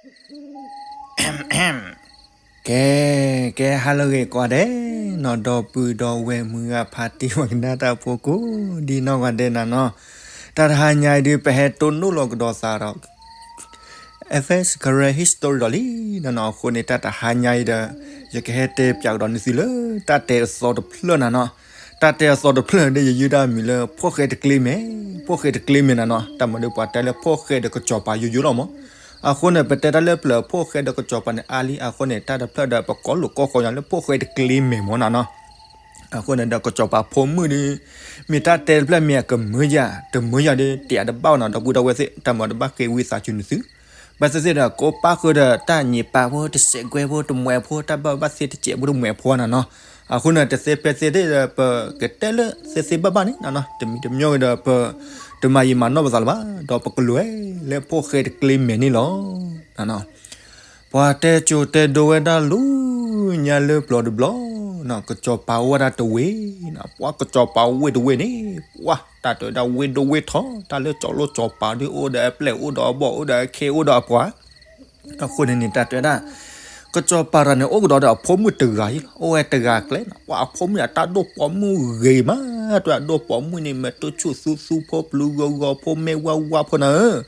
ကဲ, ကဲ ဟါလၢအဂ့ၤကိးဂၤဒဲးနီၤ, ဒီပုၢ်ဒီဝဲၢ်မုၢ်ဂၤဖါတံၢ် ပှၤကနၣ်တၢ်ဖိကိးဒံနီၢ်ဂၤဒဲးနၤနီၤ, တၢ်တဟါညါအံၤဒုး ပဟဲတိၢ်နီၣ်လီၤကဒီးသးဒီး Advent Karen History ဒီးလံနီၤနီၤ. အဃိန့ၣ် တၢ်တဟါညါအံၤဒီး ယကဟဲတဲပၠးကဒီးန့ၢ်သုလၢ တၢ်တဲအသီတဖျၢၣ်နၤနီၤ. တၢ်တဲအသီတဖျၢၣ်ဒီး ယယုၢ်တၢ်မံၤလၢ ဖှီၣ်ဃဲတကျ့မဲာ်, ဖှီၣ်ဃဲတကျ့မဲာ်နၤနီၤ. တၢ်မၤဒီးပှၤတဲလၢဖှီၣ်ဃဲဒီးကစီၤပၤယိယိလီၤမး. အဃိန့ၣ် ပတဲတၢ်လၢပျၢၤဖှီၣ်ဃဲဒီးကစီၤပၤန့ၣ်အါလံ, အဃိန့ၣ် တၢ်တဖျၢၣ်ဒီးပကိးလိာ်ကိးဃီညီလၢဖှီၣ်ဃဲတကျ့မဲာ်မးနၤနီၤ. အဃိန့ၣ်ဒီးကစီၤပၤဖိမုၣ်ဒီး မ့ၢ်တၢ်တဲတဖျၢၣ်မ့ၢ်အကမၢယၤ, တမၢယၤဒီး တဲအတဘၣ်ဝဲနီၤ, ဒီပုၢ်ဒီဝဲၢ်သ့ၣ်, တၢ်မၤတဘၣ်ဃ့ဝံသးစူၤနသု ဘၣ်သ့ၣ်သ့ၣ်ဒီး ကိးပၣ်ဃုာ်ဒီးတၢ်ညံးပာ်ဖိ တစဲးကွဲဖိ တမှဲးဖိ တၢ်ဘၣ်ဘၣ်သ့တစဲးဖိတမှဲးဖိနၤနီၤ. အဃိန့ၣ် တသ့ဖဲသ့သ့ၣ်ဒီး ပကတဲလၢသ့သ့ဘၣ်ဘၣ်န့ၣ်နၤနီၤ, တမံၤတမံၤဒီး ပတမၤယံာ်မၤနီၢ်ပသးလၢၤဘၣ်, ဒီးပကလူၤဝဲလၢဖှီၣ်ဃဲတကျ့မဲာ်န့ၣ်လီၤ. ပှၤတဲစိၤတဲဒိဝဲဒၣ်လၢညါလၢပျီတဘျီ, ကစီၤပၤအိၣ်ဝဲဒၣ်တဝ့ၢ်, ပှၤကစီၤပၤဝ့ၢ်တဝ့ၢ်န့ၣ်, ပှၤတၢ်တဲဝဲဒၣ်ဝ့ၢ်ဒိၣ်ဝ့ၢ်ထီ, တၢ်လၢစီၤလိၣ်စီၤပၤဒုး အိၣ်ဒီးအပျဲၢ်အိၣ်ဒီးအဘီၣ် အိၣ်ဒီးအခ့အိၣ်ဒီးအပှၤ အဃိန့ၣ်န့ၣ် တၢ်တဲဝဲဒၣ် ကစီၤပၤတဂၤန့ၣ် အိၣ်ကဒီးဒီးအဖိမုၣ်တဂၤအံၤလီၤ. အိၣ်ဝဲတဂၤကျဲလီၤ. ပှၤအဖိမုၣ်န့ၣ် အတၢ်ဒိၣ်ပိာ်မုၣ်ဂ့ၤမး, တၢ်ဒိၣ်ပိာ်မုၣ်န့ၣ် မဲာ်တဆူၣ်သူသူဖိ ပျုၤဂီၤဂီၤဖိ မဲာ်ဝါဝါဖိနၤဧၢ.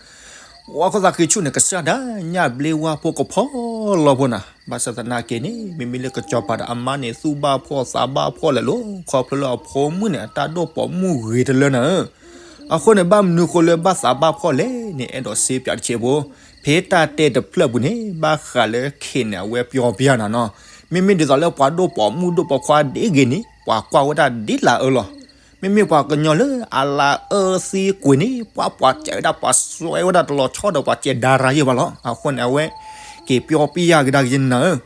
ပှၤခိၣ်သးဃံဆူၣ်န့ၣ် ကစၢ်ဒၣ်ညၣ်ဘျ့ဝါဖိ ကဖီလီဖိနၤ. ဘၣ်ဆၣ်သနာ်က့န့ၣ် မ့မ့ၢ်လၢကစီၤပၤဒီးအမါန့ၣ် သူၣ်ဘၣ်ဖှီၣ်သးဘၣ်ဖှီၣ်လဲၣ်လီၤ. ခီဖျိလၢအဖိမုၣ်န့ၣ် အတၢ်ဒိၣ်ပိာ်မုၣ်ဂ့ၤတလၢနၤဧၢ. အဃိန့ၣ် ဘၣ်မနုၤဃိလၢဘၣ်သးဘၣ်ဖှီၣ်လဲၣ်န့ၣ် အဲၣ်ဒိးစ့ပၠးတဆဲးဖိ, ဖဲတၢ်တဲတဖျၢၣ်ပူၤန့ၣ် ဘၣ်ဃးလၢခဲန့ၣ် အဝဲပျီပျၢ်နၤနီၤ. မ့မ့ၢ်ဒ်သိးလၢပှၤဒိၣ်ပိာ်မုၣ်ဒိၣ်ပိာ်ခွါဒ်ဂ့ၤန့ၣ် ပှၤကွၢ်ဝဲဒၣ်ဒ်လၢအအၢလီၤ. မ့မ့ၢ်ပှၤကညီလၢအလၢအအၢသံကွံာ်န့ၣ် ပှၤပှၤစဲးဝဲဒၣ် ပှၤစွဲဝဲဒၣ်တလီၤဆီဒီးပှၤစဲးဒါရၤယဲၢ်ဘၣ်လီၤ. အဃိန့ၣ် အဝဲက့ၤပျီပျၢ်ကဒါက့ၤနၤဧၢ.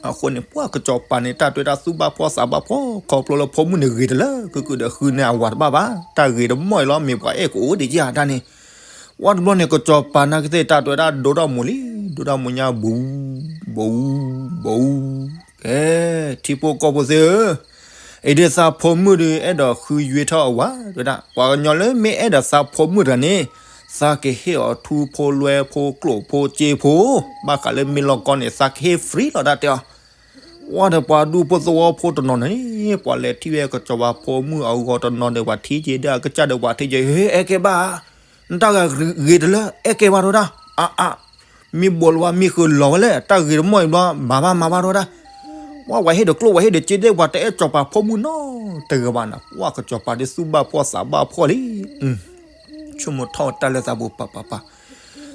အဃိန့ၣ် ပှၤကစီၤပၤန့ၣ် တၢ်တဲဝဲဒၣ်သူၣ်ဘၣ်ဖှီၣ်သးဘၣ်ဖှီၣ် ခီဖျိလၢဖိမုၣ်န့ၣ်ဂ့ၤတလၢ ကုၢ်ကုၢ်ဒီးဃုန့ၢ်အဝၤတဘၣ်ဘၣ်, တၢ်ဂ့ၤတမီၢ်အံၤလီၤ. မ့ၢ်ပှၤအဲၣ်ကအိၣ်ဒံးက့ၤဧါတၢ်န့ၣ်. ပှၤတဘျီန့ၣ် ကစီၤပၤနာ်က့သ့ၣ် တၢ်တဲဝဲဒၣ်ဒိၣ်ထီၣ်မူၤလံ, ဒိၣ်ထီၣ်မူၤညါ ဘူး, ဘူး, ဘူး, ကဲ, ထံဖိကီၢ်ဖိသ့ၣ်ဧၢ, အံၤဒ်သးဖိမုၣ်ဒီး အဲၣ်ဒိးဃုယွ့ထီၣ်အဝၤ, တဲဝဲဒၣ် ပှၤကညီလၢမ့ၢ်အဲၣ်ဒိးသးဖိမုၣ်တဂၤန့ၣ် သးကဟ့ၣ်အီၤထူဖိလွဲဖိကျိၣ်ဖိစ့ဖိ, ဘၣ်ဃးလၢမ့ၢ်လီၤကီန့ၣ် သးကဟ့ၣ် free လီၤဒၣ်တဲအီၤ. ပှၤဒီးပှၤဒူဖိသဝီဖိတနီၤန့ၣ် ပှၤလဲၤထံၣ်ဝဲကစီၤပၤဖိမုၣ်အဂီၤတနီၤဒီး ပှၤထံၣ်က့ၤဒီးအကစၢ်ဒီး ပှၤထံၣ်က့ၤ ဟ့ အဲၣ်ကဲဘၣ်ဧါ, နတၢ်ဂ့ၤဂ့ၤတလၢ အဲၣ်ကဲဘၣ်တဲဝဲဒၣ်, အါအါ, မ့ၢ်ဘိးလီၤဘၣ် မ့ၢ်ဃုလီၤဝဲလဲၣ်, တၢ်ဂ့ၤတမီၢ်အံၤဘျီ မၤဘၣ်မၤဘၣ်တဲဝဲဒၣ်. ပှၤဝဲဟ့ၣ်ဒီးကျိၣ် ဝဲဟ့ၣ်ဒီးစ့သ့ၣ် ပှၤတအဲၣ်စီၤပၤဖိမုၣ်နီတဂၤဘၣ်နၤ. ပှၤကစီၤပၤဒ်သူၣ်ဘၣ်ဖှီၣ်သးဘၣ်ဖှီၣ်လံ. ဆိကမိၣ်ထီၣ်တၢ်လၢသးပူၤပၤပၤပၤ,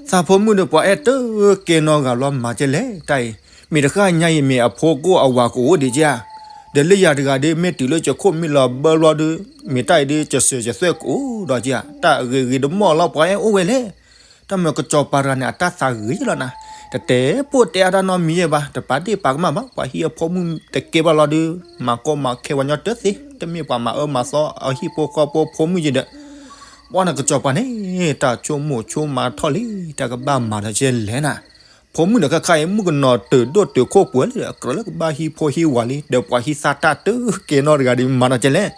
သးဖိမုၣ်ဒီးပှၤအဲၣ်တကဲနီတဂၤလီၤ မၤကဲလဲၣ်တၢ်အံၤ, မ့ၢ်တဃၣ်ညါအံၤ မ့ၢ်အဖိကအိၣ်အဝၤကအိၣ်ဒံးက့ဧါ, ဒီးလၢယၤတဂၤဒီး မ့ၢ်တုၤလၢကခိၣ်မ့ၢ်လီၤဘၢဘျီဒီး မ့ၢ်တၢ်အံၤဒီး ကစၢၤကသွဲၣ်ကအိၣ်ဒီးက့ဧါ, တၢ်ဂ့ၤဂ့ၤတမီၢ်လီၤ ပှၤအဲၣ်အိၣ်ဝဲလဲၣ်. တၢ်မၤကစီၤပၤတဂၤန့ၣ် အတၢ်သးဂ့ၤလီၤနၤ, တတဲဖိတဲအါတၢ်နီတမံၤယဲၢ်ဘၣ်, တပာ်ဒ့ၣ်ပာ်ကမၣ်ဘၣ်, ပှၤဟံးအဖိမုၣ်တကဲဘၣ်လီၤဒီး မၤကီမၤခဲပှၤညီတသ့, တမ့ၢ်ပှၤမၤအၢမၤသီအဟံၣ်ဖိဃီဖိဖိမုၣ်ယဲၢ်ဒီး ပှၤန့ၣ်ကစီၤပၤန့ၣ် တၢ်ဆိကမိၣ်ဆိကမးထီၣ်လံ, တၢ်ကဘၣ်မၤဒီးကဲလဲၣ်နၤ. ဖိမုၣ်ဒီးခဲခါအံၤ မုၣ်ကနီၤတၢၢ်ဒိၣ်တၢၢ်ခိၣ်ပှဲၤလံဒီး ကြၢးလၢကဘၣ်ဟံးဖိဟံးဝၤလံ, ဒီးပှၤဟံးသၣ်တၢ်တကဲနီတဂၤဒီး မၤဒီးကဲလဲၣ်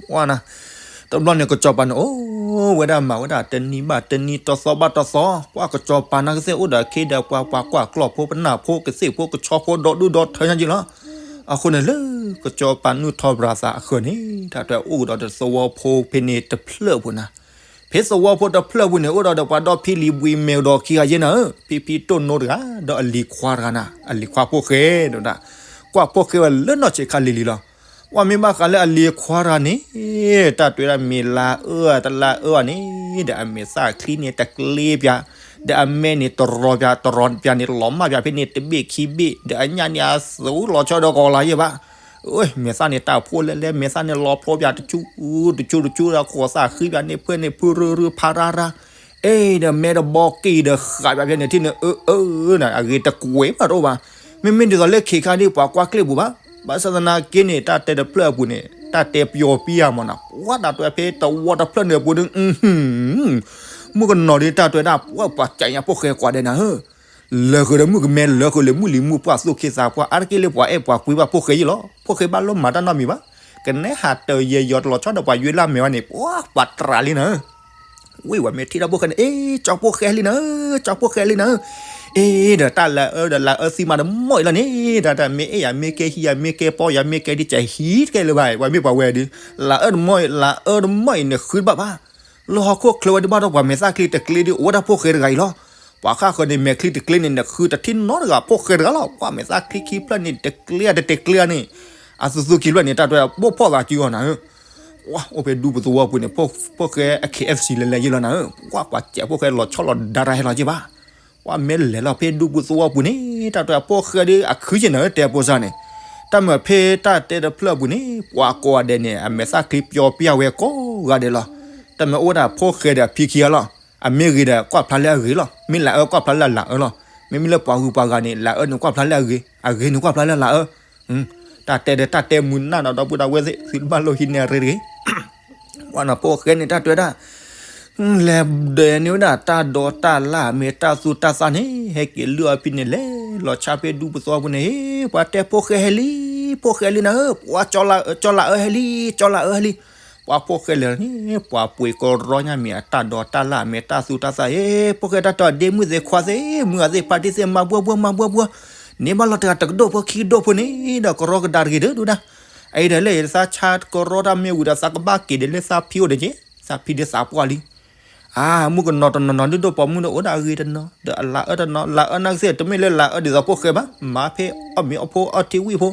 ပှၤနၤ, တဘျီန့ၣ် ကစီၤပၤန့ၣ် အိၣ်ဝဲဒၣ်မၤဝဲဒၣ်တနံၤဘၣ်တနံၤ တသီဘၣ်တသီ, ပှၤကစီၤပၤနာ်က့သ့ၣ်အိၣ်ဒီးအခ့ဒီးပှၤ ပှၤကွၢ်ကျီၢ်ဖိ ပနၢ်ဖိ ကသ့ၣ်ဖိ ကဆီဖိ ဒီဒူၣ်ဒီထၢညါက့လီၤ. အဃိန့ၣ်လၢ ကစီၤပၤနုာ်ထီၣ်ဘြၤသးအဃၢၤန့ၣ် တၢ်တဲအိၣ်ကဒီးဒီးသဝီဖိဖဲန့ၣ်တဖျၢၣ်ပူၤနၤ, ဖဲသဝီဖိတဖျၢၣ်ပူၤန့ၣ် အိၣ်ဒီးဒီးပှၤဒီဖံလံၤဘှံးမဲာ်ဒီးခံဂၤယဲၢ်နၤဧၢ, ဖံဖံတိၢ်နိတဂၤ ဒီးအလံၤခွါတဂၤနၤ, အလံၤခွါဖိၣ်ဃဲဒီး ကွၢ်ဖိၣ်ဃဲဝဲလၢနီၢ်ဆံးခါလံၤလံၤလီၤ. ပှၤမ့ၢ်ဘၣ်ဃးလၢအလံၤခွါတဂၤန့ၣ် တၢ်တဲဝဲဒၣ်မ့ၢ်လါအၢတလါအၢအီၤန့ၣ် ဒီးအမဲာ်သၣ်ချံန့ၣ်တကျ့ပၠး, ဒီးအမဲာ်န့ၣ်တရီပၠး တရီပၠးန့ၣ်လီၤမၢ်ပၠးဖဲန့ၣ်တဘ့ၣ်ခံဘ့ၣ်, ဒီးအညၣ်န့ၣ်အသုးလီၤဆီဒီးကီးလါယဲၢ်ဘၣ်. မဲာ်သၣ်န့ၣ်တၢ်ဖှိၣ်လဲၣ်လဲၣ် မဲာ်သၣ်န့ၣ်လီၤဖျိပၠးတဆူ တဆူတဆူဒီးခိၣ်သၣ်ဃံပၠးန့ၣ်ဖုန့ၣ်ဖုရူရူဖးရါရါ အဲ ဒီးမဲာ်တဘီက့ၤဒီးဃးပၠးဖဲန့ၣ်ထံၣ်န့ၣ် အၢအၢနၤ အဂ့ၤတကွဲးဘၣ်တအိၣ်ဘၣ်. မ့မ့ၢ်ဒ်သိးလၢခဲခါဒ်ပှၤကွၢ်ကျ့ၣ်ပူၤဘၣ်. ဘၣ်ဆၣ်သနာ်က့န့ၣ် တၢ်တဲတဖျၢၣ်အပူၤန့ၣ် တၢ်တဲပျီပျၢ်မးနၤ, ပှၤတၢ်တဲဖဲတဝီတဖျၢၣ်န့ၣ်အပူၤဒီး မုၣ်ကနီၤဒ်တၢ်တဲဝဲဒၣ် ပှၤပှၤကၠးညါဖိၣ်ဃဲကွၢ်ဒဲးနၤဧၢ လၢာ်ဃုာ်ဒီးမုၣ်ကမဲ လၢာ်ဃုာ်လၢမုၣ်လံၤမုၣ်ပှၢ်သူၣ်ခ့သးပှၢ် အါတက့ၢ်လၢပှၤအဲၣ်ပှၤကွံဘၣ်ဖိၣ်ဃဲယဲၢ်လီၤ. ဖိၣ်ဃဲဘၣ်လိၣ်မၤတၢ်နီတမံၤဘၣ်. ကနဲဟးတယဲၢ်ယီၤတလီၤဆီဒီးပှၤယွဲလၢ်မဲာ်ဝဲန့ၣ် ပှၤပှၤတြးလံနၤဧၢ. ဝ့ၢ်ဝဲမ့ၢ်ထံၣ်တၢ်ဖိၣ်ဃဲန့ၣ် အ့ ကၠီဖိၣ်ဃဲလံနၤဧၢ, ကၠီဖိၣ်ဃဲလံနၤဧၢ, အ့ ဒီးတၢ်လၤအၢဒီးလၤအၢသံမးတမီၢ်အံၤလီၤန့ၣ်, တၢ်တမ့ၢ်အဲၣ်ယၤမ့ၢ်ကဲဟံးယၤမ့ၢ်ကဲပီယၤမ့ၢ်ကဲဒ်ကဲး ဟံးတကဲလၢၤဘၣ်, ပှၤမ့ၢ်ပှၤဝဲဒုး လၤအၢတမီၢ် လၤအၢတမီၢ်အံၤန့ၣ်ဃုတဘၣ်ဘၣ်. လၢဟီၣ်ခိၣ်ချၢဝဲဒုးဘၣ်ဒီးပှၤမဲာ်သၣ်ချံတကျ့ဒုး အိၣ်ဝဲဒၣ်ဖိၣ်ဃဲတဂၤအံၤလီၤ. ပှၤဃၣ်ဃၢၤန့ၣ် မဲာ်ချံတကျ့န့ၣ် နဃုတထံၣ်နီတဂၤဖိၣ်ဃဲတဂၤလီၤ. ပှၤမဲာ်သၣ်ချံခံဖျၢၣ်န့ၣ် တကျ့ဧါတတကျ့ဧါန့ၣ် အသူသူခံဖျၢၣ်န့ၣ် တၢ်တဲဘိၣ်ဖီၣ်သးစုအီၤနၤဧၢ အိၣ်ဖဲဒူပူၤသဝီပူၤန့ၣ် ဖိၣ်ဃဲအ K F C လဲၤလဲၤယ့ၢ်လီၤနၤဧၢ, ပှၤကွၢ်စဲးဖိၣ်ဃဲလီၤဆီလီၤဒါတၢ်ဟဲလီၤက့ၤဘၣ်. ပှၤမ့ၢ်လဲၤလီၤဖဲဒူပူၤသဝီပူၤန့ၣ် တၢ်တဲဖိၣ်ဃဲဒုးအခုက့ၤနၤဧၢ တဲဖိစၢ်န့ၣ်, တၢ်မ့ၢ်ဖဲတၢ်တဲတဖျၢၣ်ပူၤန့ၣ် ပှၤကိးဂၤဒဲးန့ၣ် အမဲာ်သၣ်ချံပျီပျၢ်ဝဲကိးဂၤဒဲးလီၤ. တၢ်မ့ၢ်အိၣ်ဝဲဒၣ်ဖိၣ်ဃဲဒီးအဖံခံဂၤလီၤ. အမ့ၢ်ဂ့ၤဒီးကွၢ်ဖျါလၢအဂ့ၤလီၤ, မ့ၢ်လၤအၢကွၢ်ဖျါလၢအလၤအၢလီၤ, မ့မ့ၢ်လၢပှၤဂုၤပှၤဂၤန့ၣ် လၤအၢန့ၣ်ကွၢ်ဖျါလၢအဂ့ၤ, အဂ့ၤန့ၣ်ကွၢ်ဖျါလၢအလၤအၢ တၢ်တဲဒီးတၢ်တဲမုာ်နၢ်နီၤ ဒီပုၢ်ဒီဝဲၢ်သ့ၣ် သုတဘၣ်လိၣ်ဟံးန့ၢ်အရ့တဂ့ၤ. ပှၤနီၤဖိၣ်ဃဲန့ၣ် တၢ်တဲဝဲဒၣ် လဲၤဒၢးန့ၢ်ဝဲဒၣ်တၢ်ဒိးတၢ်လၢ် မ့ၢ်တၢ်သူတၢ်သၣ်န့ၣ် ဟဲက့ၤလုၢ်အီၣ်ဖံန့ၣ် လဲၤလီၤဆါဖဲဒူပူၤသဝီပူၤန့ၣ် ပှၤတဲဖိၣ်ဃဲဟဲလံ, ဖိၣ်ဃဲလံနၤဧၢ, ပှၤကၠီလၤအၢဟဲလံ, ကၠီလၤအၢဟဲလံ. ပှၤဖိၣ်ဃဲလဲၤန့ၣ် ပှၤပှ့ၤကရီညါမ့ၢ်အတၢ်ဒိးတၢ်လၢ် မ့ၢ်တၢ်သူတၢ်သၣ် ဖိၣ်ဃဲတၢ်တဲဒ့မုၣ်သ့ၣ်ခွါသ့ၣ် မုၢ်ဂၤသ့ၣ်ဖါတံၢ်သ့ၣ် မၤဘှီဘှီ မၤဘှီဘှီ, န့ၢ်ဘၣ်လီၤတဂၤတကဒိၣ်ဖိခံကဒိၣ်ဖိန့ၣ်ဒီး ကရီကဒါတဂ့ၤဒီး ဒုဒၣ် အအံၤဒီးလၢယသးဆါကရီတၢ်မ့ၢ်ဝံၤဒီး သးကဘၣ်က့ၤဒီးလၢသးဖံအိၣ်ဒီးက့ၤ, သးဖံဒီးသးပှၢ်လံ. အါ မုၣ်ကနီၤတနီၤနီၤ ဒုၣ်ဒိၣ်ပိာ်မုၣ်ဒီး အိၣ်ဒၣ်အဂ့ၤတနီၤ ဒီးအလၤအၢတနီၤ လၤအၢနာ်က့သ့ၣ် တမ့ၢ်လၢလၤအၢဒ်သိးဖိၣ်ဃဲဘၣ်, မၤဖဲအီၣ်မ့ၤအီၣ်ဖိအီထံဝံၣ်ဖိ,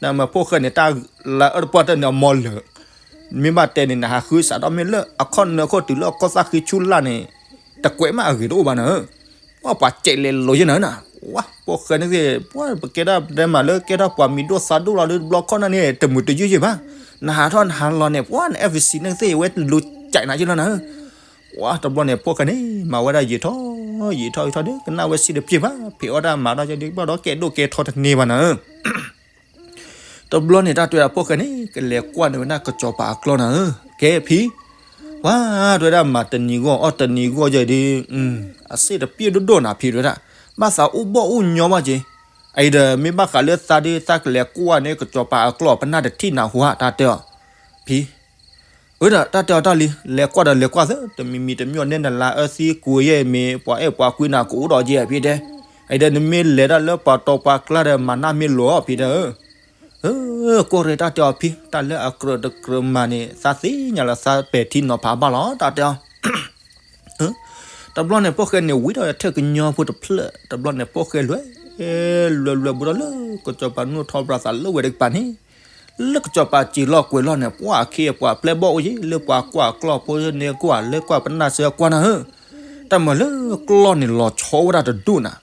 နမ့ၢ်ဖိၣ်ဃဲန့ၣ် တၢ်လၤအၢတပှၢ်တၢၢ်န့ၣ် အမီလၢာ်, မ့ၢ်ဘၣ်တဲန့ၣ် နဟးဃုစးထီၣ်မ့ၢ်လၢအခီၣ်နၢခိၣ်တုၤလၢအခီၣ်သၣ်ဃံဆူလၢ်န့ၣ် တကွဲးမးအဂ့ၤတအိၣ်ဘၣ်နၤဧၢ. ပှၤပှၤစဲးလဲၤလိၤယဲနၤဧၢနၤ, ဝါ ဖိၣ်ဃဲန့ၣ်သ့ၣ် ပှၤပကဲဒၣ်တဲမးလၢကဲထီၣ်ပှၤမံၤဒိၣ်သးဒိၣ်လီၤဒီး တဘျီခီၣ်နၢ်န့ၣ် တမုာ်တယုၢ်ယဲဘၣ်, နဟးထီၣ်နဟးလီၤန့ၣ် ပှၤန F C န့ၣ်သ့ၣ် ဝဲလူၤကဲးနၤယဲလီၤနၤဧၢ. ဝါ တဘျီန့ၣ် ဖိၣ်ဃဲန့ၣ် မၤဝဲဒၣ်ယံာ်ထီၣ် ယံာ်ထီၣ်ယံာ်ထီၣ်ဒီး ကနၣ်ဝဲစံးတပျ့ၤဘၣ် ဖံးအီၣ်တၢ်မၤတၢ်ယဲဒီး ဘၣ်ဒီးကဲဒိၣ်ကဲထီတန့ၢ်ဘၣ်နၤဧၢ. တဘျီန့ၣ် တၢ်တဲဝဲဒၣ်ဖိၣ်ဃဲန့ၣ် ကလဲၤကွၢ်န့ၢ်ဝဲဒၣ်ကစီၤပၤအကျီၢ်နၤဧၢ, ကဲဖံ, ဝါ တဲဝဲဒၣ်မၤတနံၤဂီၢ် အီၣ်တနံၤဂီၢ်ယဲဒီး အစ့ၣ်တပျ့ၤဒိၣ်ဒိၣ်နၤဖံတဲဝဲဒၣ်, ဘၣ်သးအိၣ်ဘီၣ်အိၣ်ညီဘၣ်က့ၤ, အအံၤဒီးမ့ၢ်ဘၣ်ဃးလၢသးဒီး သးကလဲၤကွၢ်န့ၢ်ကစီၤပၤအကျီၢ် ပနၢ်တထံၣ်နၤဟူဧါ တၢ်တဲအီၤ, ဖံ အဝဲဒၣ်တၢ်တဲအီၤတၢ်လံ, လဲၤကွၢ်ဒီးလဲၤကွၢ်သ့, တမံၤမံၤတမံၤန့ၣ် နလၤအၢသံကွံာ်ယဲၢ်မ့ၢ် ပှၤအဲၣ်ပှၤကွံနၤကအိၣ်ဒီးယဲၢ်ဖံတဲ, အအံၤဒီးနမ့ၢ်လဲၤဒၣ်လၢပှၤတီၤပှၤကျါဒီး မၤနၢ်မ့ၢ်လိၤအီၤဖံတဲဧၢ, ကိးရဲၣ်တၢ်တဲအီၤဖံ, တၢ်လၢအကြၢးတကြၢးမၤန့ၣ် သးသ့ၣ်ညါလၢသးပဲာ်ထံနီၤဖးဘၣ်လီၤ တၢ်တဲအီၤ တဘျီန့ၣ် ဖိၣ်ဃဲန့ၣ်ဝံၤဒီးထၢၣ်ကညီဖိတဖျၢၣ်, တဘျီန့ၣ် ဖိၣ်ဃဲလွဲၢ်, လွဲၢ်လွဲၢ်ဘူးဒီးလၢ ကစီၤပၤနူၢ်ထီၣ်ဘျီသးလၢဝဲတကပၤန့ၣ်, လၢကစီၤပၤစံာ်လီၤကွဲးလီၤန့ၣ် ပှၤအခ့အပှၤပျဲၢ်ဘီၣ်အိၣ်ယဲ လၢပှၤကွၢ်အကျီၢ်ဖိန့ၣ်ကွၢ် လၢကွၢ်ပနၢ်စၢၤကွၢ်နၤဧၢ, တၢ်မၤလၢကျီၢ်န့ၣ်လီၤဆီဝဲဒၣ်တဒူၣ်နၤ,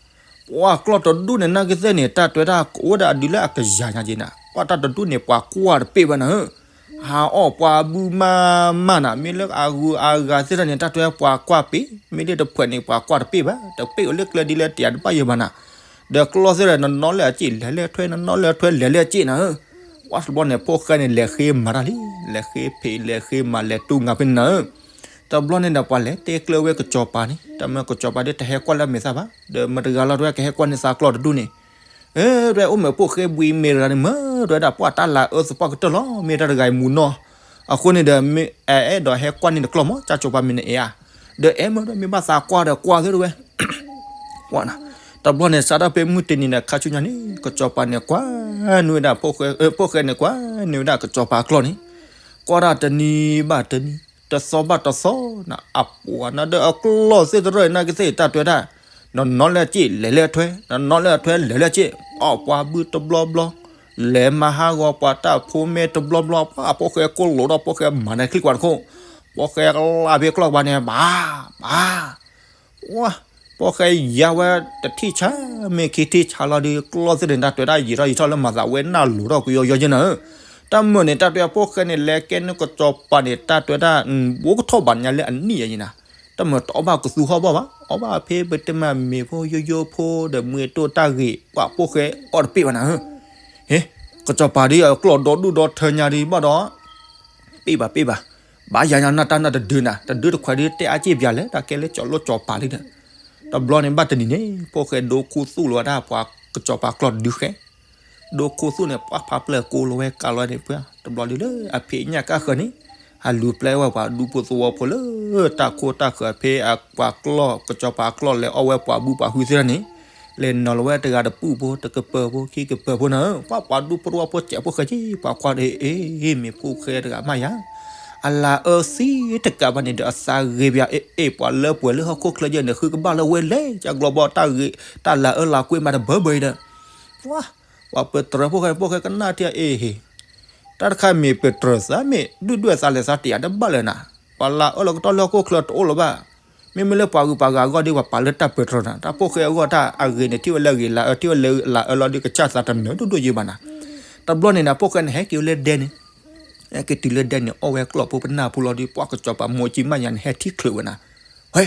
ပှၤကျီၢ်တဒူၣ်န့ၣ် နာ်က့သ့ၣ်န့ၣ် တၢ်တဲဝဲဒၣ်ကအိၣ်ဝဲဒၣ်အဒုးလၢအကယၤညါက့ၤနၤ, ပှၤတၢ်တဒူၣ်န့ၣ် ပှၤကွၢ်တပ့ၢ်ဘၣ်နၤဧၢ ဟးအီၣ်ပှၤဘုမးမးနၤ, မ့ၢ်လၢအဂုၤအဂၤသ့ၣ်တဖၣ်န့ၣ် တၢ်တဲပှၤကွၢ်ပ့ၢ်, မ့ၢ်လၢတဖှဲးန့ၣ် ပှၤကွၢ်တပ့ၢ်ဘၣ်, တပ့ၢ်အိၣ်လၢကျဲဒ်လဲၣ်တယၤတဘၣ်ယဲဘၣ်နၤ, ဒီးကျီၢ်သ့ၣ်တဖၣ် နနီၣ်လၢအစ့ၣ်လဲၤလၢအထွဲ နနီၣ်လၢအထွဲလဲၤလၢအစ့ၣ်နၤဧၢ, ပှၤတဘျီန့ၣ် ဖိၣ်ဃဲန့ၣ် လဲၤဃ့မၤတၢ်လံ, လဲၤဃ့ဖံးလဲၤဃ့မၤလဲၤတူၢ်ငါဖဲန့ၣ်နၤဧၢ, တဘျီန့ၣ်ဒီး ပှၤလဲၤတဲကျၢၤဝဲကစီၤပၤန့ၣ် တၢ်မၤကစီၤပၤဒီးတဟဲကွၢ်လၢမဲာ်သၣ်ဘၣ်, ဒီးမတၤတဂၤလီၤတဲဝဲ ကဟဲကွၢ်န့ၢ်သးကျီၢ်တဒူၣ်န့ၣ် တဲဝဲ အိၣ်မ့ၢ်ဖိၣ်ဃဲဘှံးမ့ၢ်တဂၤန့ၣ်မ့ၢ် တဲဝဲဒၣ်ပှၤတၢ်လၤအၢသပှၢ်ကတၢၢ်လီၤ, မ့ၢ်တၢ်တဂၤအံၤမူနီၢ်, အဃိန့ၣ်ဒီး မ့ၢ်အဲၣ်ဒိးဟဲကွၢ်န့ၢ်တကျီၢ်မး ကၠၢ်ကၠိၤပၤမ့ၢ်နအဲၣ်ဧါ, ဒီးအဲၣ်မ့ၢ်ဒီးမ့ၢ်ဘၣ်သးကွၢ်ဒီးကွၢ်သ့တဲဝဲ, ကွၢ်နၤ, တဘျီန့ၣ် စးထီၣ်ဖဲမုၢ်တနံၤန့ၣ် ခါဆူညါန့ၣ် ကစီၤပၤန့ၣ်ကွၢ်န့ၢ်ဝဲဒၣ် ဖိၣ်ဃဲန့ၣ်ကွၢ်န့ၢ်ဝဲဒၣ်ကစီၤပၤအကျီၢ်န့ၣ်, ကွၢ်ဒၣ်တနံၤဘၣ်တနံၤ တသီဘၣ်တသီနၤ, အပှၤနၤဒီးအကျီၢ်သ့ၣ်တဖၣ်နာ်က့သ့ၣ် တၢ်တဲဝဲဒၣ် နနီၣ်လၢအစ့ၣ်လဲၤလၢအထွဲ နနီၣ်လၢအထွဲလဲၤလၢအစ့ၣ်, အီၣ်ပှၤဘုတဘျီဘျီ, လဲၤမၤဟးဂီၤပှၤတၢ်ဖိမ့ၢ်တဘျီဘျီ, ပှၤဖိၣ်ဃဲကိၢ်လိာ်ဒီးဖိၣ်ဃဲမၤနၤချံကွၢ်တခိၣ်, ဖိၣ်ဃဲလၢဖဲကျီၢ်ပၤန့ၣ် ဘၣ်ဘၣ်, ပှၤ ဖိၣ်ဃဲယါဝဲတထံၣ်ဆါ မ့ၢ်ခံထံၣ်ဆါလီၤဒီး ကျီၢ်သ့ၣ်န့ၣ် တၢ်တဲဝဲဒၣ်ယံာ်ထီၣ်ယံာ်ထီၣ်လၢမၤသးဝဲနၢ်လိၤထီၣ်ကယီယီယဲနၤဧၢ, တၢ်မုာ်န့ၣ် တၢ်တဲဝဲဖိၣ်ဃဲန့ၣ် လဲၤကဲန့ၢ်ကစီၤပၤန့ၣ် တၢ်တဲဝဲဒၣ် ဘိကထီၣ်ဘးညါလၢအနံၣ်ယဲနၤ, တၢ်မုာ်တအီၣ်ဘၣ်ကသူဟီၣ်ဘီၣ်ဘၣ်, အီၣ်ဘၣ်ဖဲပတဲမးမ့ၤဖိယိယိဖိဒီးမ့ၢ်တိၢ်တၢ်ဂ့ၤ ပှၤဖိၣ်ဃဲအီၣ်တပ့ၢ်ဘၣ်နၤဧၢ, ဟ့ ကစီၤပၤဒီးအကျီၢ်ဒီဒူၣ်ဒီထၢညါဒီးဘၣ်ဒီး ပ့ၢ်ဘၣ်ပ့ၢ်ဘၣ်, ဘၣ်ယၤညါနၢ်တၢ်နၢ်တဒုနၤ တဒုတခွဲးဒုးတဲအါက့ၣ်ပျးလဲၣ် တၢ်ကဲလၢကၠီၤလိၣ်ကၠီၤပၤလံဒီး, တဘျီန့ၣ်ဘၣ်တနံၤန့ၣ် ဖိၣ်ဃဲဒိခူသူၣ်လီၤဝဲဒၣ်ပှၤကစီၤပၤကျီၢ်တဒုဃဲ, ဒိခူသူၣ်န့ၣ် ပှၤဖးပျၢၢ်ကိးလီၤဝဲကးလီၤန့ၣ် ပှၤတဘျီဒုးလၢအဖံးညၣ်ကၣ်ဃၢၤန့ၣ်, ဟးလူၤပျဲဝဲပှၤဒူဖိသဝီဖိလၢ တၢ်ခိၣ်တၢ်ဃၢၤဖဲအပှၤကျီၢ် ကစီၤပၤအကျီၢ်လဲၤအီၣ်ဝဲပှၤဘုပှၤဟုသ့ၣ်တဖၣ်န့ၣ်, လဲၤနီၤလီၤဝဲတဂၤတပူၤဖိ တကပၤဖိ ခံကပၤဖိန့ၣ်, ပှၤပှၤဒူဖိသဝီဖိစဲးဖိဃဲက့ၤ ပှၤကွၢ်ဒီး အ့ မ့ၢ်ဖိၣ်ဃဲတဂၤမးယၤ, အလၤအၢသံတကးဘၣ်န့ၣ်ဒီး အသးဂ့ၤဘၣ် အ့ အ့ ပှၤလၢပှဲၤလၢဟီၣ်ခိၣ်ချၢယဲၢ်န့ၣ် ဃုကဘၣ်လၢဝဲလဲၤ ကၢ်ကျီဘီတၢ်ဂ့ၤ တၢ်လၤအၢလၤကွံမးတဘၢဘၢအံၤဒီး ပှၤပတြၢၤဖိၣ်ဃဲ ဖိၣ်ဃဲကနၣ်ထံၣ်အ့ၣ်ဟ့ၣ်, တၢ်တခါမ့ၢ်ပတြၢၤသးမ့ၢ် ဒုၣ်ဒွဲၣ်သးလဲၤသးတ့ၢ်တဘၣ်လၢၤနၤ, ပှၤလၤအၢလီၤကတီၢ်လၢဟီၣ်ခိၣ်ချၢတအိၣ်လၢၤဘၣ်, မ့မ့ၢ်လၢပှၤဂုၤပှၤဂၤအဂီၢ်ဒီး ပှၤပာ်လၢတၢ်ပတြၢၤနၤ, တၢ်ဖိၣ်ဃဲအဂီၢ်တၢ်အဂ့ၤန့ၣ် ထံၣ်ဝဲလၢအဂ့ၤလၤအၢ ထံၣ်ဝဲလၢလၤအၢလီၤဒီး ကစၢ်သးတနၢၤဒိၣ်ဒိၣ်ယံၤဘၣ်နၤ, တဘျီန့ၣ်နၤ ဖိၣ်ဃဲန့ၣ် ဟဲက့ၤဝဲလၢဒဲန့ၣ် ဟဲက့ၤတုၤလၢဒဲန့ၣ် အီၣ်ဝဲကျီၢ်ဖိပနၢ်ဖိလီၤဒီး ပှၤကစီၤပၤမိၢ်ကၠံမးယၤန့ၣ် ဟဲထံၣ်ချုးဝဲနၤ, ဝဲ,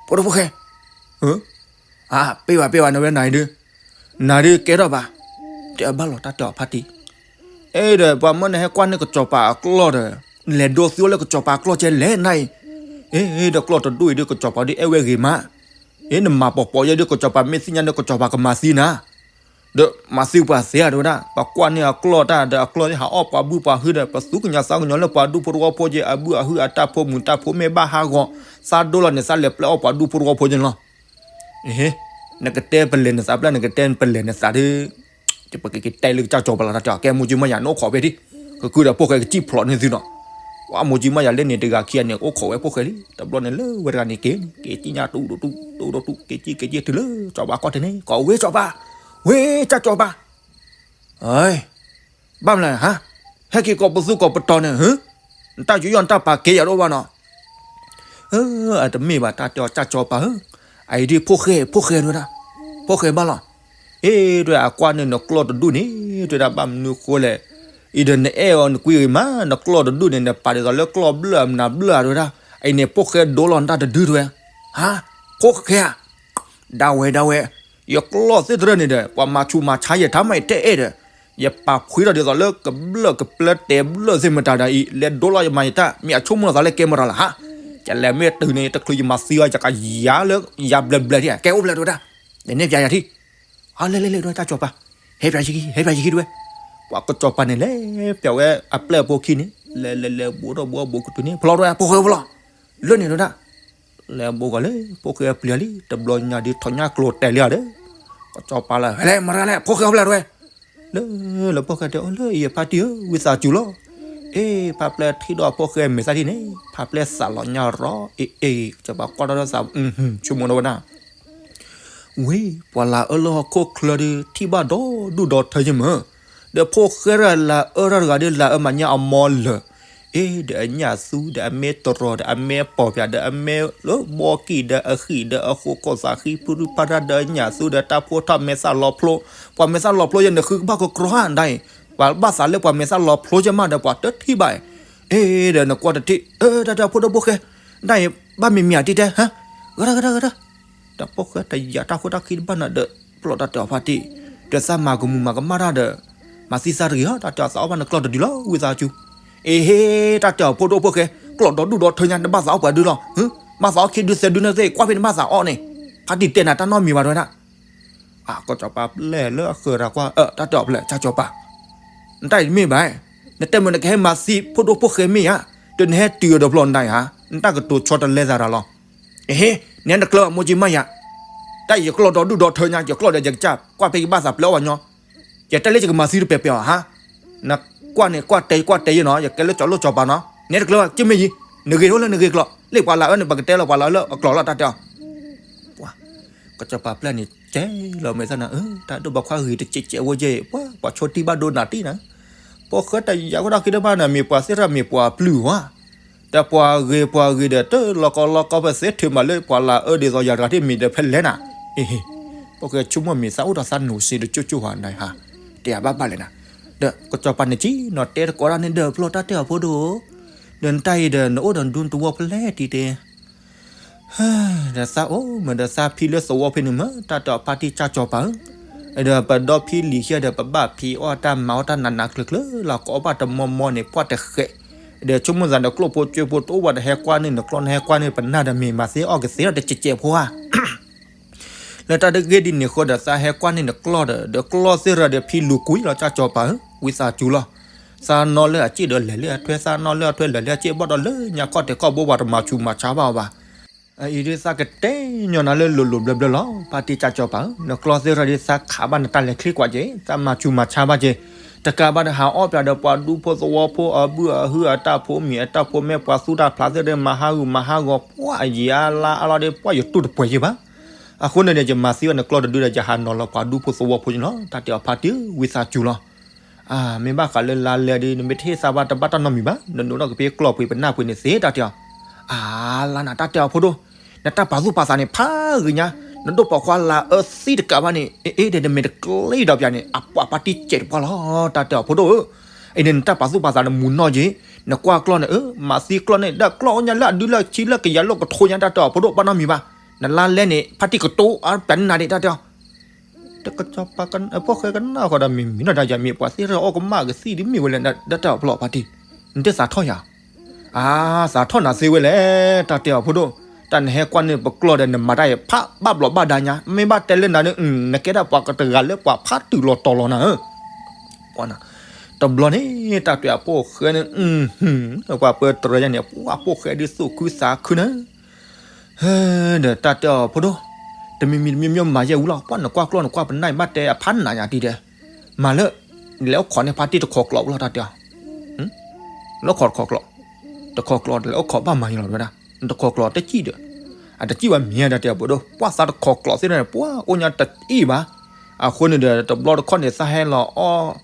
ဖိဒိၣ်ဖိၣ်ဃဲ, အၢ အၢ ပ့ၢ်ဘၣ်ပ့ၢ်ဘၣ် နဝဲနၤအံၤဒုး, နၤဒုးကဲထီၣ်ဘၣ်, တဲအဘၣ်လီၤတၢ်တဲအီၤဖါတံၢ်, အဲၣ်ဒီး ပှၤမၢနဟဲကွၢ်န့ၢ်ကစီၤပၤအကျီၢ်ဒီး, နလဲၤဒိသံဝဲလၢကစီၤပၤအကျီၢ်ကဲလဲၣ်နၤအံၤ, အ့ၣ်ဒီးကျီၢ်တဒူၣ်အံၤဒုး ကစီၤပၤဒုးအဲၣ်ဝဲဂ့ၤမး, အ့ၣ် နမၤပိာ်ပိာ်ယဲဒုး ကစီၤပၤမ့ၢ်သ့ၣ်ညါန့ၣ် ကစီၤပၤကမၤသံနၤ ဒီးမၤသံပှၤသ့ဧါ တဲဝဲဒၣ်, ပကွၢ်န့ၢ်အကျီၢ်တၢ်ဒီး အကျီၢ်သ့ၣ်ဟးအီၣ်ပှၤဘုပှၤဟုဒီး ပသူကညီၤသးကညီၤလၢပှၤဒူဖိသဝီဖိက့ အဘုအဟုအတၢ်ဖိမုၣ်တၢ်ဖိမ့ၢ်ဘၣ်ဟးဂီၤ, သးဒိလီၤန့ၣ် သးလဲၤပျဲအီၣ်ပှၤဒူဖိသဝီဖိန့ၣ်လီၤ. နကတဲပလဲၤနသးပျဲ နကတဲပလဲၤနသးဒုး, ပကက့ၤတဲလၢကစၢ်ကစီၤပၤလီၤ တၢ်တဲအီၤ ကဲမိၢ်ကၠံမးယၤ နအိၣ်ခိးဖဲဒံး, ကကုဒီးဖိၣ်ဃဲကစံၣ်ဖျိးန့ၢ်သုနီၤ, ပှၤမိၢ်ကၠံမးယၤလၢန့ၣ်တဂၤခံဂၤန့ၣ် အိၣ်ခိးဝဲဖိၣ်ဃဲလံ, တဘျီန့ၣ်လၢဝဲတဂၤန့ၣ်က့ၤန့ၣ် က့ၤကံၣ်ညါတူၢ်ဒိၣ်တူၢ် တူၢ်ဒိၣ်တူၢ် က့ၤကံၣ်က့ၤကံၣ်တုၤလၢစီၤပၤကီၢ်ထံးန့ၣ် ကိးဝဲစီၤပၤ, ဝဲကၢ်စီၤပၤ ဘၣ်မနုၤဟါ, ဟဲက့ၤကိးပသူကိးပတီၤန့ၣ် ဟၢ, နတၢ်ယူးယီၣ်နတၢ်ပာ်ကဲယၤတအိၣ်ဘၣ်နီၤ, အတမ့ၢ်ဘၣ် တၢ်တဲအီၤ ကၢ်စီၤပၤဧၢ, အအံၤဒ်ဖိၣ်ဃဲ ဖိၣ်ဃဲတဲဝဲဒၣ်, ဖိၣ်ဃဲဘၣ်လီၤ, အ့ၣ် တဲဝဲ အကွၢ်န့ၢ်နကျီၢ်တဒူၣ်န့ၣ် တဲဝဲဒၣ် ဘၣ်မနုၤဃိလဲၣ်, အံၤဒီးနအဲၣ်အီၤနကွံာ်ဂ့ၤမး နကျီၢ်တဒူၣ်န့ၣ် နပာ်ဒ်သိးလၢကျီၢ်ဘျၢၣ်မနုၤဘျၢၣ်ဧါ တဲဝဲဒၣ်, အံၤန့ၣ် ဖိၣ်ဃဲဒိလီၤနတၢ်တဒုတဲဝဲ, ဟါ, ဖိၣ်ဃဲဧါ ဒၣ်ဝဲ ဒၣ်ဝဲ, ယကျီၢ်သ့ၣ်တဖၣ်န့ၣ်ဒီး ပှၤမၤဆူးမၤဆါယဲၢ်တၢ်မး ယတအဲၣ်ဒီး, ယပာ်ဖှံထီၣ်ဒ်သိးလၢကဘျၢၣ်ကပျၢၢ်တဲဘျၢၣ်သ့ၣ်မတၤဒီးအံၤ လဲၤဒိလီၤယမၤယတၢ် မ့ၢ်အဆိကမိၣ်လီၤသးလၢကဲမတၤလၢၤဟါ, ယလဲၤမ့ၢ်တုၤန့ၣ် တချုးယမၤသံအီၤ ယကယၤလၢယၤဘျဲးဘျဲးထံၣ် ကဲအိၣ်ဖျဲၣ်တဲဝဲဒၣ်, ယန့ၢ်ပျးယၤထံၣ် အလဲၤလဲၤလဲၤတဲဝဲ ကၢ်စီၤပၤ, ဟဲပျးယခံ ဟဲပျးယခံတဲဝဲ, ပှၤကစီၤပၤန့ၣ်လဲၤပျးဝဲအပျဲၢ်ဖိခံန့ၣ် လဲၤလဲၤလဲၤဘူးထီၣ်ဘူးထီၣ်ဘူးကတုၤန့ၣ် ဖျီတဲဝဲ ဖိၣ်ဃဲဖျီ, လၢန့ၣ်တဲဝဲဒၣ် လဲၤဘူးကီးလၢ ဖိၣ်ဃဲအပျံၤလံ တဘျီညါဒုးထီၣ်ညါကျိၤတဲာ်လံဒီး, ကစီၤပၤလၢ ဟဲလဲၤမၤရလဲၣ် ဖိၣ်ဃဲဖျီတဲဝဲ, လၢ လၢဖိၣ်ဃဲတဲအီၤလၢအံၤ ဖါတံၢ်ဧၢ ဝံသးစူၤလီၤ, အ့ၣ် ဖါပျဲၢ်ထံၣ်ဒီးဖိၣ်ဃဲမဲာ်သၣ်ထံၣ်န့ၣ် ဖါပျဲၢ်သးလီၤညါရီၤ အ့ၣ်အ့ၣ် ကစီၤပၤကွၢ်ထီၣ်ဒီးသး ဆိကမိၣ်ဒီးဝဲဒၣ် ဝံၤ ပှၤလၤအၢလၢဟီၣ်ခိၣ်ချၢဒီး ထံၣ်ဘၣ်ဒီဒူၣ်ဒီထၢယဲၢ်မး, ဒီးဖိၣ်ဃဲတဂၤလၤအၢတၢ်တဂၤဒီး လၤအၢမၤညါအမီလၢာ်, အ့ၣ် ဒီးအညၣ်သူဒီးအမ့ၢ်တရီၤဒီးအမ့ၢ်ပီၢ်ပၠးဒီးအမ့ၢ်လၢဘီကံၢ်ဒီးအဃံၣ်ဒီးအဃိခိၣ်သးဃံဖုရူဖးရၣ်ဒီးအညၣ်သူဒီးတၢ်ဖိထီၣ်မဲာ်သၣ်လီၤဖျိ, ပှၤမဲာ်သၣ်လီၤဖျိယဲၢ်န့ၣ် ဃုကဘၣ်ကကြီဟါဒၣ်အံၤ, ပှၤဘၣ်သးလၢပှၤမဲာ်သၣ်လီၤဖျိယဲၢ်မးဒီး ပှၤတထံၣ်ဘၣ်အံၤ, အ့ၣ် ဒီးနကွၢ်တထံၣ် အၢ တၢ်တဲအီၤဖိဒိၣ်ဖိၣ်ဃဲ, ဒၣ်အံၤ ဘၣ်မံၤမံၤအတံၢ်တဲ ဟါ, ဂဒၣ်ဂဒၣ်ဂဒၣ် တၢ်ဖိၣ်ဃဲတယာ်တၢ်ဖိတၢ်ခံတဘၣ်နၤဒီး ပျီၢ်တၢ်တဲအီၤဖါတံၢ်, ဒီးသးမၤကမူၤမၤကမၣ်တၢ်ဒီး မၤသံသးတဂ့ၤဧါ တၢ်တဲအီၤသးအီၣ်ဘၣ်နကျီၢ်တဒုလီၤ ဝံသးစူၤ, အ့ၣ် တၢ်တဲအီၤဖိဒိၣ်ဖိၣ်ဃဲ, ကျီၢ်ဒီဒူၣ်ဒီထၢညါ နဘၣ်သးအီၣ်ပှၤဒုလီၤ, ဘၣ်သးအီၣ်ခံဒုသၢဒုန့ၣ်သ့ၣ် ကွၢ်ဖဲနဘၣ်သးအီၣ်န့ၣ်, ဖါတံၢ်တဲနၤတၢ်နီတမံၤဘၣ်တဲဝဲဒၣ် ကစီၤပၤပျဲၢ်လၢအဃၢၤတၢ်ကွၢ် တၢ်တဲအီၤဖဲလဲၣ် ကၢ်စီၤပၤ, နတၢ်အံၤတမ့ၢ်ဘၣ်, နတဲမုၢ်နကဟဲမၤသံဖိဒိၣ်ဖိၣ်ဃဲမ့ၢ်ဧါ, ဒီးနဟဲတုၤအီၤဒီးဖျီနတၢ်အံၤဧါ, နတၢ်ကတိၤဆီတလဲသးတၢ်လီၤ, အ့ၣ် နဟဲတကျၢၤဘၣ်မိၢ်ကၠံမးယၤ, တၢ်အံၤယကျီၢ်ဒီဒူၣ်ဒီထၢညါ ယကျီၢ်ဒီးယကစၢ် ကွၢ်ဖဲယဘၣ်သးပျဲအီၣ်ပှၤညီ ယတဲလၢယကမၤသံတပဲာ်ပဲာ်အီၤဟါ, နကွၢ်န့ၣ် ကွၢ်တဲ ကွၢ်တဲယဲၢ်နီၤ ယကဲလၢစီၤလိၣ်စီၤပၤနီၤ နဟဲတကျၢၤဘၣ် ကမ့ၢ်ယံၤ, နဂ့ၤအိၣ်လၢနဂ့ၤကျိာ် လၢပှၤလၤအၢန့ၣ် ပကတဲလီၤပှၤလၤအၢလၢအကျိာ်လီၤ တၢ်တဲအီၤ ကစီၤပၤပျဲၢ်န့ၣ် ကဲလီၤမဲာ်သၣ်နၤ တၢ်ဒိၣ်ဘၣ်ခွါဂ့ၤတစဲးစဲးဝဲယဲၢ် ပှၤ ပှၤဆိတံၢ်ဘၣ်ဒိနၤတံၢ်နၤ, ပှၤဃၢတၢ်ယၤကီၢ်တၢ်ခံတဘၣ်နၤ မ့ၢ်ပှၤသ့ၣ်တဖၣ်မ့ၢ်ပှၤပျုၢ်ဝါ, ဒီးပှၤဂ့ၤပှၤဂ့ၤဒီး တလီၤကီလီၤကီပသ့ထုးမးလၢပှၤလၤအၢဒ်သိးယၤတဂၤ တမ့ၢ်ဒီးဖဲလဲၣ်နၤ, ပှၤဃၢဆိကမိၣ်မဲာ်သၣ်အိၣ်ဒီးသးနိၤစ့ဒီးကၠိကၠိဟါနၤဟါ, တဲယၤဘၣ်ဘၣ်လဲၣ်နၤ, ဒီးကစီၤပၤန့ၣ်ကံနီၤ တဲတကိးဒၣ်န့ၣ်ဒီးဖျီတၢ်တဲအီၤဖိဒိၣ် ဒီးနတၢ်အံၤဒီး နအိၣ်ဒီးဒူတဝီဖဲလဲၣ်တံၢ်တဲ ဒီးသးအိၣ်မးဒီးသးဖံလၢသဝီဖဲန့ၣ်မး တၢ်တဲအီၤဖါတံၢ်ကၢ်ကၠီၤပၤဧၢ, ဒီးပဒီဖံလံၤခံဒီး ပဘၣ်ဖံးအီၣ်တၢ်မၤအီၣ်တၢ်နးနးကျၢၤကျၢၤလီၤ ကအီၣ်ဘၣ်တမီမီန့ၣ် ပှၢ်တဃဲး, ဒီးဆိကမိၣ်သးဒီးကျိၣ်ဖိကၠိဖိတအိၣ်ဘၣ်ဒီး ဟဲကွၢ်န့ၢ်နကျီၢ် နဟဲကွၢ်န့ၢ်ပနၢ်ဒီးမ့ၢ်မၤသ့အီၣ်ကသ့ဒီးတစဲးစဲးဖိဧါ လၢတၢ်တဂ့ၢ်ဒ်န့ၣ်အဃိဒီး သးဟဲကွၢ်န့ၢ်နကျီၢ်ဒီး ဒီးကျီၢ်သ့ၣ်ရၢဒီးဖံလူၤကွံာ်လီၤ ကၢ်ကၠီၤပၤဧၢ ဝံသးစူၤလီၤ. သးနီၣ်လၢအစ့ၣ်ဒီးလဲၤလၢအထွဲ, သးနီၣ်လၢအထွဲလဲၤလၢအစ့ၣ်, ဘၣ်ဒီးလၢညါခီၣ်ထံးခီၣ်ဘိပှၤတမၤဆူးမၤဆါဘၣ်အီၤဘၣ်. အအံၤဒ်သးကတဲညီနၤလၢလိၤလိၤဘျၢဘျၢလီၤ. ဖါတံၢ်ကၠီကၠီပၤဧၢ, နကျီသ့ၣ်တဖၣ်ဒ်သးခးဘၣ်နတၢ်လဲၤချ့ကွၢ်က့ၤ, သးမၤဆူးမၤဆါဘၣ်က့ၤ, တကးဘၣ်ဒီးဟးအီၣ်ပၠးဒီးပှၤဒူဖိသဝီဖိအဘုအဟုအတၢ်ဖိမံၤအတၢ်ဖိမဲ ပှၤသူတၢ်ဖျးသ့ၣ်ဒီးမၤဟးဂူာ်မၤဟးဂီၤ ပှၤအယံၤအါလါအါလီၤဒီး ပှၤယတူၢ်တပှဲၤယ့ၢ်ဘၣ်. အဃိန့ၣ်ဒီး ယမၤသံဝဲနကျီတဒုဒီး ယဟးနီၤလီၤပှၤဒူဖိသဝီဖိန့ၣ်လီၤ. တၢ်တဲအီၤဖါတံၢ်ဧၢ ဝံသးစူၤလီၤ. မ့ၢ်ဘၣ်ဃးလၢ လါလဲဒီး နမ့ၢ်တဟ့ၣ်သးဘၣ် တဘၣ်တၢ်နီတမံၤဘၣ်, နဒိးထီၣ်က့ၤဖဲကျီၢ်ပှ့ၤပနၢ်ပှ့ၤန့ၣ်သ့ တၢ်တဲအီၤ. အါ လါနၤ တၢ်တဲအီၤဖိဒိၣ်, နတၢ်ပာ်သူၣ်ပာ်သးန့ၣ် ဖးဂ့ၤညါ, နဒိၣ်ပိာ်ခွါလၢအအၢသံတကးဘၣ်န့ၣ် အ့ ဒီးနမ့ၢ်တကျ့ဒီးပၠးန့ၣ် အပှၤဖါတံၢ်စဲးတပှၢ်လီၤ တၢ်တဲအီၤဖိဒိၣ်ဧၢ. အံၤန့ၣ် နတၢ်ပာ်သူၣ်ပာ်သးန့ၣ်မူၤနီၢ်က့ၤ, နကွၢ်ကျီၢ်န့ၣ် အၢ မၤသံကျီၢ်န့ၣ် ဒီးကျီၢ်အိၣ်ညါလၢအဒုလၢအဆံးလၢကယၤလၢကထိညါ တၢ်တဲအီၤဖိဒိၣ် ဘၣ်နီတမံၤဘၣ်. နလါလဲန့ၣ် ဖါတံၢ်ကတိၤအါပၠးန့ၢ်နၤဒံး တၢ်တဲအီၤ. တကစီၤပၤ ဖိၣ်ဃဲကနၣ်ဃီဒီး မ့ၢ်မံၤနီၢ်တၢ်ယၤ မ့ၢ်ပှၤသ့ၣ်ထီၣ်အီၣ်ကမၣ်ကသံၣ်ဒ်မ့ၢ်ဝဲလဲၣ် တၢ်တဲအီၤဖျီဖါတံၢ်, နတသးထီၣ်ယၤ. အါ သးထီၣ်နၤသ့ဝဲလဲၣ် တၢ်တဲအီၤဖိဒိၣ်, တၢ်နဟဲကွၢ်န့ၣ်ပကျီၢ်ဒီး နမၤတၢ်အံၤဖးဘၣ်ဘျီးဘၣ်ဒါညါ, မ့ၢ်ဘၣ်တဲလၢနၤန့ၣ် နကဲဒၣ်ပှၤကတဂၤလၢပှၤဖးတုၤလီၤတီၤလီၤနၤဧၢ. တဘျီန့ၣ် တၢ်တဲအီၤဖိၣ်ဃဲန့ၣ် ပှၤပၢတြီၤယါန့ၣ် ပှၤဖိၣ်ဃဲဒ်သိးခုသးခုန့ၣ် ဒီးတၢ်တဲအီၤဖိဒိၣ်, တမံၤမံၤတမံၤမံၤမၤယဲၢ်ဝံၤလီၤ, ပှၤနကွၢ်ကျီၢ်နကွၢ်ပနၢ်အံၤ ဘၣ်တဲအဖးနးညါတံၢ်ဒီး, မၤလၢ လဲၤအိၣ်ခိးန့ၢ်ဖါတံၢ်တခီကျိးဝံၤလီၤ တၢ်တဲအီၤ, လဲၤအိၣ်ခိးတခီကျိး, တခီကျိးဒီးလဲၤအိၣ်ခိးဘၣ်မၤယံၤလီၤ တဝဲဒၣ်, နတခီကျိးတစံၣ်ဒီး, အတစံၣ်ဝဲမံၤဒၣ်တဲအီၤဖိဒိၣ်, ပှၤသးတခီကျိးသ့ၣ်န့ၣ် ပှၤအိၣ်ညါတအံၣ်ဘၣ်. အဃိန့ၣ်ဒီး တဘျီတခီၣ်န့ၣ် သးဟဲလီၤအီၣ်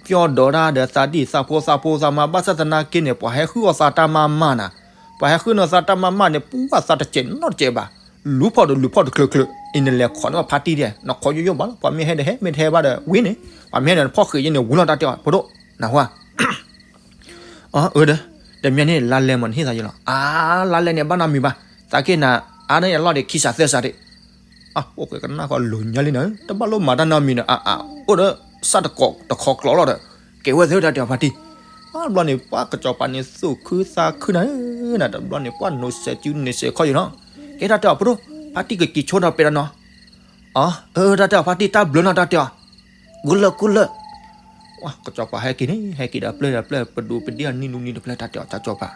ပျီဒီးတၢ်ဒီးသးဒံၣ်သးဖိသးဖိသးမါ ဘၣ်ဆၣ်သနာ်က့န့ၣ် ပှၤဟဲဃုအီၣ်သးတၢ်မၤမၢ်နၤ, ပှၤဟဲဃုန့ၣ်သးတၢ်မၤမၢ်န့ၣ် ပှၤသးတစဲးနီတစဲးဘၣ်, လူၤဖီၣ်ဒီးလူၤဖီၣ်တချုးချုး, အံၤနလဲၤခိးန့ၢ်ဖါတံၢ်ဒဲး နခိးယိယိဘၣ်လီၤ, ပှၤမ့ၢ်ဟဲဒီးဟဲ မ့ၢ်တဟဲဘၣ်ဒီးဝံၤန့ၣ်, ပှၤမ့ၢ်ဟဲဒီးနဖီၣ်ဃံးယဲၢ်န့ၣ်ဝံၤလီၤ တၢ်တဲအီၤဖိဒိၣ်, နၢ်ဟူဧါ. အၢ ဒီး, တမ့ၢ်န့ၣ် လါလဲမ့ၢ်နဟ့ၣ်သးယဲၢ်လီၤ, အါ လါလဲန့ၣ် ဘၣ်နီတမံၤဘၣ်, သးက့ၢ်နၤ, အါန့ၣ်အလီၢ်ဒံးခံစးသၢစးဒံး, အဖိၣ်ဃဲကနၣ်ဃီလိၤညါလံနၤ, တဘၣ်လိၣ်မၤတၢ်နီတမံၤဒီး အါအါ, အိၣ်ဒီး စၢ်တကိးတခီကျိးလီၤဒီး, ကဲဝဲသ့ၣ်တၢ်တဲအီၤဖါတံၢ်, ဘၣ်တဘျီန့ၣ် ပှၤကစီၤပၤန့ၣ် သူၣ်ခုသးခုနၤ, တဘျီန့ၣ် ပှၤနိးစဲးစုန့ၢ်စဲးခီယဲၢ်နီၤ, ကဲတၢ်တဲအီၤဖိဒိၣ်, ဖါတံၢ်ကက့ၤဆိဒီးပဲာ်ဒီးနီၤ အၢ တၢ်တဲအီၤဖါတံၢ် တၢ်ဘျၢနီၤ တၢ်တဲအီၤ, ကူလၢကူလၢ, ကစီၤပၤဟဲက့ၤန့ၣ် ဟဲက့ၤဒီးပျဲၢ်ဒီးပျဲၢ် ပဒိးပဒ့ၣ်အနံၣ်နူနံၣ်တဖျၢၣ် တၢ်တဲအီၤ ကစီၤပၤ,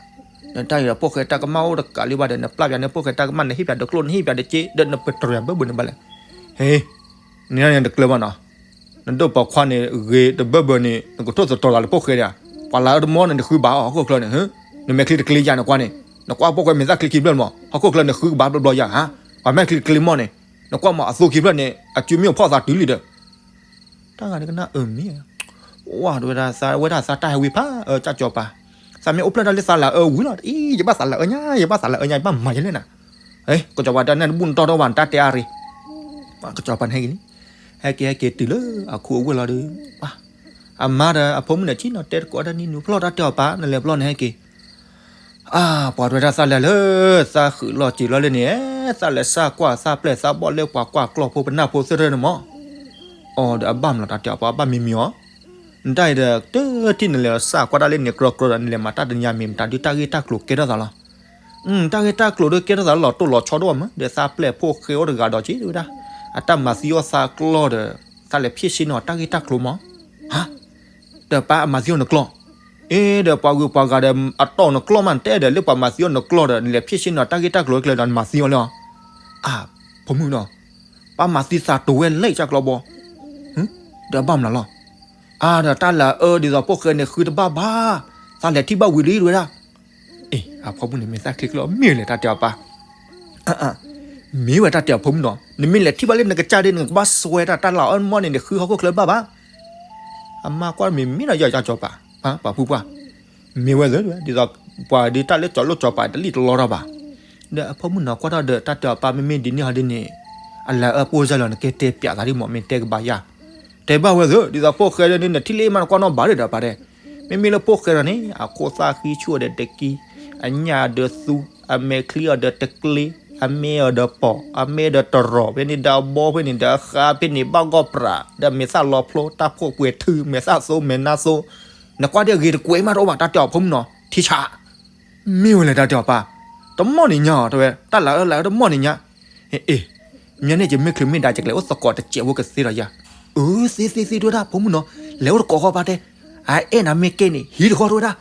နတၢ်အံၤဒီးဖိၣ်ဃဲတၢ်ကမၣ်အိၣ်တကးလံဘၣ်ဒီး နပျၢ်ပၠးန့ၢ်ဖိၣ်ဃဲတၢ်ကမၣ် နဟ့ၣ်ပၠးဒီးကျိၣ် နဟ့ၣ်ပၠးဒီးစ့ ဒီးနပတြၢၤဘၢဘၢန့ၣ်ဘၣ်လဲၣ်, ဟ့, နတကျၢၤဘၣ်နီၤ, နဒိၣ်ပိာ်ခွါန့ၣ် ဂ့ၤတဘၢဘၢန့ၣ် နကထိၣ်သတြီၤသးလၢဖိၣ်ဃဲဒီး, ပှၤလၢအတမီၢ်န့ၣ် နဃုဘၣ်အီၤဟီၣ်ခိၣ်ချၢန့ၣ်, နမဲာ်ချံတကျ့ယါန့ၣ်ကွၢ်န့ၣ်, နကွၢ်ဖိၣ်ဃဲမဲာ်သၣ်ချံခံဖျၢၣ်မး ဟီၣ်ခိၣ်ချၢန့ၣ် ဃုကဘၣ်ဘျီဘျီယါဧါ, ပှၤမဲာ်ချံတကျ့မီၢ်န့ၣ်, နကွၢ်မးအသိခံဖျၢၣ်န့ၣ် အစုမ့ၢ်အိၣ်ဖီၣ်သးတုၤလံဒီး တၢ်ဂၤန့ၣ်ကနၣ်အၢမ့ၢ်, ဝဲဒၣ်သး ဝဲဒၣ်သးတၢ်ဟဲဝံဖးအၢ ကစီၤပၤ, သးမ့ၢ်အိၣ်ဖျဲၣ်တၢ်လၢသးလၤအၢဝံၤလီၤ, အံၤ ယဘၣ်သးလၤအၢညါ ယဘၣ်သးလၤအၢညါ ယဘၣ်မၤယဲလဲၣ်နၤ, ကစီၤပၤတဲန့ၣ် တဘူၣ်နတီၢ်ဒီးဘၣ် နတၢ်တဲအါရ့, ကစီၤပၤန့ၣ်ဟဲက့ၤလံ, ဟဲက့ၤဟဲက့ၤတုၤလၢအခိအဝ့ၢ်လီၤဒီး, အမါဒီးအဖိမုၣ်န့ၣ် ဆ့ၣ်နီၤတဲတကိးတၢ်နံၣ်နူၤဖျီၣ် တၢ်တဲအီၤပၢ် နလဲၤဖျီၣ်န့ၣ်ဟဲက့ၤ အါ ပှၤတဝဲဒၣ်သးလဲၤလၢ သးဃုာ်လီၢ်စၢၤလီၤလၢန့ၣ်, သးလဲၤစၢ်ကွၢ်သးပျဲၢ်သးဘီၣ်လၢပှၤကွၢ်ကျီၢ်ဖိပနၢ်ဖိသ့ၣ်တဖၣ်န့ၣ်မး, အီၤဒီးအဘၣ်မလီၤ တၢ်တဲအီၤပၢ် အဘၣ်မံမံအီၤ, နတၢ်အံၤဒီး တထံၣ်နလဲၤစၢ်ကွၢ်တၢ်လၢန့ၣ်ကြီကြီဒီး နလဲၤမၤတၢ်တနံၤမ့ၢ်မတၤဒုး တၢ်ဂ့ၢ်တၢ်ကျိၤကဲထီၣ်သးလီၤ, တၢ်ဂ့ၢ်တၢ်ကျိၤဒီးကဲထီၣ်သးလီၤ တိၢ်လီၤဆီဒိၣ်မး ဒီးသးပျဲၢ်ဖိဃဲအိၣ်တဂၤဒီးက့ၤတဝဲဒၣ်, အတၢ်မၤသံအီၣ်သးကျီၢ်ဒီး သးလဲၤဖံးဆ့ၣ်နီၤတၢ်ဂ့ၢ်တၢ်ကျိၤမး ဟါ, ဒီးပၢ်အမၤသံအီၣ်နကျီၢ်, အ့ ဒီးပှၤဂုၤပှၤဂၤဒီး အတီၢ်နကျီၢ်မး နတဲဒီး လၢပှၤမၤသံအီၣ်နကျီၢ်ဒီး နလဲၤဖံးဆ့ၣ်နီၤတၢ်ဂ့ၢ်တၢ်ကျိၤကျဲဒီး နမၤသံအီၣ်လၢအီၤ, အါ, ဖိမုၣ်နီၤ, ပၢ်မၤသံသးတဝဲလဲၣ် ကၢ်ကျီဘီ, ဒီးဘၣ်မနုၤလီၤ, အါ ဒီးတၢ်လၤအၢဒ်သိးဖိၣ်ဃဲန့ၣ် ဃုတဘၣ်ဘၣ်, သးလဲၤထံၣ်ဘၣ်ဝံၤလံတဝဲဒၣ် အ့ အဖိမုၣ်န့ၣ် မ့ၢ်သးချ့ချ့အီၤ မ့ၢ်ဝဲလဲၣ် တၢ်တဲအီၤပၢ်, မ့ၢ်ဝဲတၢ်တဲအီၤဖိမုၣ်နီၤ, နမ့ၢ်လဲၤထံၣ်ဘၣ်လၢနကစၢ်ဒ် နကဘၣ်စွဲတၢ် တၢ်လၤအၢမီၢ်န့ၣ် နဃုဟီၣ်ခိၣ်ချၢဘၣ်ဘၣ်, အမါကွၢ်မ့ၢ်မ့ၢ်ဒီးယီၤကၢ်ကၠီၤပၤ, ပှၤဖုပှၢ်, မ့ၢ်ဝဲသ့ၣ် ဒ်သိး ပှၤဒ်တၢ်လၢကၠီၤလိၣ်ကၠီၤပၤတလံၣ်တလီတၢ်ဘၣ်, ဒီးအဖိမုၣ်နီၤကွၢ်ထီၣ်ဒီး တၢ်တဲအီၤပၢ် မ့မ့ၢ်ဒ်န့ၣ်ဟီဒ်န့ၣ်, အလၤအၢပိၢ်စၢ်လီၤ နကဲတဲပျးသးဒ်မ့ၢ် မ့ၢ်တဲကဘၣ်ယၤ, တဲဘၣ်ဝဲသ့ၣ် ဒ်သိးဖိၣ်ဃဲဒ်န့ၣ် နထံၣ်လၢမးနကွၢ်နီၣ်ဘၣ်ဒံးဒီးပၢ်တဲ မ့မ့ၢ်လၢဖိၣ်ဃဲဒီးန့ၣ် အခိၣ်သၣ်ဃံဆူၣ်အီၤဒီးတကံ, အညၣ်အီၤဒီးသူ, အမဲာ်ချံအီၤဒီးတကျ့, အမဲအီၤဒီးပီၢ်, အမဲဒီးတရီး, ဖဲန့ၣ်ဒီးအဘီ, ဖဲန့ၣ်ဒီးအဃါ, ဖဲန့ၣ်ဘၣ်ဂီၢ်ပြး, ဒီးမဲာ်သၣ်လီၤဖျိ, တၢ်ဖှီၣ်ပှဲၤထု, မဲာ်သၣ်သိမဲာ်နါသိ, နကွၢ်ဒ်အဂ့ၤတကွဲးမးတအိၣ်ဘၣ် တၢ်တဲအီၤဖိမုၣ်နီၤ, ထံဆး, မ့ၢ်ဝဲလဲၣ် တၢ်တဲအီၤပၢ်, တမီၢ်န့ၣ်ညါအီၤ တဲဝဲ တၢ်လၤအၢလၤအၢတမီၢ်န့ၣ်ညါ, အ့ မ့ၢ်န့ၣ် ယမ့ၢ်ချုးမ့ၢ်ဒါ ယကလဲၤအိၣ်သကိးတစဲးဖိကသ့ဒီးယၤ, အၢ သ့သ့သ့ တဲဝဲဒၣ် ဖိမုၣ်နီၤ, လဲၤအိၣ်သကိးဃီပၢ်တဲ, အအဲၣ်နၤမ့ၢ်ကဲန့ၣ် ဟံးတဃီတဝဲဒၣ်,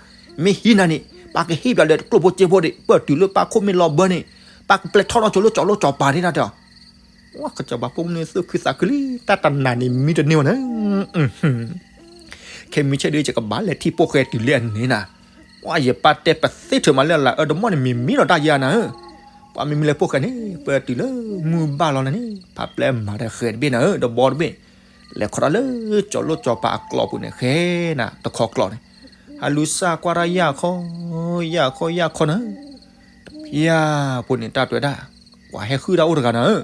မ့ၢ်ဟံးနၤန့ၣ် ပှၤကဟ့ၣ်ပှၤလၢကျိၣ်ဖိစ့ဖိဒံး, ပၢၢ်တုၤလၢပၢ်ခိၣ်မ့ၢ်လီၤဘၢန့ၣ် ပှၤကပျဲထီၣ်ထီၣ်ဆိလၢကၠီၤလိၣ်ကၠီၤပၤဒံး တၢ်တဲအီၤ. ဝဲကစီၤပၤဖိမုၣ်န့ၣ် သူၣ်ခုသးခုလံ, တၢ်တနၤန့ၣ်မံတန့ၢ်ဝဲန့ၣ်, ခဲမုၢ်ဆ့ၣ်ဒုး ယကဘၣ်လဲၤထံၣ်ဖိၣ်ဃဲတုၤလၢအန့ၣ်နၤ, ပှၤယပၢ်တဲပသ့ထုးမးလၢအလၢအအၢတမီၢ်န့ၣ် မ့ၢ်မံလီၤတၢ်ယါနၤဧၢ, ပှၤမ့မံလၢဖိၣ်ဃဲန့ၣ် ပၢၢ်တုၤလၢမုၢ်ဘၣ်လီၤနၤန့ၣ် ဖးပျဲမၤတဃဲၤတဘ့ၣ်နၤဧၢ, တဘီတဘ့ၣ်, လဲၤခီတၢ်လၢကၠီၤလိၣ်ကၠီၤပၤအကျိာ်ပူၤန့ၣ် ဃဲနၤတခီကျိာ်န့ၣ်, ဟးလူၤစၢ်ကွၢ်တၢ်ယၢ်ခီ, ယၢ်ခီယၢ်ခီနၤဧၢ, တဖျၢၣ်ဖိန့ၣ် တၢ်တဲဝဲဒၣ်, ပှၤဟဲဃုတၢ်အိၣ်တဂၤနၤဧၢ,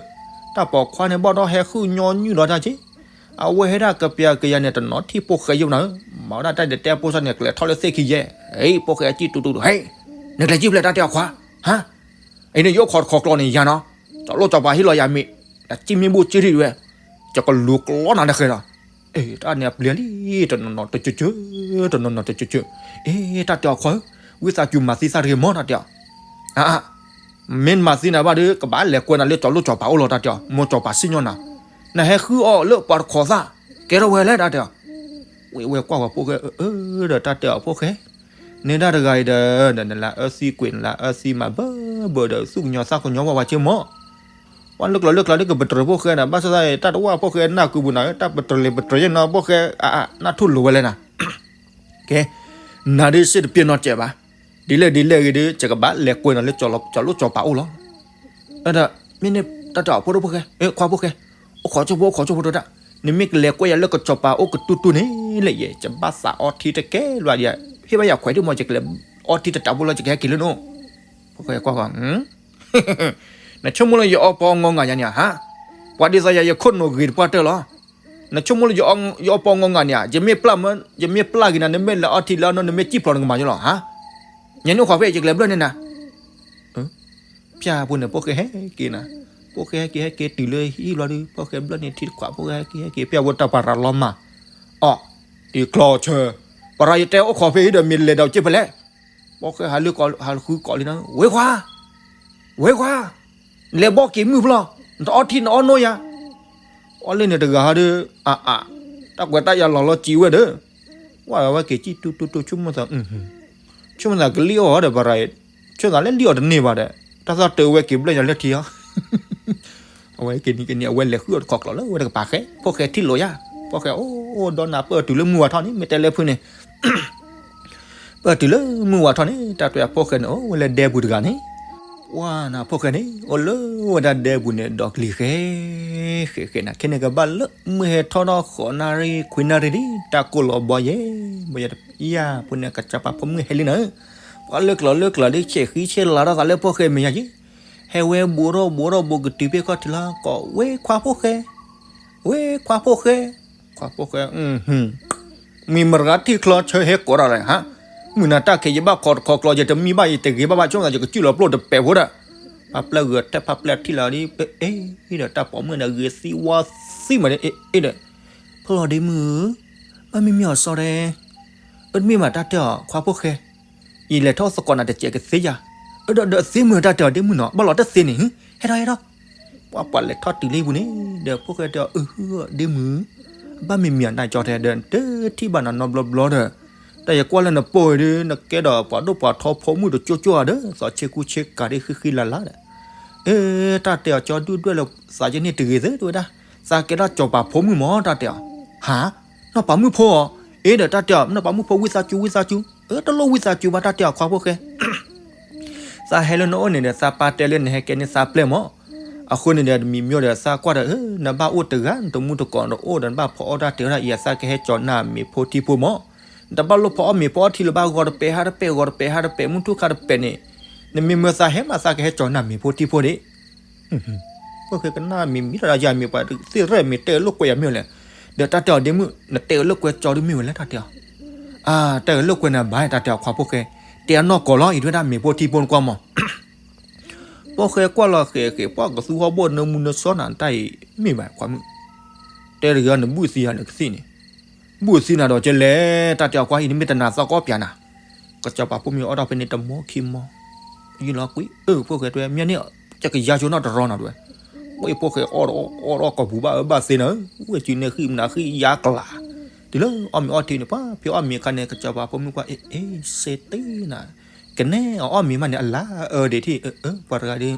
တၢ်ပိာ်ခွါန့ၣ်ဘၣ်ဒီးဟဲဃုညီနုၢ်လီၤတၢ်က့, အဝဲဟဲဒၣ်ကပျၤကယၤန့ၣ် တနီၤထံၣ်ဖိၣ်ဃဲယုၢ်နၤဧၢ, မၤဝဲဒၣ်တၢ်ဒဲးတဲအဖိစၢ်န့ၣ် ကျဲၤထီၣ်လၢသ့ၣ်ခံယဲၢ်, ဟဲ ဖိၣ်ဃဲအစံၣ်တူတူတူ ဟဲ, နကျဲၤစံၣ်ဖျဲးတၢ်တဲအီၤခွါ, ဟါ, အံၤန့ၣ်ယအိၣ်ခိးတခီကျိာ်န့ၣ်ယၤနီၤ, ကၠီၤလိၣ်ကၠီၤပၤဟ့ၣ်လီၤယၤမ့ၢ်, နစံၣ်မ့ၢ်ဘူၣ်စံၣ်ထံၣ်ဝဲ, ယကလူၤကျီနၤတဃဲၤလီၤ. တၢ်န့ၣ်အပျံၤလံ, တနီၤနီၤတကၠၢကၠၢ, တနီၤနီၤတကၠၢကၠၢ, အ့ တၢ်တဲအီၤခွါဧၢ, ဝံသးစူၤမၤသံသးတဂ့ၤမီၢ် တၢ်တဲအီၤ, အါ မ့ၢ်မၤသံနၤဘၣ်ဒီး ကဘၣ်လဲၤကွဲနၤလၢကၠီၤလိၣ်ကၠီၤပၤအိၣ်လီၤ တၢ်တဲအီၤ, မ်ကၠီၤပၤစံၣ်ညီနၤ, နဟဲဃုအီၤလၢပှၤတခိးသၣ်, ကဲထီၣ်ဝဲလဲၣ် တၢ်တဲအီၤ, ဝဲကွၢ်ဝဲဖိၣ်ဃဲအၢ ဒီးတၢ်တဲအီၤဖိၣ်ဃဲ, န့ၢ်ဒၣ်တဂၤအံၤဒီး နလၢအၢသံကွံာ် နလၢအၢသံမၤဘၢဘၢဒီး သူၣ်ကညီၤသးကညီၤဝဲဝဲက့မီၢ်, ပှၤလၢကျိၤလၢကျိၤဒ်ကပတြၢၤဖိၣ်ဃဲနၤ ဘၣ်ဆၣ်သးတၢ်တဝၢ်ဖိၣ်ဃဲနၢ်ကုပူၤနၤ တၢ်ပတြၢၤလံၤပတြၢၤယဲၢ်နီၤ ဖိၣ်ဃဲအနၢ်ထူၣ်လိၤဝဲလဲၣ်နၤ ကဲ, နၤဒ်စ့ၢ်တပျဲၢ်နီတစဲးဘၣ်, ဒ်လဲၣ်ဒ်လဲၣ်ဂ့ၤဒီး ယကဘၣ်လဲၤကွဲနၤလၢကၠီၤလိၣ်ကၠီၤပၤအိၣ်လီၤ. ဒီး မ့ၢ်န့ၣ် တၢ်တဲအီၤဖိဒိၣ်ဖိၣ်ဃဲ, ခွါဖိၣ်ဃဲ, အိၣ်ခိးကၠိဖိ အိၣ်ခိးကၠိဖိတဝဲဒၣ်, နမ့ၢ်ကလဲၤကွဲယၤလၢကၠီၤပၤအိၣ်ကတူၢ်တူၢ်န့ၣ်လဲၣ် ယဲ ယဘၣ်သးအီထံတကဲလၢၤဒီး, ဟ့ၣ်ဘၣ်ယၤခွဲးဒံးမီၢ် ယကလဲၤအီထံတတးဖိလီၤ ယကဟဲက့ၤလၢနအိၣ်, ဖိၣ်ဃဲကွၢ်ဃီ နဆိကမိၣ်လၢယအီပီအီငီငာ်ယၤန့ၣ်ဧါ, ပှၤဒ်သိးယၤယခိၣ်နူာ်ဂ့ၤတပှၢ်တၢၢ်လီၤ. နဆိကမိၣ်လၢယအီပီအီငီငာ်န့ၣ်ဧါ, ယမ့ၢ်ပျၢ်မၢ, ယမ့ၢ်ပျၢ်ဂ့ၤနၤ နမ့ၢ်လဲၤအီထံလၢအနီၢ် နမ့ၢ်စံၣ်ဖျိးနကမၤယိလီၤဧါ. ညါန့ၣ်အိၣ်ခိးဖဲ ယကလဲၤဘျၢၣ်န့ၢ်နၤ. ဖၠၣ်ဖိန့ၣ် ဖိၣ်ဃဲဟဲက့ၤနၤ, ဖိၣ်ဃဲဟဲက့ၤဟဲက့ၤတုၤလၢဟံၣ်ဘျီဒီး ဖိၣ်ဃဲဘျၢၣ်န့ၢ်ထံတခွး ဖိၣ်ဃဲဟဲက့ၤဟဲက့ၤ ဖၠၣ်ဖိတၢ်ပၤရၤလီၤမၢ်, အီၣ်, အံၤကျီၢ်ဆၢ, ပၤရၤယတဲအိၣ်ခိးဖဲအံၤဒီး မ့ၢ်လဲၤဒီးက့ၤဖဲလဲၣ်. ဖိၣ်ဃဲဟးလၢကီး ဟးဃုကီးလံနၤ, ဝ့ခွါ, ဝ့ခွါ, လဲၤဘီက့ၤမုၢ်ဖျီ, နတအီထံနအီနိယၤ. အီၣ်လၢန့ၣ်တဂၤဟီဒီး အါအါ, တၢ်ကွဲးတၢ်ယၤလီၤလီၤစံးဝဲဒီး, ဝဲဝဲက့ၤစံၣ်တူတူတူ ဆိကမိၣ်သး, ဆိကမိၣ်သးကလံၣ်အီၣ်ဒီး ပၤရၤ, ဆိကမိၣ်သးလၢလံၣ်အီၣ်တန့ၢ်ဘၣ်ဒီး, တၢ်သီၣ်တၢ်ဝဲက့ၤဘျၢၣ်ညါလၢထံအီၤ အဝဲက့ၤနံၤက့ၤနံၤ အဝဲလဲၤဃုအီၣ်တခီကျိးလၢဝဲတကပၤဃဲ, ဖိၣ်ဃဲထံၣ်လိာ်ယၤ, ဖိၣ်ဃဲအိၣ်ဒီးနၤ ပၢၢ်တုၤလၢမုၢ်ဝါထီၣ်န့ၣ် မ့ၢ်တဲလၢဖုန့ၣ်, ပၢၢ်တုၤလၢမုၢ်ဝါထီၣ်န့ၣ် တၢ်တဲအဖိၣ်ဃဲန့ၣ် အိၣ်ဝဲလၢဒဲပူၤတဂၤန့ၣ်, ပှၤနၤဖိၣ်ဃဲန့ၣ် အိၣ်လၢဝဲဒၣ်ဒဲပူၤန့ၣ် ဒီးကလံၤဃဲ, ဃဲဃဲနၤ ခဲန့ၣ်ကဘၣ်လၢမုၢ်ဟဲထီၣ်ထီၣ်ဃိးနၣ်ရံၣ် ခွံနၣ်ရံၣ်ဒံး တၢ်ကိၢ်လီၤဘီယဲ, ဘီယဲ, ယၤဖိန့ၣ် ကစၢ်ပၤဖိမုၣ်ဟဲလံနၤ, ပှၤလၢကျိၤလၢကျိၤဒ် ဆဲးဃံဆဲးလၤထီၣ်သးလၢဖိၣ်ဃဲမဲာ်ညါယဲ ဟဲဝဲဘူးထီၣ်ဘူးထီၣ်ဘူးကတုၤဖဲခီၣ်ထံးလီၤ ကိးဝဲခွါဖိၣ်ဃဲ, ဝဲခွါဖိၣ်ဃဲ, ခွါဖိၣ်ဃဲ, မ့ၢ်မတၤဂၤထံၣ်ချီဆၢဟဲကိးတၢ်လဲၣ်ဟါ, မုၢ်နၤတၢ်ခဲ ယဘၣ်ခိးတခီကျိး ယတမံဘၣ် ယတဂ့ၤဘၣ်ဘၣ် ဆိကမိၣ်သးယကစူၣ်လီၤပျိၢ်တပဲာ်ဖိဒီး, ဖးပျဲၢ်ဂဲၤထဲဖးပျဲၢ်ထံၣ်လီၤဒ် အ့ဒီးတၢ်ပိာ်မုၣ်န့ၣ် ဂ့ၤသံဝါသံမးဒ် အ့ဒီး, ဖျီၣ်ဒ့မုၣ်ဧၢ, ဘၣ်မံမံအီၤစီဒီး, အၢတမ့ၢ်ဘၣ်တၢ်တဲအီၤခွါဖိၣ်ဃဲ ယလဲၤထီၣ်သကိးနၤတစဲးကသ့ယၤ, အၢဒီးဒီးသ့မုၢ်တၢ်တဲအီၤဒ့မုၣ်နီၤ ဘၣ်လီၤတသ့န့ၣ်, ဟဲထီၣ်ဟဲထီၣ်, ပှၤပှၤလဲၤထီၣ်တုၤလံပူၤန့ၣ်, ဒီးဖိၣ်ဃဲတဲအီၤ အၢဟုဒ့မုၣ်, ဘၣ်မံမံအီၤနၤကၠီတဲဒီး တထံၣ်ဘၣ်နၤနီတဘျီဘျီဒီး, တၢ်ယကွၢ်လၢနပိၢ်အံၤဒီး နကဲဒီးပှၤဒိၣ်ပှၤထီဖိမုၣ်တကၠိကၠိဧါဒီး သီးဆ့ကူဆ့ကၤဒ်ဃံဃံလၤလၤဒီး, အၢ တၢ်တဲအီၤကၠီဒုၣ်ဒွဲၣ်လၢသးယန့ၢ်တဂ့ၤသ့တဝဲဒၣ်, သးကဲထီၣ်စီၤပၤဖိမုၣ်မးတၢ်တဲအီၤ, ဟါ, နီၢ်ပၤမုၣ်ဖိအီၤ, အ့ဒီးတၢ်တဲအီၤ နီၢ်ပၤမုၣ်ဖိဝံသးစူၤဝံသးစူၤ, အၢ တလိၣ်ဝံသးစူၤဘၣ်တၢ်တဲအီၤခွါဖိၣ်ဃဲ သးဟဲလၢနအိၣ်န့ၣ်ဒီး သးပာ်တဲလၢနဟဲကဲန့ၢ်သးပျဲၢ်မး, အဃိန့ၣ်ဒီး တမံၤမံၤဒီး သးကွၢ်ဒီး နဘၣ်အိၣ်တဂၤ နတမူတကိးတအိၣ်ဒီး နဘၣ်ဖီအီၣ်တၢ်တ့ၢ်ဝဲဒၣ်အံၤ သးကဟဲကၠီၤနၤမ့ၤဖိထံဖိမး, နတဘၣ်လိၣ်ဖီအီၣ်မ့ၤဖီအီၣ်ထံလၢၤဘၣ် ဂီၤတပဲာ်ဟါတပဲာ် ဂီၤတပဲာ်ဟါတပဲာ် မုၢ်ထူၣ်ခါတပဲာ်န့ၣ်, နမ့ၢ်မၢသးဟဲမး သးကဟဲကၠီၤနၤမ့ၤဖိထံဖိဒံး ဖိၣ်ဃဲကနၣ်မံၤမံၤဒီးယၤမ့ၤပှၤသ့ၣ်ရဲၣ်မ့ၤတဲအၢလိာ်ကွဲယၤမ့ၢ်လဲၣ်, ဒီးတၢ်တဲအီၤဒ့မုၣ် နတဲအၢလိာ်ကွဲကၠီဒ်မ့ၢ်ဝဲလဲၣ်တၢ်တဲအီၤ, အၢ တၢ်အၢလိာ်ကွဲနၤဘၣ်တၢ်တဲအီၤခွါဖိၣ်ဃဲ, တဲအနီၢ်ကီၢ်လီၤ အံၤတဝဲဒၣ်မ့ၤဖိထံဖိနကွၢ်မး, ဖိၣ်ဃဲကွၢ်လီၤဃဲးဃဲး ပှၤကသူဟီၣ်ဘိၣ်နၢမူနၢဆှီနၤ တၢ်အံၤမ့ၢ်ဘၣ်ခွါမုၣ်, တဲတဂ့ၤအီၤ နဘုၣ်သံယၤနကသံၣ်န့ၣ်, ဘုၣ်သံနၤဒီးကလဲၤ တၢ်တဲအီၤကွၢ်အံၤ နမ့ၢ်တနာ်သးကအီၣ်ပၠးနၤ, ကစီၤပၤဖိမ့ၢ်အီၣ်တၢ်ဖဲန့ၣ်တမီခံမီ ယံာ်လီၤကွံာ် အၢ ဖိၣ်ဃဲတဲဝဲ မ့ၢ်န့ၣ် ယကယါဆိနီၣ်တရီနီၤတဲဝဲ, ဝဲဖိၣ်ဃဲအီၣ်အီၣ်အီၣ်ကိာ်ပူၤဘၣ်အၢဘၣ်သ့နီၤ, ဝဲစုန့ၣ်ဃံၣ်မနၤဃံၣ်ယါကျး, တ တုၤလၢအီၣ်မ့ၤအီထံန့ၣ် ပှၤဖံးအီၣ်မ့ၤအခါန့ၣ် ကစီၤပၤဖိမုၣ်ကွၢ် အ့ အ့ စ့တ့နၤ, ကနဲအီၣ်မ့ၤမးန့ၣ် အလါအၢဒံးထံၣ် အၢ ပှၤတဂၤဒီး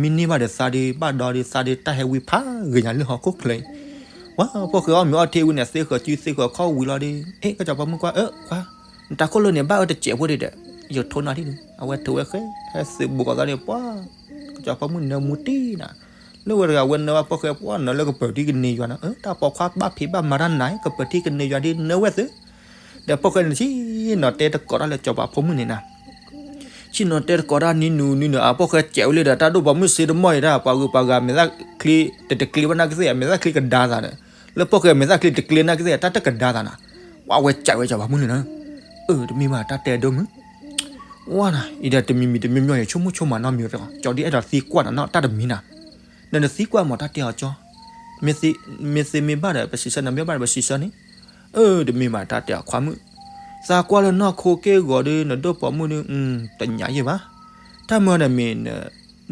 မ့ၢ်န့ၢ်ဘၣ်ဒီးသးဒီး ဘၣ်ဒီးဒီးသးဒီး တၢ်ဟဲဝံဖးဂ့ၤညါလၢဟီၣ်ခိၣ်ချၢအံၤ, ပှၤဖီၣ်ဃဲအီၣ်မ့ၤအီထံဝံန့ၣ် သ့ဃၢၤစုသ့ဃၢၤခီၣ်ဝံၤလီၤဒီး အ့ ကစီၤပၤမုၣ်ကွၢ် အၢ ခွါ နတၢ်ခိၣ်လိာ်န့ၣ် ဘၣ်အၢတစဲးဖိဒံးဒီး ယထိနၤထံၣ်န့ၣ် အဝဲထိဝဲဃဲ ဟဲသုးဘူးကီးသးန့ၣ် ပှၤ ကစီၤပၤမုၣ်နၢမူတံၢ်နၤ, လၢဝဲတဂၤဝဲနၢဘၣ်ဖီၣ်ဃဲ ပှၤနၢလၢကပၢၤထံကန့ၢ်ယွၤနၤ အၢ တၢ်ပိာ်ခွါဘၣ်ဖံးဘၣ်မၤတၢ်နၤ ကပၢၤထံကန့ၢ်ယွၤဒ်နၢဝဲသု, ဒီးဖီၣ်ဃဲန့ၣ် ဆ့ၣ်နီၤတဲတကိးတၢ်လၢစီၤပၤဖိမုၣ်န့ၣ်နၤ ဆ့ၣ်နီၤတဲတကိးတၢ်နံၤနုၤနံၤနုၤ အဖီၣ်ဃဲစဲးဝဲလံဒီး တၢ်ဒိၣ်ပိာ်မုၣ်စ့တမီၢ်အံၤဒၣ် ပှၤဂုၤပှၤဂၤမဲာ်သၣ်ချံ တတကျ့ဘၣ်နာ်ကသ့ၣ် အမဲာ်သၣ်ချံကဒါသးဒီး လၢဖီၣ်ဃဲမဲာ်သၣ်ချံတကျ့နာ်ကသ့ၣ် တၢ်တကဒါသးနၤ, ပှၤဝဲစဲးဝဲစီၤပၤမုၣ်န့ၣ်နၤ, အၢ တမ့ၢ်ဘၣ်တၢ်တဲအဒိၣ်မုၢ်, ဝါနၤ အံၤဒီးတမံၤမံၤတမံၤမံၤ ယဆိကမိၣ်ဆိကမးနီတမံၤတဂီၤ ကၠီဒ်အဲၣ်ဒိးသံကွၢ်နၤနီတၢ်တမံၤနၤ, နနသံကွၢ်မးတၢ်တဲအီၤကၠီ, မ့ၢ်သ့မ့ၢ်ဘၣ်ဒီး ပစံးဆၢ နမ့ၢ်ဘၣ်ဒီးပစံးဆၢန့ၣ်, အၢ တမ့ၢ်ဘၣ်တၢ်တဲအီၤခွါမုၣ်, သးကွၢ်လၢနီၢ်ခိက့ၢ်ဂီၤဒီး နဒိၣ်ပိာ်မုၣ်ဒီး တညးယံၣ်ဘၣ်, တၢ်မၤဒီးမ့ၢ်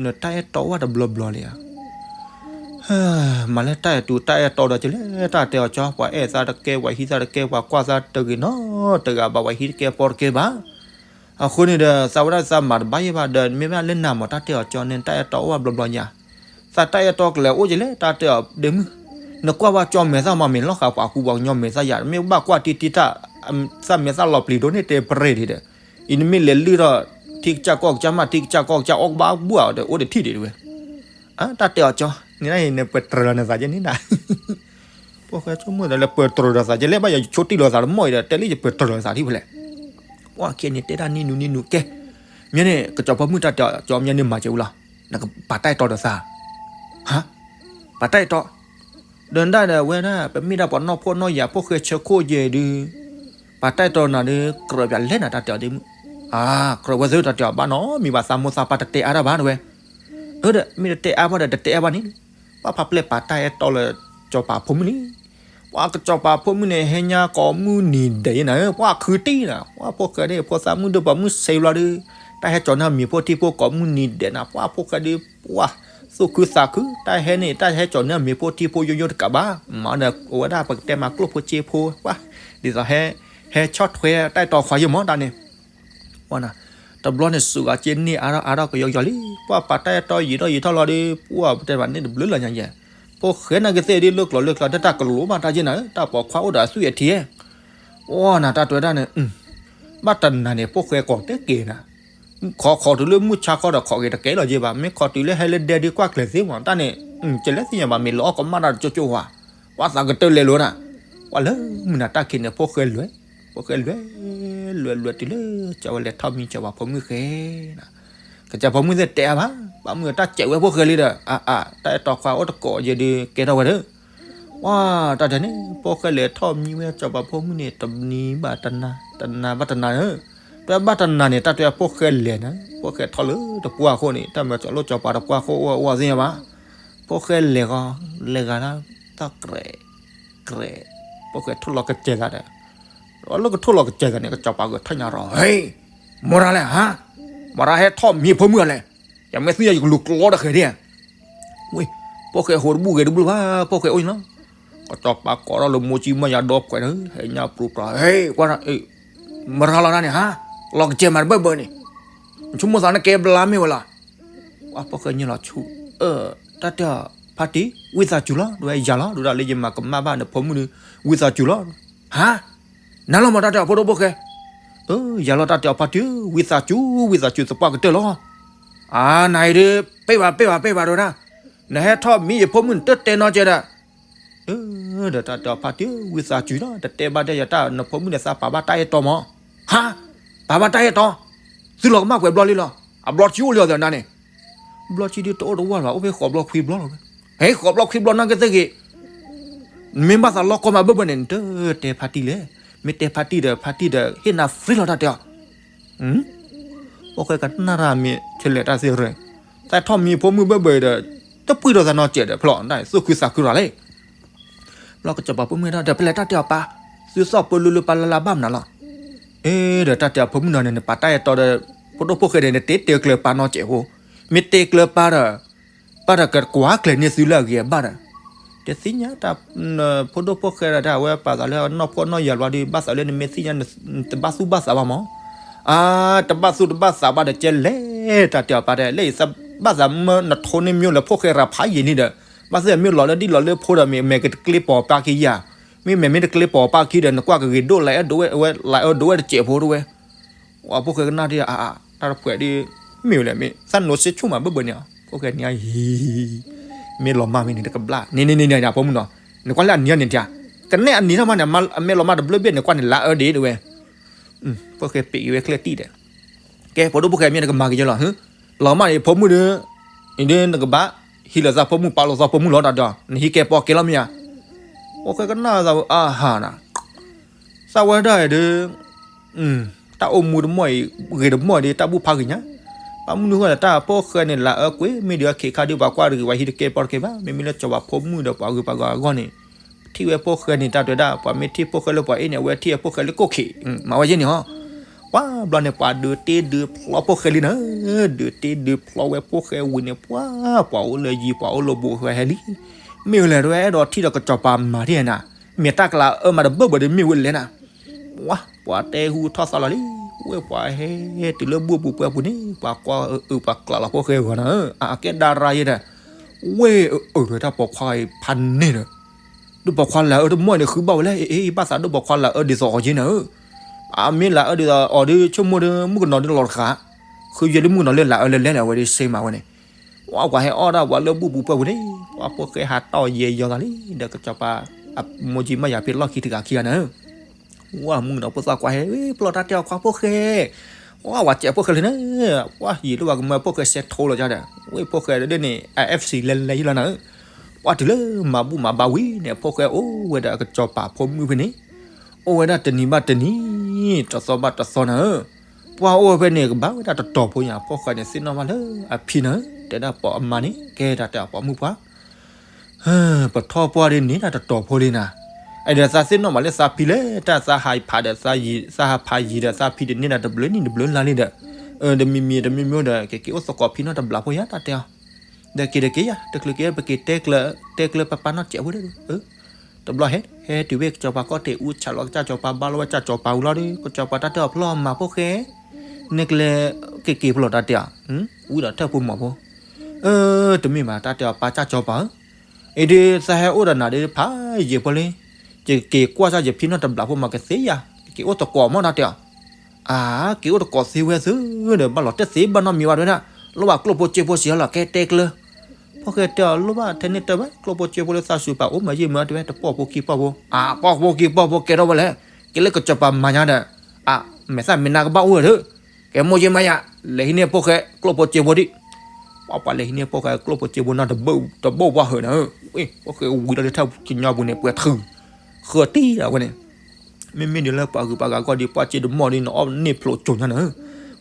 နတၢ်အဲၣ်တီဝဲတဘျီဘျီလံဧါ မၤလၢတၢ်အဲၣ်တူတၢ်အဲၣ်တီဒီးကလဲၣ် တၢ်တဲအီၤကၠီ ပှၤအဲၣ်သးတကဲ ပှၤဟံးသးတကဲ ပှၤကွၢ်သးတဂ့ၤနီတဂၤဘၣ် ပှၤဟံးတကဲဖီတကဲဘၣ်, အဃိန့ၣ်ဒီး သးဝဲဒၣ်သးမၤတဘၣ်ယဲၢ်ဘၣ်ဒီး မ့ၢ်ဘၣ်လၢနၤမးတၢ်တဲအီၤကၠီန့ၣ် တၢ်အဲၣ်တီအိၣ်ဘၣ်ဘျီဘျီညါ, သးတၢ်အဲၣ်တီကလဲၤအိၣ်ကလဲၣ် တၢ်တဲအီၤဒ့မုၣ်, နကွၢ်ဘၣ်ကၠီမဲာ်သၣ်မး မ့ၢ်လီၤဃာ်ပှၤကူပှၤကညီမဲာ်သၣ်ယၤ မ့ၢ်ဘၣ်ကွၢ်တံၢ်တံၢ်တၢ် သၣ်မဲာ်သၣ်လီၤပျံၤဒိၣ်န့ၣ်တဲပရ့ၣ်ဒံးဒီး, အံၤနမ့ၢ်လဲၤလုၢ်ထီၣ် ထံကစၢ်ကီၢ်ကစၢ်မး ထံကစၢ်ကီၢ်ကစၢ်အီၣ်ကဘၣ်ဘူၣ်ဧါဒီး အိၣ်တထံၣ်ဒံးတဝဲ တၢ်တဲအီၤကၠီ န့ၣ်နပှဲၤတြၢၤလီၤနသးကဲန့ၣ်နၤ, ပှၤဃဲဆိကမိၣ်သးလၢပှဲၤတြၢၤလီၤသးကဲလဲၣ် ဘၣ်ယဆိတံၢ်လီၤသးတမီၢ်အံၤဒီး တဲလၢယပှဲၤတြၢၤလီၤသးဒ်ဖဲလဲၣ်, ပှၤခဲန့ၣ်တဲတၢ်နံၤနုၤနံၤနုၤကဲ, မ့ၢ်န့ၣ် ကစီၤပၤမုၣ်တၢ်တဲအီၤကၠီ မ့ၢ်န့ၣ်မၤစၢၤဝံၤလီၤ, နကပာ်တၢ်အဲၣ်တီဒီးသး, ဟါ, ပာ်တၢ်အဲၣ်တီ ဒီးနဒၣ်ဒီးဝဲဒၣ် ပမ့ၢ်ဒၣ်ပှၤနီၢ်ဖှီၣ်နီၢ်ယာ်ဖိၣ်ဃဲဆၢခိၣ်ယဲၢ်ဒုး, ပာ်တၢ်အဲၣ်တီနၤဒုး ကြၢးပၠးလဲၣ်နၤတၢ်တဲအီၤဒ့မုၣ်, အါ, ကြၢးဝဲသ့ၣ်တၢ်တဲအီၤဘၣ်နီတမံၤဘၣ် သးမိၢ်သးပၢ်တတဲအါတၢ်ဘၣ်တဝဲ, အၢဒီး မ့ၢ်တတဲအါဘၣ်ဒီးတတဲအါဘၣ်န့ၣ်, ပှၤဖးပျဲၢ်ပာ်တၢ်အဲၣ်တီလၢစီၤပၤဖိမုၣ်လံ ပှၤကစီၤပၤဖိမုၣ်န့ၣ် ဟဲညါကိးမုၢ်နံၤဒဲးယဲၢ်နၤဧၢ, ပှၤခုးတံၢ်နၤ, ပှၤဖိၣ်ဃဲန့ၣ် ဖိသၣ်မုၣ်ဒိၣ်ပိာ်မုၣ်ဆဲးဘျီဒီး, တၢ်ဟဲကၠီၤန့ၢ်မ့ၤဖိထံဖိကိးမုၢ်နံၤဒဲးနၤ, ပှၤဖိၣ်ဃဲဒီး ပှၤသူၣ်ခုသးခု, တၢ်ဟဲန့ၣ် တၢ်ဟဲကၠီၤန့ၢ်မ့ၤဖိထံဖိယိယိတကးဘၣ်, မၤဒီး အဝဲဒၣ်ပကတဲမၤကျိၣ်ဖိစ့ဖိ, ပှၤ ဒ်သိး ဟဲဆီၣ်ထွဲတၢ်အဲၣ်တီခွါယဲၢ်မးတၢ်န့ၣ် ပှၤနၤ, တဘျီန့ၣ် စူးဂၤက့န့ၢ်အါထီၣ်အါထီၣ်ကယီကယီလံ, ပှၤပာ်တၢ်အဲၣ်တီယံာ်ထီၣ်ယံာ်ထီၣ်လီၤဒီး ပှၤပတဲဘၣ်န့ၣ်တဘျုးလၢညါယဲၢ်, ဖိၣ်ဃဲနာ်က့သ့ၣ်ဒ်လၢကျိၤလၢကျါ တၢ်တၢ်ကလိၤဘၣ်တၢ်ယဲၢ်နၤဧၢ, တၢ်ပိာ်ခွါအိၣ်ဒီးအသွံၣ်အထံဧၢ, ပှၤနၤ တၢ်တဲဝဲဒၣ်န့ၣ်, ဘၣ်တနၤန့ၣ် ဖိၣ်ဃဲကိးတဲက့ၤနၤ ခိးခိးတုၤလၢမုၢ်ဆါခီဒီး ခိးက့ၤတကဲလီၤက့ၤဘၣ်, မ့ၢ်ခိးတုၤလၢဟဲလၢဒဲဒုးကွၢ်ကျဲၤသ့မး တၢ်န့ၣ်, ကလဲၤသ့ၣ်ညါဘၣ် မ့ၢ်လၢအီၣ်ကမၣ်တၢ်တကၠိကၠိဝါ, ပှၤသးကတၢၢ်လဲၤလိာ်နၤ, ပှၤလၢမုၢ်နၤတၢ်ခံးန့ၣ် ဖိၣ်ဃဲလွဲၢ်, ဖိၣ်ဃဲလွဲၢ်, လွဲၢ်လွဲၢ်တုၤလၢ ကၠီဝဲလဲၤထီၣ်မံကၠီၤပၤဖိမုၣ်ဃဲနၤ, ကစၢ်ဖိမုၣ်သ့ၣ်တဲအါဘၣ်, ဘၣ်မုၢ်တၢ်စဲးဝဲဖိၣ်ဃဲလံဒီး အါအါ တၢ်အဲၣ်တီခွါအိၣ်တကိးယဲၢ်ဒုးကဲထီၣ်ဝဲဒီး ပှၤတၢ်တဲန့ၣ် ဖိၣ်ဃဲလဲၤထီၣ်မံဝဲကၠီၤပၤဖိမုၣ်န့ၣ် တနံၤဘၣ်တနၤ, တနၤဘၣ်တနၤဧၢ, တၢ်ဘၣ်တနၤန့ၣ် တၢ်တဲဖိၣ်ဃဲလဲၤနၤ, ဖိၣ်ဃဲထီၣ်လၢတပှၢ်အဃိန့ၣ် တၢ်မၤကၠီၤလိၣ်ကၠီၤပၤတပှၢ်အဃိ အိၣ်ဝဲသ့ၣ်ညါဘၣ်, ဖိၣ်ဃဲလဲၤဂီၤ, လဲၤဂၤလၢ တၢ်ကြဲး, ကြဲး, ဖိၣ်ဃဲထိၣ်လီၤကစဲၤသးဒီး လၢကထိၣ်လီၤကစဲၤသးန့ၣ် ကစၢ်ပၤဂဲၤထီၣ်ညါဒီး ဟ့, မီရၤလဲၣ်ဟါ, မီရၤဟဲထီၣ်မံဖိမုၣ်အလဲၣ်, ယမ့ၢ်သ့ၣ်ညါယကလူၤကျီတဃဲၤဒၣ်, ဝ့ၢ်, ဖိၣ်ဃဲဟိတဘူၣ်ဂဲၤတဘျုးဘၣ် ဖိၣ်ဃဲအိၣ်ညါလီၤ, ကစၢ်ပၤကိးထီၣ်လၢမိၢ်ကံမီၢ်ယၤဒီးပှဲၤန့ၣ် ဟဲညါပျူၤပျီၤ ဟ့, ကွၢ်, မီရၤလီၤတၢ်န့ၣ်ဟါ, လီၤကစဲၤမးတဘၢၣ်ဘၢၣ်န့ၣ်, ဆိကမိၣ်သးနကဲဘျါမ့ၢ်ဝဲလီၤ ပှၤဖိၣ်ဃဲညီလီၤဆူၣ်, တၢ်တဲအီၤ ဖါတံၢ် ဝံသးစူၤလီၤ ဒ်ဝဲယၤလီၤ ဒ်ဒၣ်လၢယမၤကမၣ်ဘၣ်နဖိမုၣ်ဒီး ဝံသးစူၤလီၤ, ဟါ, နၤလီၤမးတၢ်တဲအီၤဖိဒိၣ်ဖိၣ်ဃဲ, ယၤလီၤတၢ်တဲအီၤဖါတံၢ် ဝံသးစူၤ ဝံသးစူၤသပှၢ်ကတၢၢ်လီၤ, အါ နၤအံၤဒီး ပ့ၢ်ဘၣ်ပ့ၢ်ဘၣ်ပ့ၢ်ဘၣ်ဒိဒၣ်, နဟဲထီၣ်မံယဖိမုၣ်နတတဲနီကဲဒၣ် ဒီးတၢ်တဲအီၤဖါတံၢ် ဝံသးစူၤလီၤ တတဲဘၣ်ဒၣ်ယၤတၢ် နဖိမုၣ်န့ၣ်သးပာ်ဘၣ်တၢ်အဲၣ်တီမး, ဟါ, ပာ်ဘၣ်တၢ်အဲၣ်တီ, သုလီၤကမၣ်ပှဲၤဘျီလံလီၤ, အဘျီထံအိၣ်လံအီၤသ့ၣ်နၤန့ၣ်, ဘျီထံဒုးတအိၣ်တဝၢ်လၢၤဘၣ် အိၣ်ဖဲဃိးဘျီခွံဘျီလီၤ, ဟဲဃိးဘျီခွံဘျီနာ်က့သ့ၣ်ဂ့ၤ, နမ့ၢ်ဘၣ်သးလီၤကီမးဘၢၣ်ဘၢၣ်န့ၣ် နတတဲဖါတံၢ်လဲၣ်, မ့ၢ်တဲဖါတံၢ်ဒီး ဖါတံၢ်ဒီး ဟ့ၣ်နၤ free လီၤတၢ်တဲအီၤ ဖိၣ်ဃဲကနၣ်တၢ်မ့ၢ်ထဲလဲၣ်တၢ်သ့ၣ်ရၢၢ်, သးထီၣ်မံဖိမုၣ်ဘၢၣ်ဘၢၣ်ဒီး တပှံၢ်ဒီးသးနီကဲးဒီး ဖျီၣ်ဒၣ်သူၣ်ခုသးခုရၤလဲၣ်, ဘျီကစီၤပၤဖိမုၣ်ဒီး ဖဲလဲၣ်တၢ်တဲအီၤပၢ်, သုသီၣ်ပၢလူလူပၢ်လၢ်လၢ်ဘၣ်မနုၤလီၤ, အ့ ဒီးတၢ်တဲအီၤဖိမုၣ်နီၤန့ၣ် နပာ်တၢ်အဲၣ်တီဒီး ဖိဒိၣ်ဖိၣ်ဃဲဒီး နတ့တဲကျၢၤပၢ်နီကဲးဖိ, မ့ၢ်တ့ကျၢၤပၢ်ဒီး ပၢ်ဒီးကကွၢ်ကျဲၤန့ၢ်သုလၢအဂ့ၤအဘၣ်ဒီး, က တသ့ၣ်ညါတၢ် ဖိဒိၣ်ဖိၣ်ဃဲဒီး တၢ်အဝဲပာ်သးလၢအနီၢ်ဖှီၣ်နီၢ်ယာ်ဘျီဒီး ဘၣ်သးလၢနမ့ၢ်သ့ၣ်ညါ နတဘၣ်သူၣ်ဘၣ်သးဘၣ်မး. အါ တဘၣ်သူၣ်တဘၣ်သးဘၣ်ဒီး ကဲလဲၣ်တၢ်တဲအီၤပာ်တဲ လၢအံၤသးဘၣ်သးမၢနထိန့ၢ်မ့ၢ်လၢဖိၣ်ဃဲရၤဖးယံာ်န့ၣ်ဒီး ဘၣ်သ့ၣ်မ့ၢ်လီၤလၢဒ်လီၤလၢဖိဒီး မ့ၢ်မဲာ်ကတကျ့ပီၤပာ်ခံယၤ, မ့ၢ်မဲာ်မ့ၢ်တကျ့ပီၤပာ်ခံဒီး နကွၢ်ကဂ့ၤဒိၣ်လၢအဒိဝဲ လၢအဒိဝဲတစဲးဖိတဝဲ အဖိၣ်ဃဲကနၣ်ဒ် အါ တၢ်တဖှဲးဒ် မ့ၢ်ဝဲလဲၣ် မ့ၢ်သးနိစ့ဆူၣ်မးဘၢဘၢန့ၣ် ဖိၣ်ဃဲန့ၣ်အံၤ မ့ၢ်လီၤမၢ်မ့ၢ်န့ၣ် တကဘျၣ် န့ၣ်န့ၣ်န့ၣ် ဖိမုၣ်နီၤ, နကွၢ်လၢအနံၤန့ၣ်တၢ် ကနဲၣ်အနံၤထီၣ်မးန့ၣ် အမဲာ်လီၤမၢ်တဘျၢဘ့ၣ်န့ၣ် ကွၢ်န့ၣ်လၢအအၢဒံးတဝဲ ဖိၣ်ဃဲပ့းက့ၤဝဲချ့ၣ်တံၢ်ဒီး ကဲ ဖိဒိၣ်ဖိၣ်ဃဲမ့ၢ်နကမၤက့ၤယလီၤ, လီၤမၢ်န့ၣ် ဖိမုၣ်ဒီး အံၤဒ်နကဘၣ် ဟံးလိာ်သးဖိမုၣ် ပာ်လိာ်သးဖိမုၣ်လီၤ တၢ်ဒီး နဟံးကဲပီကဲလီၤမ့ၢ်ဧါ, ဖိၣ်ဃဲကနၣ်သး အါဟါနၤ သးဝဲဒၣ်အံၤဒီး တၢ်အိၣ်မူတမီၢ်အံၤ ဂ့ၤတမီၢ်အံၤဒီး တၢ်ဘူၣ်ဖးဂ့ၤညါ, ဘၣ်မနုၤဃိလဲၣ် တၢ်ဖိၣ်ဃဲန့ၣ် လၢအအၢကွံာ် မ့ၢ်ဒုးအခ့အခါဒုး ပှၤကွၢ်တဂ့ၤ ပှၤဟံးတကဲပီတကဲဘၣ်, မ့မ့ၢ်လၢစီၤပၤဖိမုၣ်ဒီးပှၤဂုၤပှၤဂၤအဂီၢ်န့ၣ် ထံၣ်ဝဲဖိၣ်ဃဲန့ၣ် တၢ်တဲဝဲဒၣ် ပှၤမ့ၢ်ထံၣ်ဖိၣ်ဃဲလၢပှၤအ့ၣ်န့ၣ် အဝဲထံၣ်အဖိၣ်ဃဲလၢကိၣ်ခ့း, မၤဝဲယဲၢ်န့ၣ်ဟီ, ပှၤဘျီန့ၣ် ပှၤဒုးတ့ဒုးဖျီဖိၣ်ဃဲလံနၤ, ဒုးတ့ဒုးဖျီဝဲဖိၣ်ဃဲဝံၤန့ၣ် ပှၤ ပှၤအိၣ်လၢယံၤ ပှၤအိၣ်လၢဘူးဝဲဟဲလံ, မ့ၢ်ဝဲလဲၣ် တဝဲအဲၣ်ဒိးထံၣ်ဒီးကစီၤပၤမၤထံၣ်နၤ, မ့ၢ်တၢ်ကလၤအၢမးတဘၢၣ်ဘၢၣ်ဒီးမ့ၢ်ဝဲလဲၣ်နၤ ဝါ ပှၤတဲဟူထီၣ်သါလီၤလံ, ဝဲပှၤဟဲတုၤလၢဘူၣ်ပူၤပှဲၤပူၤန့ၣ် ပှၤကွၢ်အအုးပှၤကျးလီၤဖိၣ်ဃဲဂီၤနၤဧၢ, အကဲဒါရါယဲဒီး, ဝဲအအုးဒီးတၢ်ပိာ်ခွါဖးန့ၣ်ဒီး, ဒိၣ်ပိာ်ခွါလၢအအၢတမီၢ်န့ၣ် ဃုဘၣ်ဝဲလဲၣ်, အ့ အ့ ဘၣ်သးဒိၣ်ပိာ်ခွါလၢအအၢဒ်သိးအီၤယဲနၤဧၢ, အမ့ၢ်လၢအအၢဒ်သိးအီၤဒီး ဆိကမိၣ်ဒီး မုၣ်ကနီၤဒ်လီၤတဃာ်, ဃုယဲလၢမုၣ်ကနီၤလၢလၢအလၢလဲၣ် အဝဲဒ်စ့မးဝဲန့ၣ် ဝဲပှၤဟဲအီၣ်ဒၣ်ပှၤလၢဘူၣ်ပူၤပှဲၤပူၤန့ၣ် ပှၤဖိၣ်ဃဲဟးတီၢ်ယဲယီၤသးလံ, ဒီးကစီၤပၤ အမိၢ်ကၠံမးယၤဖဲလီၢ်ခံတဂၤခံဂၤနၤဧၢ, ဝဲမုၣ်ကနီၤဖိသၣ်ခွါဟဲ ဝဲပျီၢ်တၢ်တဲအီၤခွါဖိၣ်ဃဲ, ဝဲဝဲစဲးဖိၣ်ဃဲလံနၤ, ဝဲယံာ်လၢပှၤကမၢဖိၣ်ဃဲစဲးထိလီၤကဒီး, ဝဲဖိၣ်ဃဲဒ်န့ၣ် အ FC လဲၤလဲၤယံၤလီၤနၤဧၢ, ပှၤတုၤလၢမၤဘူၣ်မၤဘါဝံၤန့ၣ် အဖိၣ်ဃဲအိၣ်ဝဲဒၣ်ကစီၤပၤဖိမုၣ်ဖဲန့ၣ်, အိၣ်ဝဲဒၣ်တနံၤဘၣ်တနံၤ, တသီဘၣ်တသီနၤဧၢ, ပှၤအိၣ်ဝဲဖဲန့ၣ် ကဘၣ်ဝဲဒၣ်တတီၤဖိညါ ဖိၣ်ဃဲန့ၣ်သ့ၣ်နီၣ်ဘၣ်လၢအဖံနၤဧၢ, တဲဒၣ်ပိာ်အမါန့ၣ် ကဲတၢ်တဲအပိာ်မုၣ်ပှၢ် ပထီၣ်ပှၢ်ဒ်န့ၣ်ဒၣ်တတီၤဖိလံနၤ, အဲၣ်ဒီးသးသ့ၣ်နီၣ်မးလၢသးဖံလဲၣ်, တၢ်သးဟးဖးဒီးသးဟးဖးယံၤဒီး သးဖံတန့ၢ်ဒၣ်တဘျုးနံၣ်တဘျုးလါလံဒီး, တမံၤမံၤတမံၤမံၤဒီး ကက့ၤအိၣ်သကိးဖံနီၣ်တဘျီဖိယါတၢ်တဲအီၤ, ဒီးက့ၤတက့ၤယါ တချုးက့ၤ ပက့ၤတဲကျၢၤ တဲကျၢၤပပၢ်နီၣ်စဲးဖိဒီး, တဘျီဟဲ ဟဲတုၤဝဲကစီၤပၤကီၢ်တ့ၢ်အူ ဆးလီၤကစၢ်စီၤပၤ ဘါလီၤဝဲကစၢ်စီၤပၤဝံၤလီၤဒီး ကစီၤပၤတၢ်တဲအီၤဖျီၣ်မၤဖိၣ်ဃဲ, နကလဲၤက့ၤက့ၤဖျီၣ်တၢ်တဲအီၤ, ဝံၤဒီးထၢၣ်ဖိမီၤဖိ တမ့ၢ်ဘၣ် တၢ်တဲအီၤပၢ်ကစၢ်စီၤပၤဧၢ, အံၤဒ်သးဟဲအိၣ်ဒီးနၤဒ်ဖးယံာ်ဖိလံ, ယက့ၤကွၢ်စၢ်ယဖံနီၣ်တဘျီဖိမးကသ့ယါ, ယက့ၤအိၣ်သကိးမီၢ်တၢ်တဲအီၤ, အါ က့ၤအိၣ်သကိးသ့ဝဲသုဒီး ဘၣ်လီၤတဲသ့ဘၣ်နီတမံၤဘၣ်တဝဲဒၣ်, လိၣ်ဘၣ်ကျိၣ်ဖိစ့ဖိစံးလီၤ ကဲတဲကျၢၤ, ဖိၣ်ဃဲတဲအီၤလိၣ်ဘၣ်ထဲန့ၣ်တဲဘၣ် ကျိၣ်ဖိစ့ဖိလၢသးစူၤပာ်အိၣ်မးယံာ်မးတဝဲ တပီၢ်ဖိခံပီၢ်ဖိ, အါ ပီၢ်ဖိခံပီၢ်ဖိကဲထီၣ်ဝဲလဲၣ်, က့ၤလၢကစီၤပၤမၤညါဒီး, အါ မဲာ်သၣ်မ့ၢ်နါကဘၣ်အိၣ်ဝဲဒီး ကဲမိၢ်ယ့မးယါ, လဲၤဟံးန့ၢ်ဖိၣ်ဃဲကျိၣ်ဖိစ့ဖိဒံး, ပှၤပှၤလဲၤဟံးန့ၢ်ဖိၣ်ဃဲကျိၣ်ဖိစ့ဖိနီတဘိၣ်တဘိၣ်ပှၢ်ဟၢနၤဧၢ, ဝ့ၢ် ဖိၣ်ဃဲဝံၤဒီးလၢထၢၣ်ကညီပူၤန့ၣ် ပှဲၤထုး, ဃၢၤတံၢ်လီၤဝဲန့ၣ်, မ့မ့ၢ်ဒ်လၢပှၤဂုၤပှၤဂၤဂီၢ်ဒီး ပှၤစ့တမီၢ်ဒီး နအီၣ်န့ၢ်ဖျိးကၠိညါနၤဧၢ,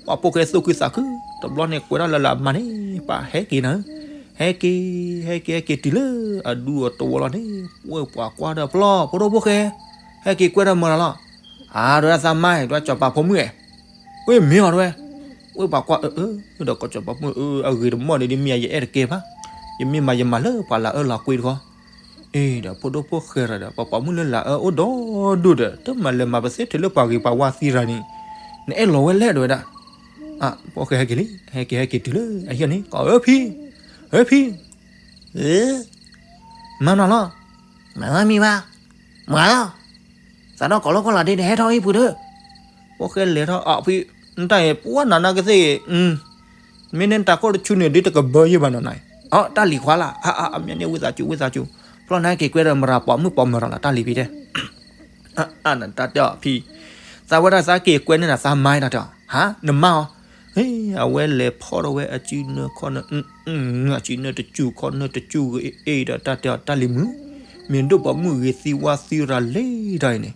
ပှၤဖိၣ်ဃဲသူၣ်ခုသးခု, တဘျီန့ၣ်ကွဲးဒၣ်လၢလၢအမါန့ၣ် ပှၤဟဲက့ၤနၤဧၢ, ဟဲက့ၤ ဟဲက့ၤ ဟဲက့ၤတုၤလၢအဒူအတဝီလီၤန့ၣ်, ဝ့ၢ်ပှၤကွၢ်ဒီးဖျီၣ် ဖိဒိၣ်ဖိၣ်ဃဲ, ဟဲက့ၤကွဲးဒီးမၤလီၤလီၤ, အါ တဝဲဒၣ်သးမါ တဝဲစီၤပၤဖိမုၣ်ဧဲ ဝ့ၢ်မ့ၢ်အီၤတဝဲ, ဝ့ၢ်ပှၤကွၢ်အၢအၢ, ဒီးကစီၤပၤဖိမုၣ်အၢ အဂ့ၤတမီၢ်န့ၣ်ဒ်မ့ၢ်ယအဲၣ်တကဲဘၣ်, ယမ့ၢ်မၤယမၤလၢပှၤလၢအအၢလီၤကွံတခီ, အ့ဒီးဖိဒိၣ်ဖိၣ်ဃဲဒီး ပှၤပိာ်မုၣ်လၢလၢအအၢအိၣ်ဒီဒူၣ်ဒီး တမၤလဲၤမၤပသ့ထဲလၢပှၤဂ့ၤပှၤဝါသံရၤန့ၣ်, နအဲၣ်လီၤဝဲလဲၣ်တဝဲဒၣ်, အဖိၣ်ဃဲဟဲက့ၤလံ, ဟဲက့ၤဟဲက့ၤတုၤလၢအဟံၣ်န့ၣ် ကိးအၢဖံ, အၢဖံ, မၤနီၤလီၤ, မၤမံၤဘၣ်, မၤလီၤ သးဒီးကိးလီၤကီလီၤဒ့ဒီး ဟဲထီၣ်ဟံၣ်ပူၤဒီး, ဖိၣ်ဃဲလဲၤထီၣ်အဖံ, နတၢ်အံၤ ပှၤနၤနကသ့ၣ်, မ့ၢ်န့ၣ်တၢ်ခိၣ်တဆူန့ၣ် ဒ်တကဘၢယဲၢ်ဘၣ်နီၤနၤ, အတၢ်လံၤခွါလၢ်, အမ့ၢ်န့ၣ်ဝံသးစူၤ ဝံသးစူၤ, ဖျီၣ်နၤက့ၤကွဲးဒီးမရၤပိာ်မုၣ်ပိာ်မရၤလီၤ တၢ်လံၤဖံတဲ, နတၢ်တဲအီၤဖံ, သးဝဲဒၣ်သးက့ၤကွဲးန့ၢ်နၤသးမါတၢ်တဲအီၤ, ဟါ နမါအီၤ, အဝဲလဲၤဖီၣ်ထီၣ်ဝဲအစုနၢခီၣ်နၢ, အစုနၢတစူၢ်ခီၣ်နၢတစူၢ်ဂ့ၤအ့ဒီး တၢ်တဲအီၤတၢ်လံၤမုၣ်, မ့ၢ်ဒိၣ်ပိာ်မုၣ်ဂ့ၤသံဝါသံရၤလံတၢ်အံၤန့ၣ်,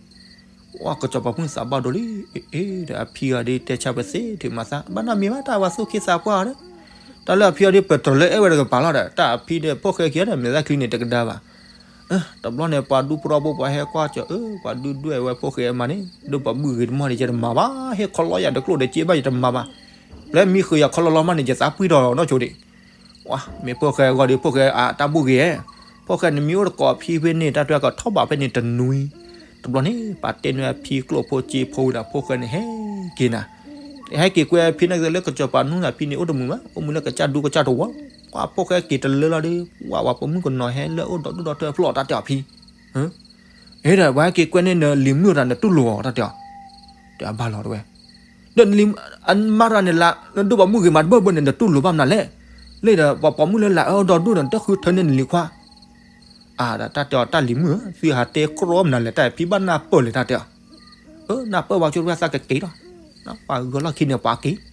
ဝဲကစီၤပၤဖိသးဘၣ်ဒိလံ, အ့ဒီးအဖံဂၤဒ်တဲဆၢပသ့ထဲမၤသး ဘၣ်နီတမံၤဘၣ် တၢ်ဝဲသူၣ်က့သးပှၢ်အီၤဒီး, တၢ်လၢအဖံအီၤဒ် ပတြၢၤလၢအဲၣ်ဝဲတကပၤလီၤဒီး တၢ်အဖံဒီးဖိၣ်ဃဲခံဂၤဒီး မဲာ်သၣ်ချံန့ၣ်တကဒါဘၣ် တဘျီန့ၣ် ပှၤဒူပရီဖိ ပှၤဟဲကွၢ်ကၠီၤအၢ ပှၤဒုၣ်ဒွဲၣ်ဝဲဖိၣ်ဃဲအမါန့ၣ် ဒိၣ်ပိာ်မုၣ်ဂ့ၤတမီၢ်န့ၣ် ယတမၤဘၣ် ဟ့ၣ်ခီလီယၤတကျိၣ်ဒီး က့ဘၣ်ယတမၤဘၣ် ပျဲမံဃုာ်ယၤခီလီလီမးန့ၣ် ယသးပှံၢ်ထီၣ်နီၢ်ဆိဒံး မ့ၢ်ဖိၣ်ဃဲအဂီၢ်ဒီး ဖိၣ်ဃဲအတၢ်ဘူၣ်ဂ့ၤဧါ ဖိၣ်ဃဲန့ၣ်မ့ၢ်အိၣ်တကိးအဖံဖဲန့ၣ် တၢ်တဲကထီၣ်ဘးဖဲန့ၣ်တနွံ, တဘျီန့ၣ် ပှၤတဲန့ၢ်အဖံကျိၣ်ဖိစ့ဖိဝံၤဒီး ဖိၣ်ဃဲန့ၣ်ဟဲက့ၤနၤ, ဟဲက့ၤကွဲဖံန့ၣ်လၢကစီၤပၤနူၢ်သးဖံန့ၣ် အိၣ်တမုာ်ဘၣ်, အိၣ်မုာ်လၢကစၢ်ဒူကစၢ်တဝီ, ပှၤဖိၣ်ဃဲက့ၤတလၢလီၤဒီး ပှၤပိာ်မုၣ်ကနီၤဟဲလၢအိၣ်ဒီဒူၣ်ဒီထၢဖျီၣ်တၢ်တဲအီၤဖံ အ့ဒီး ပှၤဟဲက့ၤကွဲန့ၢ်နလံၤမုၣ်တၢ် နတူၢ်လိာ်အီၤတၢ်တဲအီၤ, တဲအဘၣ်လီၤတဝဲ, ဒီးနလံၤ အမါတဂၤန့ၣ်လၢ နဒိၣ်ပိာ်မုၣ်ဂ့ၤမးတဘၢဘၢန့ၣ် နတူၢ်လိာ်ဘၣ်မနုၤလဲၣ်, လၢဒီးပှၤပိာ်မုၣ်လၢလၢအအိၣ်ဒီဒူၣ်ဒီး နတဃုထၢန့ၢ်နလံၤခွါ, အဒီးတၢ်တဲအီၤတၢ်လံၤမုၣ်ဧၢ သုဟးတဲကြီမနုၤလဲၣ် တၢ်ဖံဘၣ်နၢ်ပၢၢ်လဲၣ်တၢ်တဲအီၤ, အၢ နၢ်ပၢၢ်ဝဲကၠိတဝဲသးကက့ၤလီၤ, ပှၤဂၢၢ်လီၢ်ခံန့ၣ်ပှၤက့ၤ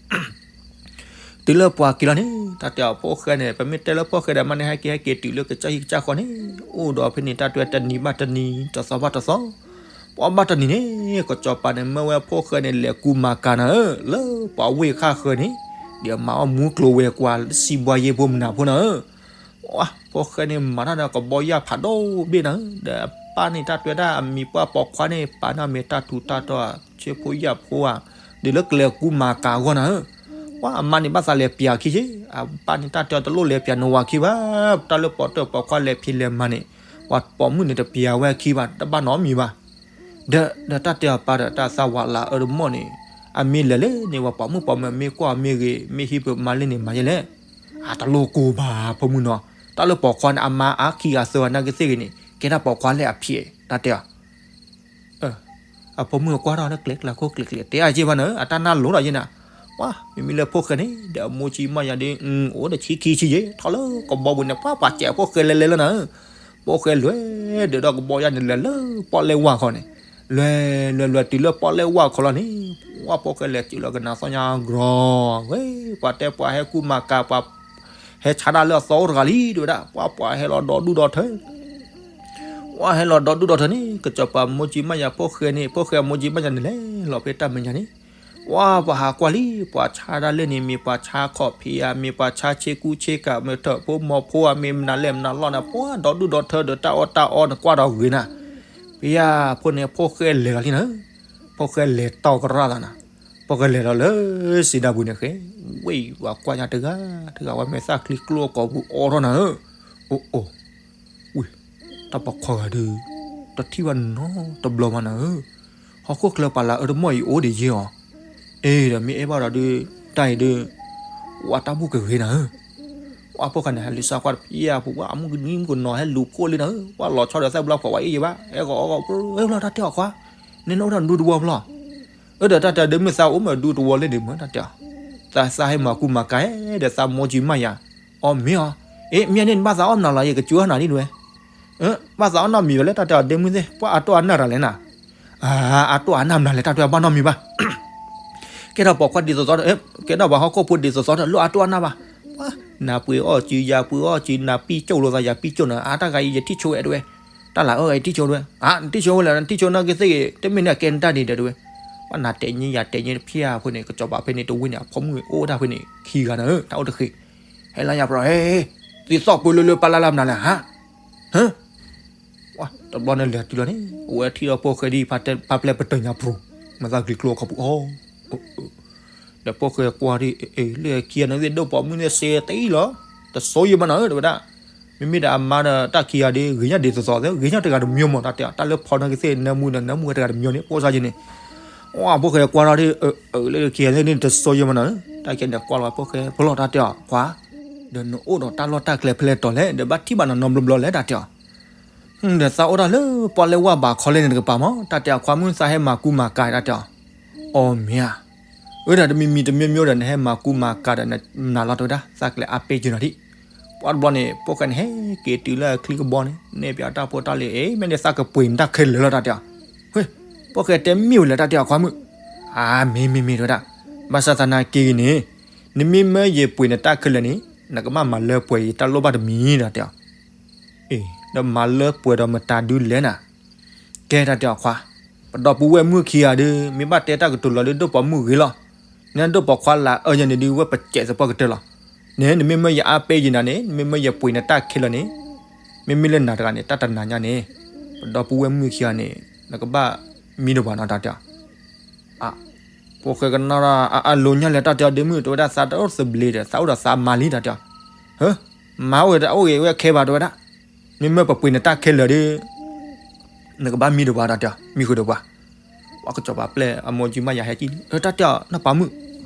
တုၤလၢပှၤက့ၤလီၤန့ၣ် တၢ်တဲအီၤဖိၣ်ဃဲန့ၣ် ပမ့ၢ်တဲလၢဖိၣ်ဃဲဒီးမးန့ၣ် ဟဲက့ၤဟဲက့ၤတုၤလၢကစၢ်ဟံၣ်ကစၢ်ဃီန့ၣ် အိၣ်ဒီးဖဲန့ၣ် တၢ်တဲတနံၤဘၣ်တနံၤ တသီဘၣ်တသီ, ပှၤဘၣ်တနံၤန့ၣ် ကစီၤပၤန့ၣ် မၢဝဲဖိၣ်ဃဲန့ၣ် လဲၤကူမၤကၤနၤဧၢ လၢပှၤဝ့ၢ်ခါဃၢၤန့ၣ် ဒီးမၤအီၣ်မူကျိၤဝဲၤကွာ် စံးဘှါယ့ဖိမနုၤဖိနၤဧၢ ပှၤဖိၣ်ဃဲန့ၣ်မၤတၢ်ဒီးကဘီယၢ်ဖးဒိၣ်ဘ့ၣ်နၤဧၢ, ဒီးအပၢ်န့ၣ်တၢ်တဲဝဲဒၣ်အမံၤပှၢ်ပိာ်ခွါန့ၣ် ပာ်န့ၢ်အီၤမ့ၢ်တၢ်ထူးတၢ်တီၤ ဆ့ဖိယာ်ဖိဧါ, ဒ်လၢကလဲၤကူမၤကၤအဂီၢ်နၤဧၢ, ပှၤအမါန့ၣ်ဘၣ်သးလဲၤပျးအခံက့, အပၢ်န့ၣ်တၢ်တဲအီၤတလိၣ်လဲၤပျးနဝၤခံဘၣ်, တၢ်လၢပိာ်တၢၢ်ပိာ်ခွါလဲၤဖံးလဲၤမၤန့ၣ်, ပှၤပိာ်မုၣ်န့ၣ်တပျးဝဲအခံဘၣ် တဘၣ်နီတမံၤဘၣ် ဒီးတၢ်တဲအီၤပၢ်ဒီးတၢ်သးဝးလၢအအၢတမီၢ်န့ၣ်, အမ့ၢ်လဲၤလဲၣ်န့ၣ် ပှၤပိာ်မုၣ်ပိာ်မၢၤမ့ၢ်ကွၢ်အီၤမ့ၢ်ဂ့ၤ မ့ၢ်ဟံးပၢၤမၤလ့န့ၣ် မၤယဲလဲၣ်, အတလိၣ်ကိၢ်ဘၣ်ဖိမုၣ်နီၤ, တၢ်လၢပိာ်ခွါန့ၣ် အမါအါခံဂၤသၢဂၤနာ်က့သ့ၣ်ဂ့ၤန့ၣ် ကဲဒၣ်ပိာ်ခွါလၢအဖံး တၢ်တဲအီၤ အဖိမုၣ်ကွၢ်ထီၣ်လၢကျဲကျါခိၣ်ကျဲကျဲ တဲအါက့ဘၣ်နၤဧၢ အတၢ်နၢ်လိၤဒီးယဲနၤ, ပှၤ မ့မ့ၢ်လၢဖိၣ်ဃဲန့ၣ် ဒီးမိၢ်ကၠံမးယၤဒ် အိၣ်ဒီးဆံခံဆံယဲ ထီၣ်လၢကဘီပူၤန့ၣ် ပှၤပှၤစဲးဖိၣ်ဃဲလဲၤလဲၤလၢနၤဧၢ, ဖိၣ်ဃဲလဲၤဒီးကဘီယၢ်န့ၣ် လဲၤလၢပီၣ်လဲၣ်ဝၢ်ခီန့ၣ်, လဲၤလဲၤလဲၤတုၤလၢပီၣ်လဲၣ်ဝၢ်ခီလီၤန့ၣ်, ပှၤဖိၣ်ဃဲလဲၤစုးလီၤကနၤသီညါကြီၤ, ဝဲ ပှၤတဲပှၤဟဲကူမၤကၤ ပှၤ ဟဲဆါတၢ်လၢအသီအိၣ်တဂၤလံ တဲဝဲဒၣ်, ပှၤပှၤဟဲလီၤဒီဒူၣ်ဒီထၢ ပှၤဟဲလီၤဒီဒူၣ်ဒီထၢန့ၣ် ကစီၤပၤမိၢ်ကၠံမးယၤဖိၣ်ဃဲန့ၣ် ဖိၣ်ဃဲမိၢ်ကၠံမးယၤန့ၣ် လဲၤလီၤဖဲတၢ်မဲာ်ညါန့ၣ်, ပှၤပှၤဟးကွၢ်လံ ပှၤဆါတၢ်လၢန့ၣ် မ့ၢ်ပှၤဆါခီၣ်ဖံးဧါ မ့ၢ်ပှၤဆါဆ့ကူဆ့ကၤ မ့ၢ်ထၢၣ်ဖိမီၤဖိဧါ မ့ၢ်မနုၤလဲၣ်မနုၤလီၢ်န့ၣ် ပှၤဒီဒူၣ်ဒီထၢဒီးတၢ်အီၣ်တၢ်အီန့ၣ် ကွၢ်ဒီးဂ့ၤနၤ, ဖဲယၤဖိန့ၣ် ဖိၣ်ဃဲလဲၤလီၤလံနၤဧၢ, ဖိၣ်ဃဲလဲၤတီကရၣ်သးနၤ, ဖိၣ်ဃဲလဲၤလီၤလၢစံးဒၣ်ပူၤန့ၣ်ဃဲ, ဝဲပှၤကွၢ်ညါတဂၤ တဂၤဝဲမ့ၢ်သၣ်ချံကျိအကိာ်ပူၤအိးထီၣ်နၤဧၢ, အိၣ်အိၣ် ဝ့ၢ် တၢ်ပိာ်ခွါဂၤဒုး တထံၣ်ဘၣ်နီတဘျီဘၣ်နၤဧၢ, ဟီၣ်ခိၣ်ချၢပှၤလၢအအၢတမီၢ်အံၤအိၣ်ဒံးယဲအီၤ, အ့ဒီးမ့ၢ်အဲၣ်ဘၣ်ဒီးဒုး တၢ်အံၤဒုး ဝဲတၢ်ဘူၣ်ကဂ့ၤနၤဧၢ, ဝဲဖိၣ်ဃဲန့ၣ် ဟဲလူၤစၢ်ကွၢ်တဖျၢၣ်ပူၤ ဝဲအမုၣ်ကနံၤမုၣ်ကနီၤဟဲလူၤဖှိၣ်လံနၤဧၢ, ဝဲလီၤဆီဒီးသၣ်ဘျီပှၤဝဲအ့ၣ်ယဲဘၣ် ဟဲဂီၤအီဂီၤ ပှၤလၢတၢ်တဲအီၤခွါ, နဲနအိၣ်ဒီးဒူတဝီဖျီၣ် အၢဒီးတၢ်တဲဒ့မုၣ်သးအိၣ်မ့ၢ်ဒူတဝီလၢန့ၣ်မ့ၢ်တၢ်တဲအီၤ, သးသးဟဲမၤကူမၤကၤဒီးသးမိၢ်ကၠံမးယၤ, အီၣ်မ့ၢ်အီၤ, အ့ မ့ၢ်န့ၣ်နဘၣ်သးအီၣ်မနုၤလီၤ ယကစၢ်နၤဒ်ဝဲ, ဘၣ်သးအီၣ်နီတမံၤဝဲလၢတၢ်တဲအီၤဒ့မုၣ်သ့ၣ် ပှၤအတိၢ်အနၢ်တၢ်လဲၣ်နၤ, အတိၢ်အနၢ်မနုၤလဲၣ် တၢ်တဲအီၤဘၣ်နီတမံၤဘၣ် ကဲထီၣ်ပိာ်ခွါဒ်သိးသိးဒီး ကဲထီၣ်ပှၤဟီၣ်ခိၣ်ဖိဒ်သိးသိးဒီး လိၣ်အတိၢ်အနၢ်ဘၣ်, ပှၤ နၤပှ့ၤအီၣ်စုယၤပှ့ၤအီၣ်စု နၤပံၣ်ကၠိၣ်လိာ်သးယၤပံၣ်ကၠိၣ်နၤ အတၢ်ဂၤအံၤယထံၣ်ဆိဝဲတဝဲ, တၢ်လၢအအၢဂၤယထံၣ်ဆိဝဲ, နထံၣ်ဆိဝဲလဲၣ် နထံၣ်ဆိနာ်က့သ့ၣ်ဂ့ၤ တမ့ၢ်န့ၣ်ကဲနတၢ်ဒ်ဒီးတဝဲ, ပှၤနၤတဲာ်ညါယၤတဲာ်ညါတဖျၢၣ်အဖိန့ၣ် ကစီၤပၤဖဲန့ၣ်တဝ့ၢ်န့ၣ် အဖိမုၣ်အိၣ်ဒၣ်ဖဲန့ၣ် ခံဂၤနၤဧၢ တၢ်အိၣ်တဃ့, ဟဲလၢယၤပြီ ဟဲ သ့ၣ်သီၣ်ပှ့ၤလၢလၢပၢ်လၢ်လၢ်မနုၤလဲၣ် ဟါ ဟၢ တဘျီန့ၣ်လဲၤတုၤလီၤန့ၣ် အဝဲထံၣ်ဒီးဖိၣ်ဃဲဒ်ဖးပျဲၢ်ပတၢၢ်ညါပူၤ, မ့ၢ်သးကံၤကျိအခီပူၤအီၤ, ဒီးဖိၣ်ဃဲကွၢ်ဒ် လၢခံဂၤန့ၣ်သ့ၣ်ဒိၣ်ပိာ်မုၣ်န့ၣ်စ့တအံၤလီၤ, တစိယမနၤဧၢ တဲဝဲဒၣ်, မ့မ့ၢ်ဒီးအမါဒီးတၢ်ခံဂၤဒ် ဂ့ၤညါဒ်သိးသိး ဂ့ၤညါတဂၤတမံၤမး တၢ်တဲအီၤ တၢ်လၢဖီနာ်က့သ့ၣ် နၢမူဒီးနၢမူဝဲတဂၤတမံၤန့ၣ် ပိစါယဲန့ၣ်, အဖိၣ်ဃဲကွၢ်ထီၣ်ဒ် လၢခံဂၤန့ၣ်တစိယမနၤဧၢ, တၢ်ခံဂၤန့ၣ်ကွၢ်လီၤဖိၣ်ဃဲ ဖျီၣ်တၢ်တဲအီၤ ခွါ ဒီးနအိၣ်ဒီးတၢ်လီၢ်တၢ်ကျဲဖဲလဲၣ်တီၤလဲၣ် ဒီးဘၣ်ထံၣ်ဘၣ်နနီတဘျီဘျီလဲၣ် တၢ်တဲအီၤ ဒီးသးအိၣ်တၢ်လၢပီၣ်လဲၣ်ဝၢ်ဘးခီလဲၣ်န့ၣ်တကပၤမး တၢ်တဲအီၤ ခွါမုၣ်သးဟဲမၤကူမၤကၤ တၢ်တဲအီၤ, အီၣ်မ့ၢ်ဧါ, အၢ ဒီးတမံၤမံၤတမံၤမံၤဒီး နဟဲမၤကူမၤကၤဒီးနနၤလီၤ တဲဝဲဒၣ် သးကလဲၤအါပ့ၢ်က့ၤနၤဒံး, ပှၤတဘျီန့ၣ် ဖိၣ်ဃဲန့ၣ် ဟဲက့ၤတုၤလၢအချံကဘီန့ၣ် နဲၣ်ပၠးတၢ်ဖိတၢ်လံၤ အ့ မ့ၢ်ဒ်သးကပှ့ၤနတၢ်ခဲလၢာ်လီၤ တၢ်တဲအီၤ, ဟ့ ဖိၣ်ဃဲတဲမ့ၢ်ဝဲလဲၣ် တၢ်တဲအီၤ ခွါမုၣ်, အါ မ့ၢ်မ့ၢ်မ့ၢ် တဲဝဲဒၣ်, ဘၣ်ဆၣ်သနာ်က့ဂ့ၤန့ၣ် နမ့ၢ်မၢယပှ့ၤနတၢ်ခဲလၢာ်န့ၣ် နကဘၣ်မၤလၢပှဲၤယတၢ်လိၣ်ဘၣ်တမံၤ တၢ်တဲအီၤ အ့ ဒီးမၤလၢပှဲၤဒီးမတၤဒုလဲၣ်နၤ, ကဲတၢ်တဲအီၤခွါ, ပဒီပုၢ်ဝဲၢ်မုၣ်ခံဂၤဒုး မ့ၢ်ဘၣ်တဲတၢ်ကတိၤလီၤဒုး ဒိၣ်ပိာ်မုၣ်ဂ့ၤလီၤ, နဒိၣ်ပိာ်ခွါလၢအအၢညါန့ၣ်ဒုး ဝဲပစဲးသပှၢ်ကတၢၢ်လီၤ, န့ၣ် နမ့ၢ်မၢယအါပ့ၢ်ယနၤန့ၣ် နမ့ၢ်မၢယပှ့ၤနတၢ်ခဲလၢာ်န့ၣ်, မ့မ့ၢ်လၢနၤတဂၤန့ၣ် တၢ်တနာ်ညါန့ၣ်, ပဒီပုၢ်ဝဲၢ်မုၣ်ခံဂၤန့ၣ် နကဘၣ်မံဒီးပှၤနီၤ တၢ်တဲအီၤ အ ဖိၣ်ဃဲကနၣ်ဒီး အအလိၤညါလဲၣ် တၢ်တဲအီၤ ဒ့မုၣ် တဲဝဲဒၣ် သးတအိၣ်သဘျ့ဒီး သးအိၣ်ဒီးသးမါလံ တၢ်တဲအီၤ, ဟၢ မၤအိၣ်ဂ့ၤတအိၣ်ဂ့ၤဝဲခဲဘၣ် တဲဝဲဒၣ်, မ့မ့ၢ်ပပှ့ၤနတၢ်ခဲလၢာ်ဒီး နကဘၣ်မံဒီးပှၤတၢ်တဲအီၤ, မံဃုာ်ဒီးပှၤ. ပှၤကစီၤပၤပျဲၢ်အမိၢ်ကၠံမါယၤဟဲကံၣ်လံ, တၢ်တဲအီၤ နပာ်မုၣ်,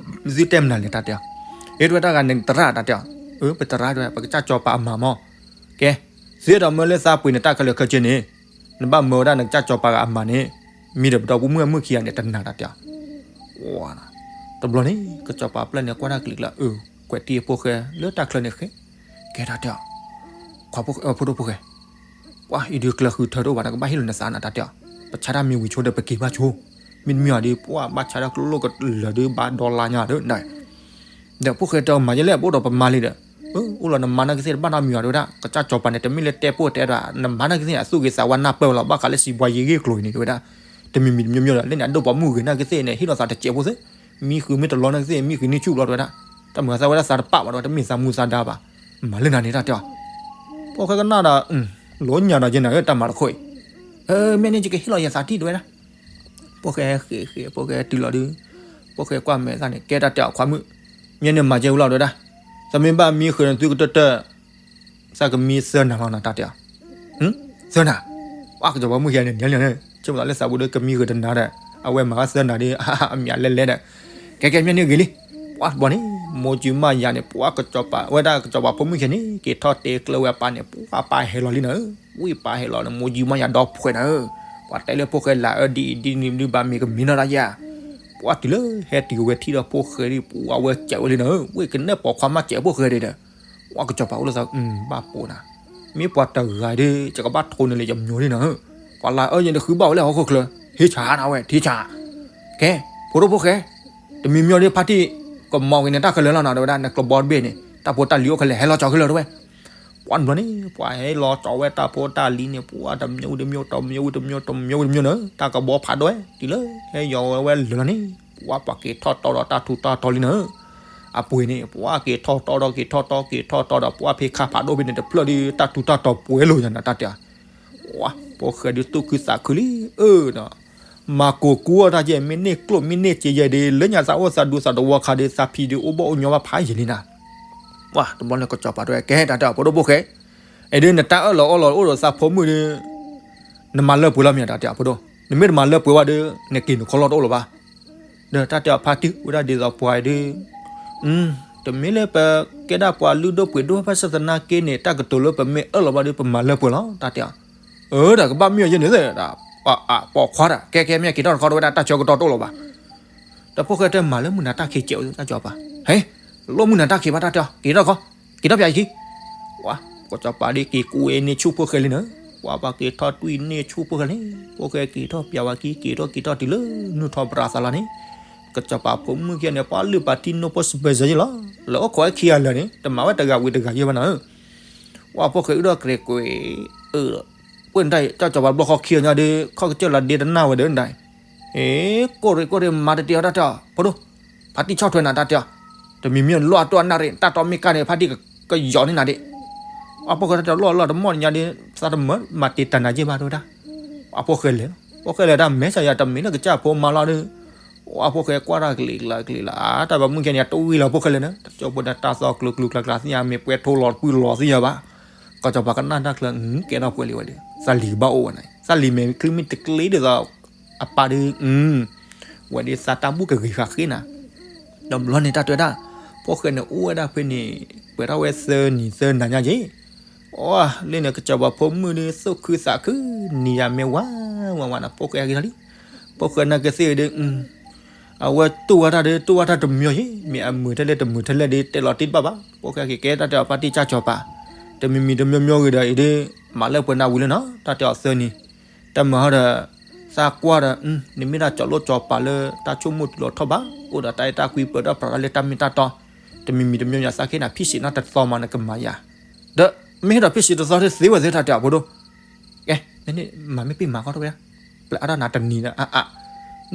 သုတဲမနုၤလဲၣ်တၢ်တဲအီၤ. အ့ တဝဲဒၣ်ဂၤန့ၣ်သရၣ်တၢ်တဲအီၤ, အၢ ပသရၣ်တဝဲ ပကစၢ်စီၤပၤအမါမၢ်. ကဲ, သုအဲၣ်ဒိးမၢလၢသးပှ့ၤနတၢ်ခဲလၢာ်ခဲဆ့န့ၣ်, နဘၣ်မၢဝဲဒၣ်နကစၢ်စီၤပၤဂၤအမါန့ၣ်, မံဒီးပဒီပုၢ်မုၣ်မုၣ်ခံဂၤန့ၣ် တနာ်တၢ်တဲအီၤ. တဘျီန့ၣ် ကစီၤပၤပျဲၢ်န့ၣ် ကွၢ်တၢ်ကလုာ်ကျါ, အၢ ကွဲးတံၢ်အဖိၣ်ဃဲလၢတၢ်ချၢန့ၣ်ဃဲ, ကဲတၢ်တဲအီၤ, ခွါဖိဒိၣ်ဖိၣ်ဃဲ, ပှၤအံၤဒုးကျၢၤဃုထၢတအိၣ်ဘၣ် နကဘၣ်ဟ့ၣ်လီၤနသးနၤတၢ်တဲအီၤ, ပဆါတၢ်မ့ၢ်ဝံၤဆိဒီးပက့ၤဘၣ်ဆိ, မ့တမ့ၢ်အီၤဒီး ပှၤဘၣ်ဆါတၢ်ကျိလိၣ်ကလၢာ်ဒီးဘၣ်ဒီလါညါဒီး ဒီးဖိၣ်ဃဲတဲအီၤ မၤယဲလဲၣ် ပအိၣ်ဒီးပမါလံဒီး, အိၣ်လီၤနမါနာ်ကသ့ၣ်တဘၣ်နီတမံၤဘၣ် တဲဝဲဒၣ်, ကစၢ်စီၤပၤန့ၣ် တမ့ၢ်လၢတဲပိၢ်တဲဒီး နမါနာ်ကသ့ၣ်န့ၣ် အသူၣ်ဂ့ၤသးဝါနၢ်ပၢၢ်ဝဲလီၤ ဘၣ်ဃးလၢစံးပှၤယံၤဂ့ၢ်ကျိၤအံၤန့ၣ် တဲဝဲဒၣ်, တမံၤမံၤတမံၤမံၤဒီး လၢန့ၣ်အဒိၣ်ပိာ်မုၣ်ဂ့ၤနာ်ကသ့ၣ်န့ၣ် ဟ့ၣ်လီၤသးတစဲးဖိသ့, မံဃုာ်မ့ၢ်တလီနာ်ကသ့ၣ် မံဃုာ်န့ၢ်ဆူၣ်ဘျီတဲဝဲဒၣ်, တၢ်မုာ်သးဝဲဒၣ်သးတပာ်ဘၣ်ဒီး တမ့ၢ်သးမူသးဒါဘၣ်, မၤလၢနၤန့ၣ်တၢ်တဲအီၤ, ဖိၣ်ဃဲကနၣ်ဒီး လိညါဒီးယဲနၤဧၢ တၢ်မၤတခီအံၤ, မ့ၢ်န့ၣ်ယကဟ့ၣ်လီၤယသးထံၣ်တဲဝဲဒၣ် ဖိၣ်ဃဲဃ့ဃ့ ဖိၣ်ဃဲတုၤလီၤဒုး, ဖိၣ်ဃဲကွၢ်မဲာ်သၣ်န့ၣ် ကဲတၢ်တဲအီၤ ခွါမုၣ်, မ့ၢ်န့ၣ်မၤကဲဝံၤလီၤတဲဝဲဒၣ်, သးမ့ၢ်ဘၣ်မံဃုာ်နသုကတၢၢ်တၢၢ်, သးကမံသၢနၤလီၤနၤတၢ်တဲအီၤ, သၢနၤ, ပှၤကစီၤပၤမုၣ်ခံဂၤန့ၣ် နၤလီၤန့ၣ် ဆိကမိၣ်သးလၢသးပူၤဒီးကမံဃုာ်တနၤဒီး အဝဲမၤဘၣ်သၢနၤဒီး အမံၤအလဲလဲဒီး, ကဲကဲမ့ၢ်န့ၣ်ဂ့ၤလံ, ပှၤတဘျီန့ၣ် မိၢ်ကၠံမါယၤန့ၣ် ပှၤကစီၤပၤ ဝဲဒၣ်ကစီၤပၤဖိမုၣ်ခံဂၤန့ၣ် က့ၤထီၣ်တဲကျၢၤဝဲအပၢ်န့ၣ် ပှၤပၢ်ဟဲလီၤလံနၤဧၢ, ဝံၣ်ပၢ်ဟဲလီၤန့ၣ် မိၢ်ကၠံမါယၤဒီဖှဲးနၤဧၢ, ပှၤတဲလၢဖိၣ်ဃဲလၢအၢဒ်အံၤဒ်နံၤဒ်ဘၣ်မ့ၢ်ကမံၤနီၢ်တၢ်ယဲၢ် ပှၤတုၤလၢဟဲတုၤဝဲထံၣ်ဒီးဖိၣ်ဃဲဒီး ပှၤဝဲစဲးဝဲလံနၤဧၢ, ဝ့ၢ်ကနဲၣ်ပိာ်ခွါမးစဲးဖိၣ်ဃဲဒီး, ပှၤကစီၤပၤအိၣ်လၢသး ဘၣ်ပိာ်နၤ, မ့ၢ်ပှၤတဂၤဒီး ယကဘၣ်ထိၣ်န့ၢ်လၢယမျိၤဒ်နၤဧၢ, ပှၤလၢအၢယဲန့ၣ်ဃုဘၣ်ဝဲလၢဟီၣ်ခိၣ်ချၢ, ထံဆးနၤဝဲ ထံဆး, ကဲ, ဖိဒိၣ်ဖိၣ်ဃဲ, တမံၤမံၤဒီးဖါတံၢ်, ကမီၤက့ၤန့ၣ်တၢ်ခဲလၢာ်လီၤနၤ တဲဝဲဒၣ် နကျိဘီတဘ့ၣ်န့ၣ် တၢ်ဖိတၢ်လံၤအိၣ်ခဲလၢာ် ဟဲလီၤကၠီၤခဲလၢာ်တဲဝဲ ပှၤတဘျီန့ၣ် ပှၤဟဲလီၤကၠီၤဝဲတၢ်ဖိတၢ်လံၤန့ၣ် ပှၤတမံၤဝံၤတမံၤ တမံၤဝံၤတမံၤ တမံၤဝံၤတမံၤန့ၣ် တၢ်ကဘီဖးဒိၣ်ဝဲတုၤလၢ ဟဲယီၤဝဲလၢာ်လီၤန့ၣ် ပှၤပှၤက့ၤထီၣ်တီဒီးတၢ်ထူးတၢ်တီၤလံနၤဧၢ, အပှ့ၤန့ၣ် ပှၤက့ၤထီၣ်တီဒီးက့ၤထီၣ်တီက့ၤထီၣ်တီဒီး ပှၤဖဲခါဖးဒိၣ်ဖဲန့ၣ်တဖျၢၣ်ဒီး တၢ်ထူးတၢ်တီၤပှဲၤလိာ်ညါနၤတၢ်တဲ ပှၤဖိၣ်ဃဲဒုးသူၣ်ခုသးခုလံ အၢဒီး မၤကိးကူအီၣ်တၢ်ယဲၢ် မ့ၢ်န့ၢ်ကျိၣ်မ့ၢ်န့ၢ်စ့ယဲၢ်ဒီး လၢညါသးအိၣ်သးဒူသးတဝီခါဒီး သးဖံးဒုးအိၣ်ဘၣ်အိၣ်ညီဘၣ်ဖးယံာ်လံနၤ, ပှၤတဘျီန့ၣ်ကစီၤပၤတဲဝဲ ကဲတၢ်တဲအီၤ ဖိဒိၣ်ဖိၣ်ဃဲ, အံၤဒုးနတၢ်အၢၣ်လီၤအီလီၤအိၣ်ဒီးသးဖိမုၣ်ဒီး နမၤလၢပှဲၤလီၤမ့ၢ်တၢ်တဲအီၤ ဖိဒိၣ်, နမ့ၢ်တမၤလၢပှဲၤဝဲဒီး နက့ၤနခီလီၢ်တအိၣ်လၢၤဘၣ် ဒီးတၢ်တဲအီၤဖါတံၢ်ဝဲဒၣ်ဒ်သိးပှၤအံၤဒုး, တမ့ၢ်လၢပကဲဒၣ်ပှၤလုၢ်ဒိၣ်ပှ့ၤဒိၣ်ဘၣ်ဆၣ်သနာ်က့န့ၣ် တၢ်ကတိၤလၢပမ့ၢ်အၢၣ်လီၤဘၣ်ဒီး ပမၤလၢပှဲၤလီၤ တၢ်တဲအီၤ, အၢ ဒီးကဘၣ်မ့ၢ်အီၤယဲန့ၣ်သ့ၣ်, ပိာ်ခွါတၢ် ကဲကဲမ့ၢ်က့ၤထီၣ်တခီဒီးဝဲဒၣ်တၢ်ဆၢကတီၢ်တအိၣ်လၢၤဘၣ် ဒီးဖိၣ်ဃဲတဲမၤလၢမုၢ်နၤတၢ်ခံးစဲးဝဲတၢ်ကစီၤပၤ, ဟဲ, လိၣ်မုၢ်နၤတၢ်ခံးဘၣ်တၢ်တဲအီၤ က့ၤထီၣ်တခီ, က့ၤထီၣ်ပၠးယခံ, ပှၤကစီၤပၤဒ်က့ၤကူဝဲန့ၢ်ဆူၣ်ဖိၣ်ဃဲလံနၤ, ပှၤပှၤက့ၤထီၣ်တွံၢ်န့ၢ်ဆူၣ်ဖိၣ်ဃဲလံ, ဖိၣ်ဃဲက့ၤထီၣ်ပၠးဝဲခံ က့ၤထီၣ်က့ၤထီၣ်တုၤလၢ နုာ်ထီၣ်ပရၤသးလီၤန့ၣ်, ကစီၤပၤဖိမုၣ်ခံဂၤန့ၣ် ပှၤလုၢ်ပာ်တံၢ်နိၣ်ဖိစပၢၤစၢၤယဲလီၤ, လၢအိၣ်ခိးဝဲခံဂၤလၢာ်န့ၣ် တမၤဝဲတဂၤဝံၤတဂၤယဲဘၣ်နၤဧၢ ပှၤဖိၣ်ဃဲအုၣ်ဒီးကြဲးကွံာ်, အၢ, ပှၤနတၢ်တၢ်ကစီၤပၤတဘျီဃီခံဂၤညါဒီး ခီၣ်ကစၢၢ်လီၤဒ့တနၢ်ဝဲဒီးနတၢ်, အ့, ကိၢ်ရ့ၣ်ကိၢ်ရ့ၣ်မၤတတ့ၢ်အီၤတၢ်တဲအီၤ ဖိဒိၣ်, ဖါတံၢ်ဆီၣ်ထွဲနၤတၢ်တဲအီၤ, တမံၤမံၤလီၢ်အတိၢ်အနၣ်ရ့ၣ် တၢ်တီမ့ၢ်ကၢ်န့ၣ် ဖါတံၢ်ကယီၤန့ၢ်နၤဒ့ၣ်, ပှၤဖိၣ်ဃဲတၢ်လီၢ်လီၢ်တမီၢ်ညါဒီး သးတမၢမၤတ့ၢ်တၢ်နၤယဲၢ်ဘၣ်တဲဝဲဒၣ်, ပှၤဖိၣ်ဃဲလဲၤလီၤ, ဖိၣ်ဃဲလဲၤတၢ်မဲာ်ဆှးယၤတမ့ၢ်လၢကစၢ်ဖိမါလီၤဒီး ပှၤဖိၣ်ဃဲကွၢ်တၢ်ကလံၤကျါကလံၤလီၤ တၢ်ဘၣ်မုၢ်ကဲန့ၣ် တဝံၤလီၤဖိၣ်ဃဲလဲၤန့ၣ် တကၠိဖိဒီးတၢ်သီကျူၤကျူၤကျါကျါသ့ၣ်ညါ မ့ၢ်ပှဲၤထိလီၤပှံၢ်လီၤသ့ၣ်ညါဘၣ်, ကစီၤပၤကနၣ်တၢ်ချၢ ကဲထီၣ်ပှဲၤလံဝဲဒီး သးလံၤကဘၣ်အိၣ်ဝဲန့ၣ် သးလံၤမဲာ်ချံမ့ၢ်တချ့ဒ်သိး အပၢ်ဒီး ဝဲဒ်သးတၢ်ဘူၣ်ကဂ့ၤဃာ်ဃ့နၤ, ဒီးဘျီန့ၣ်တၢ်တဲဝဲဒၣ်, ဖိၣ်ဃဲန့ၣ်အိၣ်ဝဲဒၣ်ဖဲန့ၣ် ပှဲၤထီၣ်ဝဲသၢနံၤသၢနၤညါက့ၤ, အီ လၢန့ၣ်ကစီၤပၤဖိမုၣ်ဒီး သူၣ်ခုသးခု နံၤယၤမ့ၢ်ဝါ ဝါဝါန့ၣ် ဖိၣ်ဃဲက့ၤထီၣ်လံ, ဖိၣ်ဃဲနာ်က့သ့ၣ်ဒီး အဝဲတူၢ်ဝဲတၢ်ဒီး တူၢ်ဝဲတၢ်တမံၤအီၤယ့ၣ် မ့ၢ်အမုာ်ထဲလဲၣ်တမုာ်ထဲလဲၣ်ဒီး တဲလီၤတံၢ်တဘၣ်ဘၣ်, ဖိၣ်ဃဲက့ၤကဲတၢ်တဲအီၤဖါတံၢ်ကၢ်စီၤပၤ, တမံၤမံၤတမံၤမံၤဂ့ၤဒီးအံၤဒီး မၤလၢပှဲၤနၤဝံၤလၢနီၤ တၢ်တဲအီၤသၢနံၤ, တၢ်မၤဟီဒီး သးကွၢ်ဒီး နမ့ၢ်ဒၣ်ကၠီၤလိၣ်ကၠီၤပၤလၢတၢ်ဆိကမိၣ်တုၤလီၤထီၣ်ဘး, အိၣ်ဒီးတၢ်အဲၣ်တၢ်ကွံပၢၢ်ဒီးပြးတၢ်လၢတၢ်မ့ၢ်တၢ်တီ, တမံၤမံၤတမံၤမံၤသးကဟ့ၣ်နၤဖံးစံးနီတသီမးနကမၤယၤ, ဒီးမ့ၢ်ဟ့ၣ်ဒီးဖံးစံးတသီသ့ဝဲသ့ၣ်တၢ်တဲအီၤဖိဒိၣ်, ကဲ, မ့ၢ်န့ၣ်မၤမ့ၢ်ပ့ၢ်မၤကီတဝဲ, ပျဲအါထီၣ်နၤတနံၤဒီး အါအါ,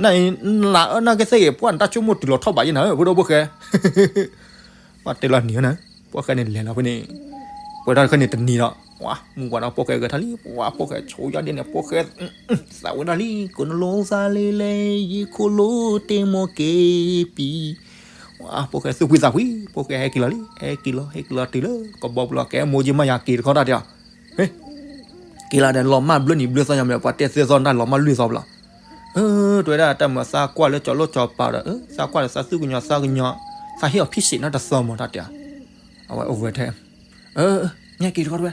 နအံၤ နလၢအၢနာ်က့သ့ၣ်ဂ့ၤ ပှၢ်နတၢ်ဆိကမိၣ်တုၤလီၤထီၣ်ဘးယဲၢ်နၤဧၢ ဖိဒိၣ်ဖိၣ်ဃဲ ပှၤတဲလီၤနံၤဧၢနၤ, ဖိၣ်ဃဲန့ၣ်လဲၤလီၤဖဲန့ၣ်, ပှဲၤထီၣ်တခါန့ၣ်တနံၤဒီး, မုၢ်ဝါဒီးဖိၣ်ဃဲဂဲၤထီၣ်လံ, ပှၤဖိၣ်ဃဲဆိယါဒ့န့ၣ် ဖိၣ်ဃဲ, သးဝဲဒၣ်လံ ကိးနလိသးလံလဲၣ် ယ့ၢ်ခိၣ်လိတ့ၢ်မိၢ်က့ၤပံၤ, ဖိၣ်ဃဲသူၣ်ဖှံသးဖှံ, ဖိၣ်ဃဲဟဲက့ၤလီၤလံ, ဟဲက့ၤလီၤ ဟဲက့ၤလီၤတုၤလၢ ကဘီပူၤလီၤ ကဲမိၢ်ကၠံမါယၤက့ၤတခီတၢ်တဲအီၤ, ဟ့ၣ် က့ၤလီၤဒီးလီၤမၢ်ဘျုးနံၤဘျုးသီညါမ့ၢ် ပှၤတဲသ့သီနၢ်လီၤမၢ်လွံၢ်သီဘျီ, အၢ တဲဝဲဒၣ်တၢ်မၤသးကွၢ်လၢက᠁ီလိၣ်ကၠီပၤဒီး သးကွၢ်ဒီးသးသူၣ်ကညီၤသးကညီၤ, သးဟ့ၣ်အီၤဖံစံးနီတသီမးတၢ်တဲ, အဝဲအိၣ်ဝဲထဲ အၢ ညါက့ၤတခီတဝဲ,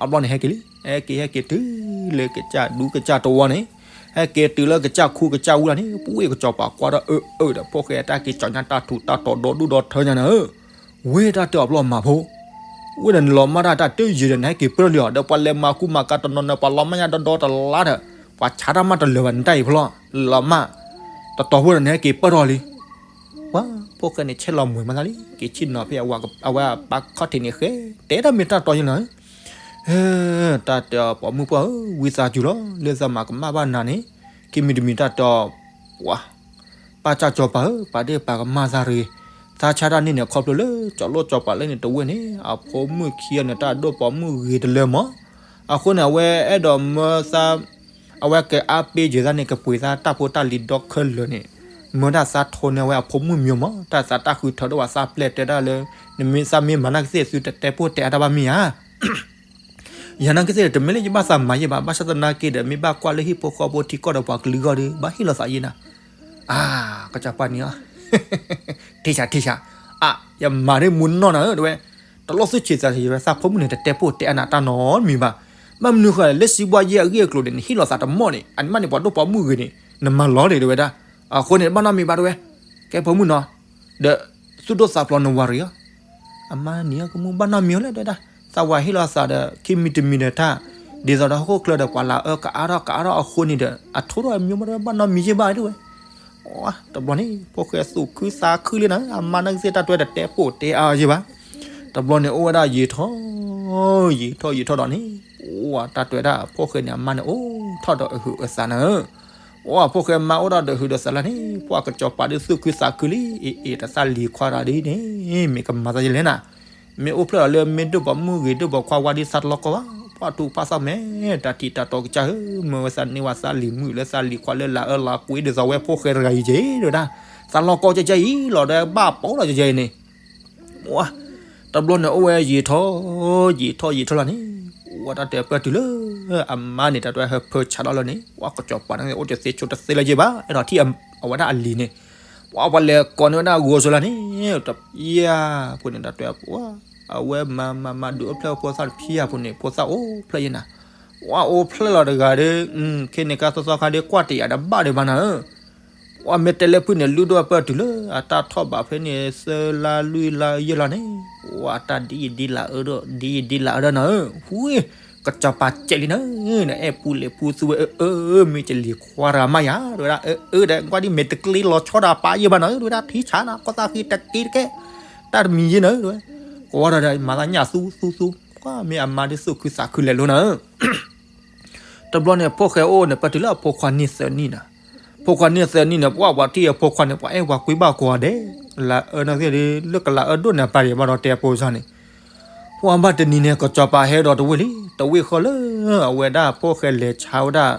အဘျီန့ၣ်ဟဲက့ၤလံ, ဟဲက့ၤဟဲက့ၤတုၤလၢကစၢ်ဒူကစၢ်တဝီန့ၣ်, ဟဲက့ၤတုၤလၢကစၢ်ခူကစၢ်ဝူလီၤန့ၣ် ပဝဲၢ်ကၠီပၤကွၢ်ဒီးအၢအၢဒီး ဖိၣ်ဃဲတၢ်က့ၤကၠီညါတၢ်ထူးတၢ်တီၤဒီဒူၣ်ဒီထၢညါန့ၣ်ဧၢ, ဝဲတၢ်တဲအီၤဘျီမၤဖိ ဝဲဒီးနလီၤမၢ်တၢ်တၢ်တယံာ်ဒီး နဟဲက့ၤပၢၢ်လံအီၤ ဒီးပှၤလဲၤမၤကူမၤကၤတနီၤနီၤ ပှၤလီၤမၢ်ညါဒီဒီတလါဒီး ပှၤဆါတၢ်မၢ်တလၢာ်ဘၣ် နတၢ်အံၤဖျီ လီၤမၢ် တတီၤဖိဒီး နဟဲက့ၤပၢၢ်ထီၣ်လံ. ပှၤ ဖိၣ်ဃဲန့ၣ် ဆဲးလီၤမှဲၤမးသးလံ က့ၤဆ့ၣ်နီၤဖဲအဝဲအပၢ်ခီၣ်ထံးန့ၣ်ဃဲ တဲတၢ်မ့ၢ်တၢ်တီယဲၢ်လီၤ. တၢ်တဲအီၤပိာ်မုၣ်ပှၢ်ဧၢ ဝံသးစူၤလီၤ လၢသးမၤကမၣ်ဘၣ်နၤန့ၣ် ခံမံၤတမံၤတၢ်တဲအီၤ ပှၤ ပၢ်ကၠီပၤဧၢ ပာ်ဒ့ၣ်ပာ်ကမၣ်သးတဂ့ၤ, သးဆါတၢ်န့ၣ်န့ၣ် ခီဖျိလၢ ကၠီလိၣ်ကၠီပၤလၢန့ၣ်တဝဲန့ၣ် အဖိမုၣ်ခံဂၤန့ၣ် တၢ်ဒိၣ်ပိာ်မုၣ်ဂ့ၤတလၢမး, အဃိန့ၣ် အဝဲအဲၣ်ဒိးမၢသး အဝဲကအါပ့ၤယဲၤသးန့ၣ် ကပှ့ၤသးတၢ်ဖိတၢ်လံၤဒီခဲလၢာ်န့ၣ် မၢဒၣ်သးထိးန့ၢ်ဝဲအဖိမုၣ်မၠိမး တၢ်သးတၢ်ဃုထၢဒိၣ်ဝဲသးပျဲၢ်တဲဒၣ်လၢ နမ့ၢ်သးမ့ၢ်မၤနၢ်ကသ့ၣ်သုတတဲပိၢ်တဲအါတၢ်ဘၣ်မ့ၢ်ဧါ ယၤနၢ်ကသ့ၣ်ဒီး တမ့ၢ်လၢယဘၣ်သးမၤယဲၢ်ဘၣ်, ဘၣ်ဆၣ်သနာ်က့ဒီး မ့ၢ်ဘၣ်ကွၢ်လၢဟံၣ်ဖိဃီဖိထံကီၢ်ဒီးပှၤကလုာ်ဂီၢ်ဒီး ဘၣ်ဟ့ၣ်လီၤသးယဲၢ်နၤ. အါ, ကစၢ်ပှၢ်န့ၣ်ဧၢ, ထံၣ်ဆးထံၣ်ဆး, အါ, ယမၤဒ်မူနီၢ်နၤဧၢ တဲဝဲ, တလိၣ်သူၣ်ဆံးသးဆံးဝဲ သးဖိမုၣ်န့ၣ် တတဲပိၢ်တဲအါနၤတၢ်နီတမံၤဘၣ်. ဘၣ်မနုၤဃိလဲၣ် လၢစံးဘှါယဲၢ်အဂ့ၢ်အကျိၤန့ၣ် နဟ့ၣ်လီၤသးတမီၢ်န့ၣ် အန့ၣ်မးန့ၣ် ပှၤဒိၣ်ပှၤမုၣ်ဂ့ၤန့ၣ် နမၤလီၤန့ၣ် တဲဝဲဒၣ်. အဃိန့ၣ် ဘၣ်နီတမံၤဘၣ် တဲဝဲ, ကဲဖိမုၣ်နီၤ ဒီးသူၣ်ဒိၣ်သးဖျိးနဝၤရံၤဧၢ, အမါန့ၣ်ကမူၣ်ဘၣ်နီတမံၤလၢၤ တဲဝဲဒၣ်, သးဝၤဟ့ၣ်လီၤသးဒီး ခံမံၤတမံၤဒီးတၢ်, ဒ်သိးဒီးဟီၣ်ခိၣ်ချၢဒီးပှၤလၤအၢကအါထီၣ်ကအါထီၣ်အဃိန့ၣ်ဒီး အထိၣ်ထီၣ်အမံၤမး တဲဝဲဘၣ်နီတမံၤယဲၢ်ဘၣ် တဲဝဲ. တဘျီန့ၣ် ဖိၣ်ဃဲသူၣ်ခုသးခုလံနၤ, အမါနၢ်ကသ့ၣ်တၢ်တဲတတဲပိၢ်တဲအါယဲၢ်ဘၣ်. တဘျီန့ၣ် အိၣ်ဝဲဒၣ်ယံာ်ထီၣ်, ယံာ်ထီၣ်ယံာ်ထီၣ်ဒီးန့ၣ်, ပှၤတၢ်တဲဝဲဒၣ် ဖိၣ်ဃဲန့ၣ် အမါန့ၣ်အိၣ်ထီၣ်ဒီးအဟုးအသးနၤဧၢ ပှၤဖိၣ်ဃဲမါအိၣ်ဒီးဒီးဟုးဒီးသးလၢန့ၣ် ပှၤကစၢ်ပၤဒုးသူၣ်ခုသးခုလံ, အ့ အ့ တသးလံၤခွါတဂၤဒ်န့ၣ် မ့ၢ်ကမၤသးယလဲၣ်နၤ, မ့ၢ်အိၣ်ဖျဲၣ်လီၤလၢမ့ၢ်ဒိၣ်ပိာ်မုၣ်ဂ့ၤ ဒိၣ်ပိာ်ခွါဝါဒ်သးတလီၢ်ကီၢ်ဘၣ်, ပှၤတူၢ်ဖးသးမဲာ် တၢ်ထံၣ်တၢ်တီကစၢ်ဧၢ, မၢဝဲသးန့ၢ်ဝဲသးလံၤမုၣ်လၢသးလံၤခွါလၢလၤအၢလၤကွံ ဒ်သိးဝဲဖိၣ်ဃဲတဂၤအံၤက့ၤ တဲဝဲဒၣ်, သးလီၢ်ကီၢ်ကဲကဲအံၤလီၤဒီး ဘၣ်ပိာ်လီၤကဲကဲအံၤန့ၣ် ဝါ, တဘျီန့ၣ်အိၣ်ဝဲယံာ်ထီၣ်, ယံာ်ထီၣ်ယံာ်ထီၣ်လီၤန့ၣ်, ဝါတၢ်တဲပၢၢ်တုၤလၢ အမါန့ၣ် တၢ်တဲဟၢဖၢဆးဒီးလီၤန့ၣ်, ဝါကစၢ်ပၤန့ၣ်အိၣ်တသ့ဆိတသ့လၢၤယဲၢ်ဘၣ်, အဲၣ်ဒိးထံၣ်အဝဲဒၣ်အလံၤန့ၣ်, ဝါပှၤလဲၤကိးန့ၢ်ဝဲဒၣ်ဂီၤဆိလီၤန့ၣ်, တယၤဖိန့ၣ် တၢ်တဲ အဝဲမၤမၤမၤဒုးအိၣ်ဖျဲၣ်ဖိသၣ်တဖံးယၤဖိန့ၣ် ဖိသၣ်အိၣ်ဖျဲၣ်ယဲၢ်နၤ, ဝါအိၣ်ဖျဲၣ်လီၤတဂၤဒီး, ခဲန့ၣ်ကါသီသီခါဒီး ကွၢ်တယၤဒီးဘၣ်ဒီးဘၣ်နၤဧၢ ပှၤမ့ၢ်တဲလၢဖုၣ်န့ၣ် လုၢ်ဒိၣ်ပၢၢ်တုၤလၢ အတၢ်ထီၣ်ဘးဖဲန့ၣ် သၢလါလွံၢ်လါယဲၢ်လါန့ၣ်, ပှၤတၢ်ဒ်ယဒ်လးအၢဒီး ဒ်ယဒ်လးအၢဒီးနၤဧၢ, ဝ့ၢ်, ကစၢ်ပၤစဲးလံနၤဧၢ, နအဲၣ်ပူၤလဲၤပူၤသူဝဲအၢ အၢ မ့ၢ်ကလံၤခွါတဂၤမးယၤ တဲဝဲဒၣ်, အၢ အၢ ဒီးကွၢ်ဒ်မ့ၢ်တကျ့လီၤဆီဒၣ်ပာ်ယဲၢ်ဘၣ်နၤဧၢ တဲဝဲဒၣ်, ထံဆးနၤ ကီၢ်သးဃံတက့တကဲ, တၢ်တမံၤယဲၢ်နၤဧၢ တဲဝဲ, ကွၢ်ဒီးမၤသးညၣ်သူသူသူ, ကွၢ်မ့ၢ်အမါဒ်သူၣ်ခုသးခုလဲၤလိၤနၤဧၢ တဘျီန့ၣ် ဖိၣ်ဃဲအိၣ်န့ၣ် ပၢၢ်တုၤလၢအဖိခွါနံၣ်သၢနံၣ်နၤ, ဖိခွါနံၣ်သၢနံၣ်န့ၣ် ပှၤပှၤထံၣ်အဖိခွါန့ၣ် ပှၤအဲၣ်ပှၤကွံဘၣ်ကိးဂၤဒဲး, လၢအၢနီၢ်သ့ၣ်ဒီး လၢကလးအၢဒိၣ်န့ၣ် အပၢ်ယဲၢ်ဘၣ်ဒီးတဲအဖိစၢ်န့ၣ်, ပှၤဘၣ်တနံၤန့ၣ် ကစီၤပၤဟဲဒီးတဝ့ၢ်လံ, တဝ့ၢ်ဃီလၢ အဝဲဒၣ်ဖိၣ်ဃဲလဲၤဆါဝဲဒၣ်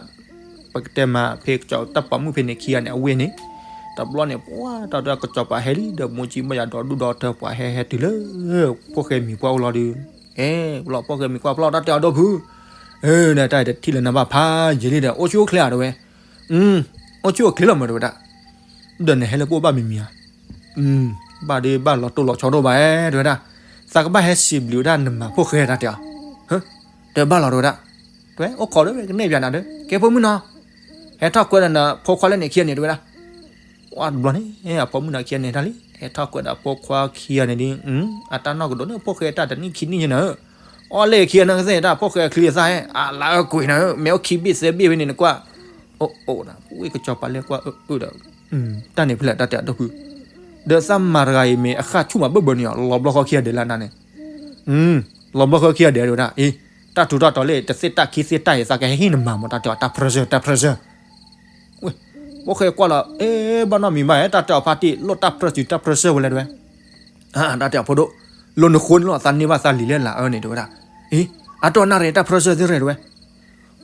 ပကတဲမး ဖဲကစီၤတၢ်ပိာ်မုၣ်ဖဲန့ၣ်ခံဂၤန့ၣ် အဝ့ၢ်န့ၣ်, တဘျီန့ၣ် ပှၤတၢ်ဒီးကစီၤပၤဟဲလံ ဒီးမိၢ်ကံဘၣ်ယၤဒီးဒူၣ်ဒီးထၢ ပှၤဟဲဟဲတုၤလၢ ဖိၣ်ဃဲမံၤပှၢ်အိၣ်လီၤဒီး, အဲ ပလီၢ်ဖိၣ်ဃဲမံၤပှၢ်ပလီၢ် တၢ်တဲအီၤဒီပုၢ်, အဲ တၢ်အံၤတထံၣ်လၢၤနၤဘၣ်ဖးယံာ်လံဒီး အိၣ်ဆူၣ်အိၣ်ချ့ဧါ တဲဝဲ, အိၣ်ဆူၣ်အိၣ်ချ့လီၤမး တဲဝဲဒၣ်, ဒီးနဟဲလၢပအိၣ်ဘၣ်မံၤမံၤဧါ, ဘၣ်ဒီးဘၣ်လီၤတိၢ်လီၤဆီဒိၣ်ဘၣ် တဲဝဲဒၣ်, သးကဘၣ်ဟဲစံးဘျုးဝဲဒၣ်နမၤဖိၣ်ဃဲ တၢ်တဲအီၤ, တဲဘၣ်လီၤ တဲဝဲဒၣ်, တဲအိၣ်ခိးဒီးကနဲၣ်ပၠးနၤဒီး ကဲဖိမုၣ်နီၤ, ဟဲထီၣ်ကွဲးဒီးနဖိခွါလၢန့ၣ်ခံဂၤန့ၣ် တဲဝဲဒၣ် ဝါတဘျီန့ၣ် အဖိမုၣ်န့ၣ်ခံဂၤန့ၣ်တၢ်လံ ဟဲထီၣ်ကွဲးဒီးဖိခွါခံဂၤန့ၣ်ဒီး အတၢ်နီၢ်ကဒိးန့ၣ် ဖိၣ်ဃဲတၢ်တနံၣ်ခံနံၣ်ညါနၤဧၢ, အီၣ်လဲၣ်ခံဂၤန့ၣ်ကသ့ၣ်တၢ်ဖိၣ်ဃဲချံအသၣ်ဟဲ အလၢအၢကွံာ်နၤဧၢ, မ့ၢ်အိၣ်ခံဘ့ၣ်သၢဘ့ၣ်ဖဲန့ၣ်နကွၢ်, အိၣ်အိၣ်နၤ ဝ့ၢ်ကစီၤပၤလဲၤကွၢ်အၢအၢဒီး, တၢ်န့ၣ်ဖဲလဲၣ်တၢ်တဲအဒိၣ်ဖု, ဒီးသးမၤတဂၤအံၤမ့ၢ်အဃၣ်ဆူၣ်မးဘၢၣ်ဘၢၣ်န့ၣ် လီၤဘျီဃီခံဂၤဒဲးလၢနၤန့ၣ် လီၤဘျီဃီခံဂၤဒဲးတဲဝဲဒၣ်, အ့ တၢ်ထူးတၢ်တီၤလၢ တသ့ၣ်တၢ်ခံသ့ၣ်တၢ်အံၤ သးကဟဲဟ့ၣ်နမၤမး တၢ်တဲအီၤ တၢ် pressure တၢ် pressure, ဝ့ၢ်, ဖိၣ်ဃဲကွၢ်လီၤ အ့ ဘၣ်နီတမံၤဘၣ် တၢ်တဲအီၤဖါတံၢ် လိၣ်တၢ် pressure တၢ် pressure ဝဲလဲၣ်တဲဝဲ, တၢ်တဲအီၤဖိဒိၣ်, လိၣ်နဃိန့ၣ်လီၤ သးန့ၢ်ဘၣ်သးလံာ်လၢလၤအၢန့ၣ်တဲဝဲဒၣ်, အ့ အတၢ်နၣ်ရံၣ် တၢ် pressure သ့ၣ်ရဲၣ်တဲဝဲ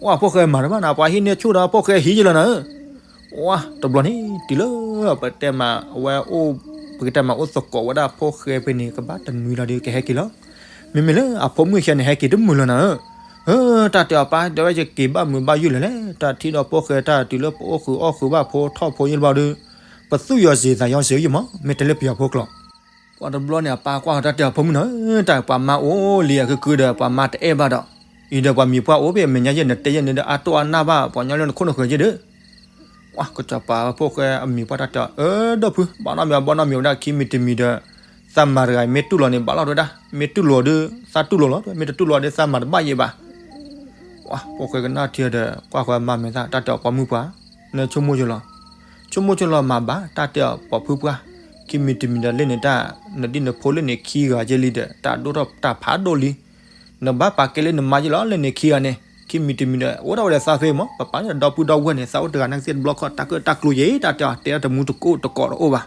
ဝါ ဖိၣ်ဃဲမၤတဘၣ်နၤ ပှၤဟံးန့ၢ်ဆူၣ်ဒီး ဖိၣ်ဃဲဟံးယလီၤနၤဧၢ, ဝါ တဘျီန့ၣ် တုၤလၢ ပတဲမး အဝဲအိၣ် ပကတဲမးအိၣ်သကိးဝဲဒၣ်ဖိၣ်ဃဲဖဲန့ၣ် ကဘၣ်တနွံလီၤဒီးကဟဲက့ၤလီၤ, မ့မ့ၢ်လၢအဖိမုၣ်ခံဂၤန့ၣ် ဟဲက့ၤတမုာ်လီၤနၤဧၢ, တၢ်တဲအီၤပၢ် တဲဝဲယက့ၤဘၣ်မုာ်ဘၣ်ယုၢ်လဲၣ်လဲၣ်, တၢ်ထံၣ်ဒီးဖိၣ်ဃဲတၢ်တုၤလၢပအိၣ်ဃုာ်အီၣ်ဃုာ်ဘၣ်ဖိထီၣ်ဖိယ့ၢ်လၢဘျီဒီး ပသူၣ်ယီၤစ့ၤသးယီၤစ့ၤယ့ၢ်မး မ့ၢ်တဲလၢပယီၤဖိကျိာ်. ပှၤတဘျီန့ၣ် အပၢ်ကွၢ်တၢ်တဲအီၤ ဖိမုၣ်နီၤ, တၢ်ပှၤမါအိၣ်လံအကုကုဒီး ပှၤမါတအဲၣ်ဘၣ်ဒီး, အံၤဒီးပှၤမံၤပှၢ်အိၣ်ဖဲမဲာ်ညါယဲၢ် နတဲယဲၢ်န့ၣ်ဒီး အတိၢ်အနၢ်ဘၣ် ပှၤညီလၢနခိၣ်နဃၢၤယဲၢ်ဒီး ကစီၤပၤဖိၣ်ဃဲအမံၤပှၢ်တၢ်တဲအီၤ အၢ ဒီပုၢ် ဘၣ်နီတမံၤ ဘၣ်နီတမံၤဝဲဒၣ် ခံမံၤတမံၤဒီး သးမၤတဂၤ မ့ၢ်တူၢ်လိာ်န့ၣ် ဘၣ်လီၤတဝဲဒၣ်, မ့ၢ်တူၢ်လိာ်ဒီး သးတူၢ်လိာ်လီၤ, မ့ၢ်တတူၢ်လိာ်ဒီး သးမၤတဘၣ်ယဲၢ်ဘၣ်. ဖိၣ်ဃဲကနၣ်ထံဒီး ကွၢ်ဃီမၤမဲာ်သၣ် တၢ်တဲအီၤ ပိာ်မုၣ်ပှၢ်, နဆိကမိၣ်ဆိလီၤ, ဆိကမိၣ်ဆိလီၤမၤဘၣ် တၢ်တဲအီၤ ပိာ်ဖုပှၢ်, ခံမံၤတမံၤဒီးလ့ၣ်န့ၣ်တၢ် နဒ်နဖိလ့ၣ်န့ၣ်ခံဂၤယဲၢ်လံဒီး တၢ်ဒိၣ်ထီၣ်တၢ်ဖးဒိၣ်လံ နဘၣ်ပာ်ကဲလၢနမါယဲၢ်လီၤ လၢန့ၣ်ခံဂၤန့ၣ်, ခံမံၤတမံၤဒီး အိၣ်ဒၣ်ဝဲဒီးသးသ့မး ပပာ်လၢဒီပုၢ်ဒီဝဲၢ်န့ၣ် သးအိၣ်တဂၤနာ်က့သ့ၣ်တဘျီခီၣ် တၢ်ကၢၣ်တၢ်ကျူယဲၢ် တၢ်တဲအီၤ တဲတၢ်တမူတကိးတကိးတအိၣ်ဘၣ်.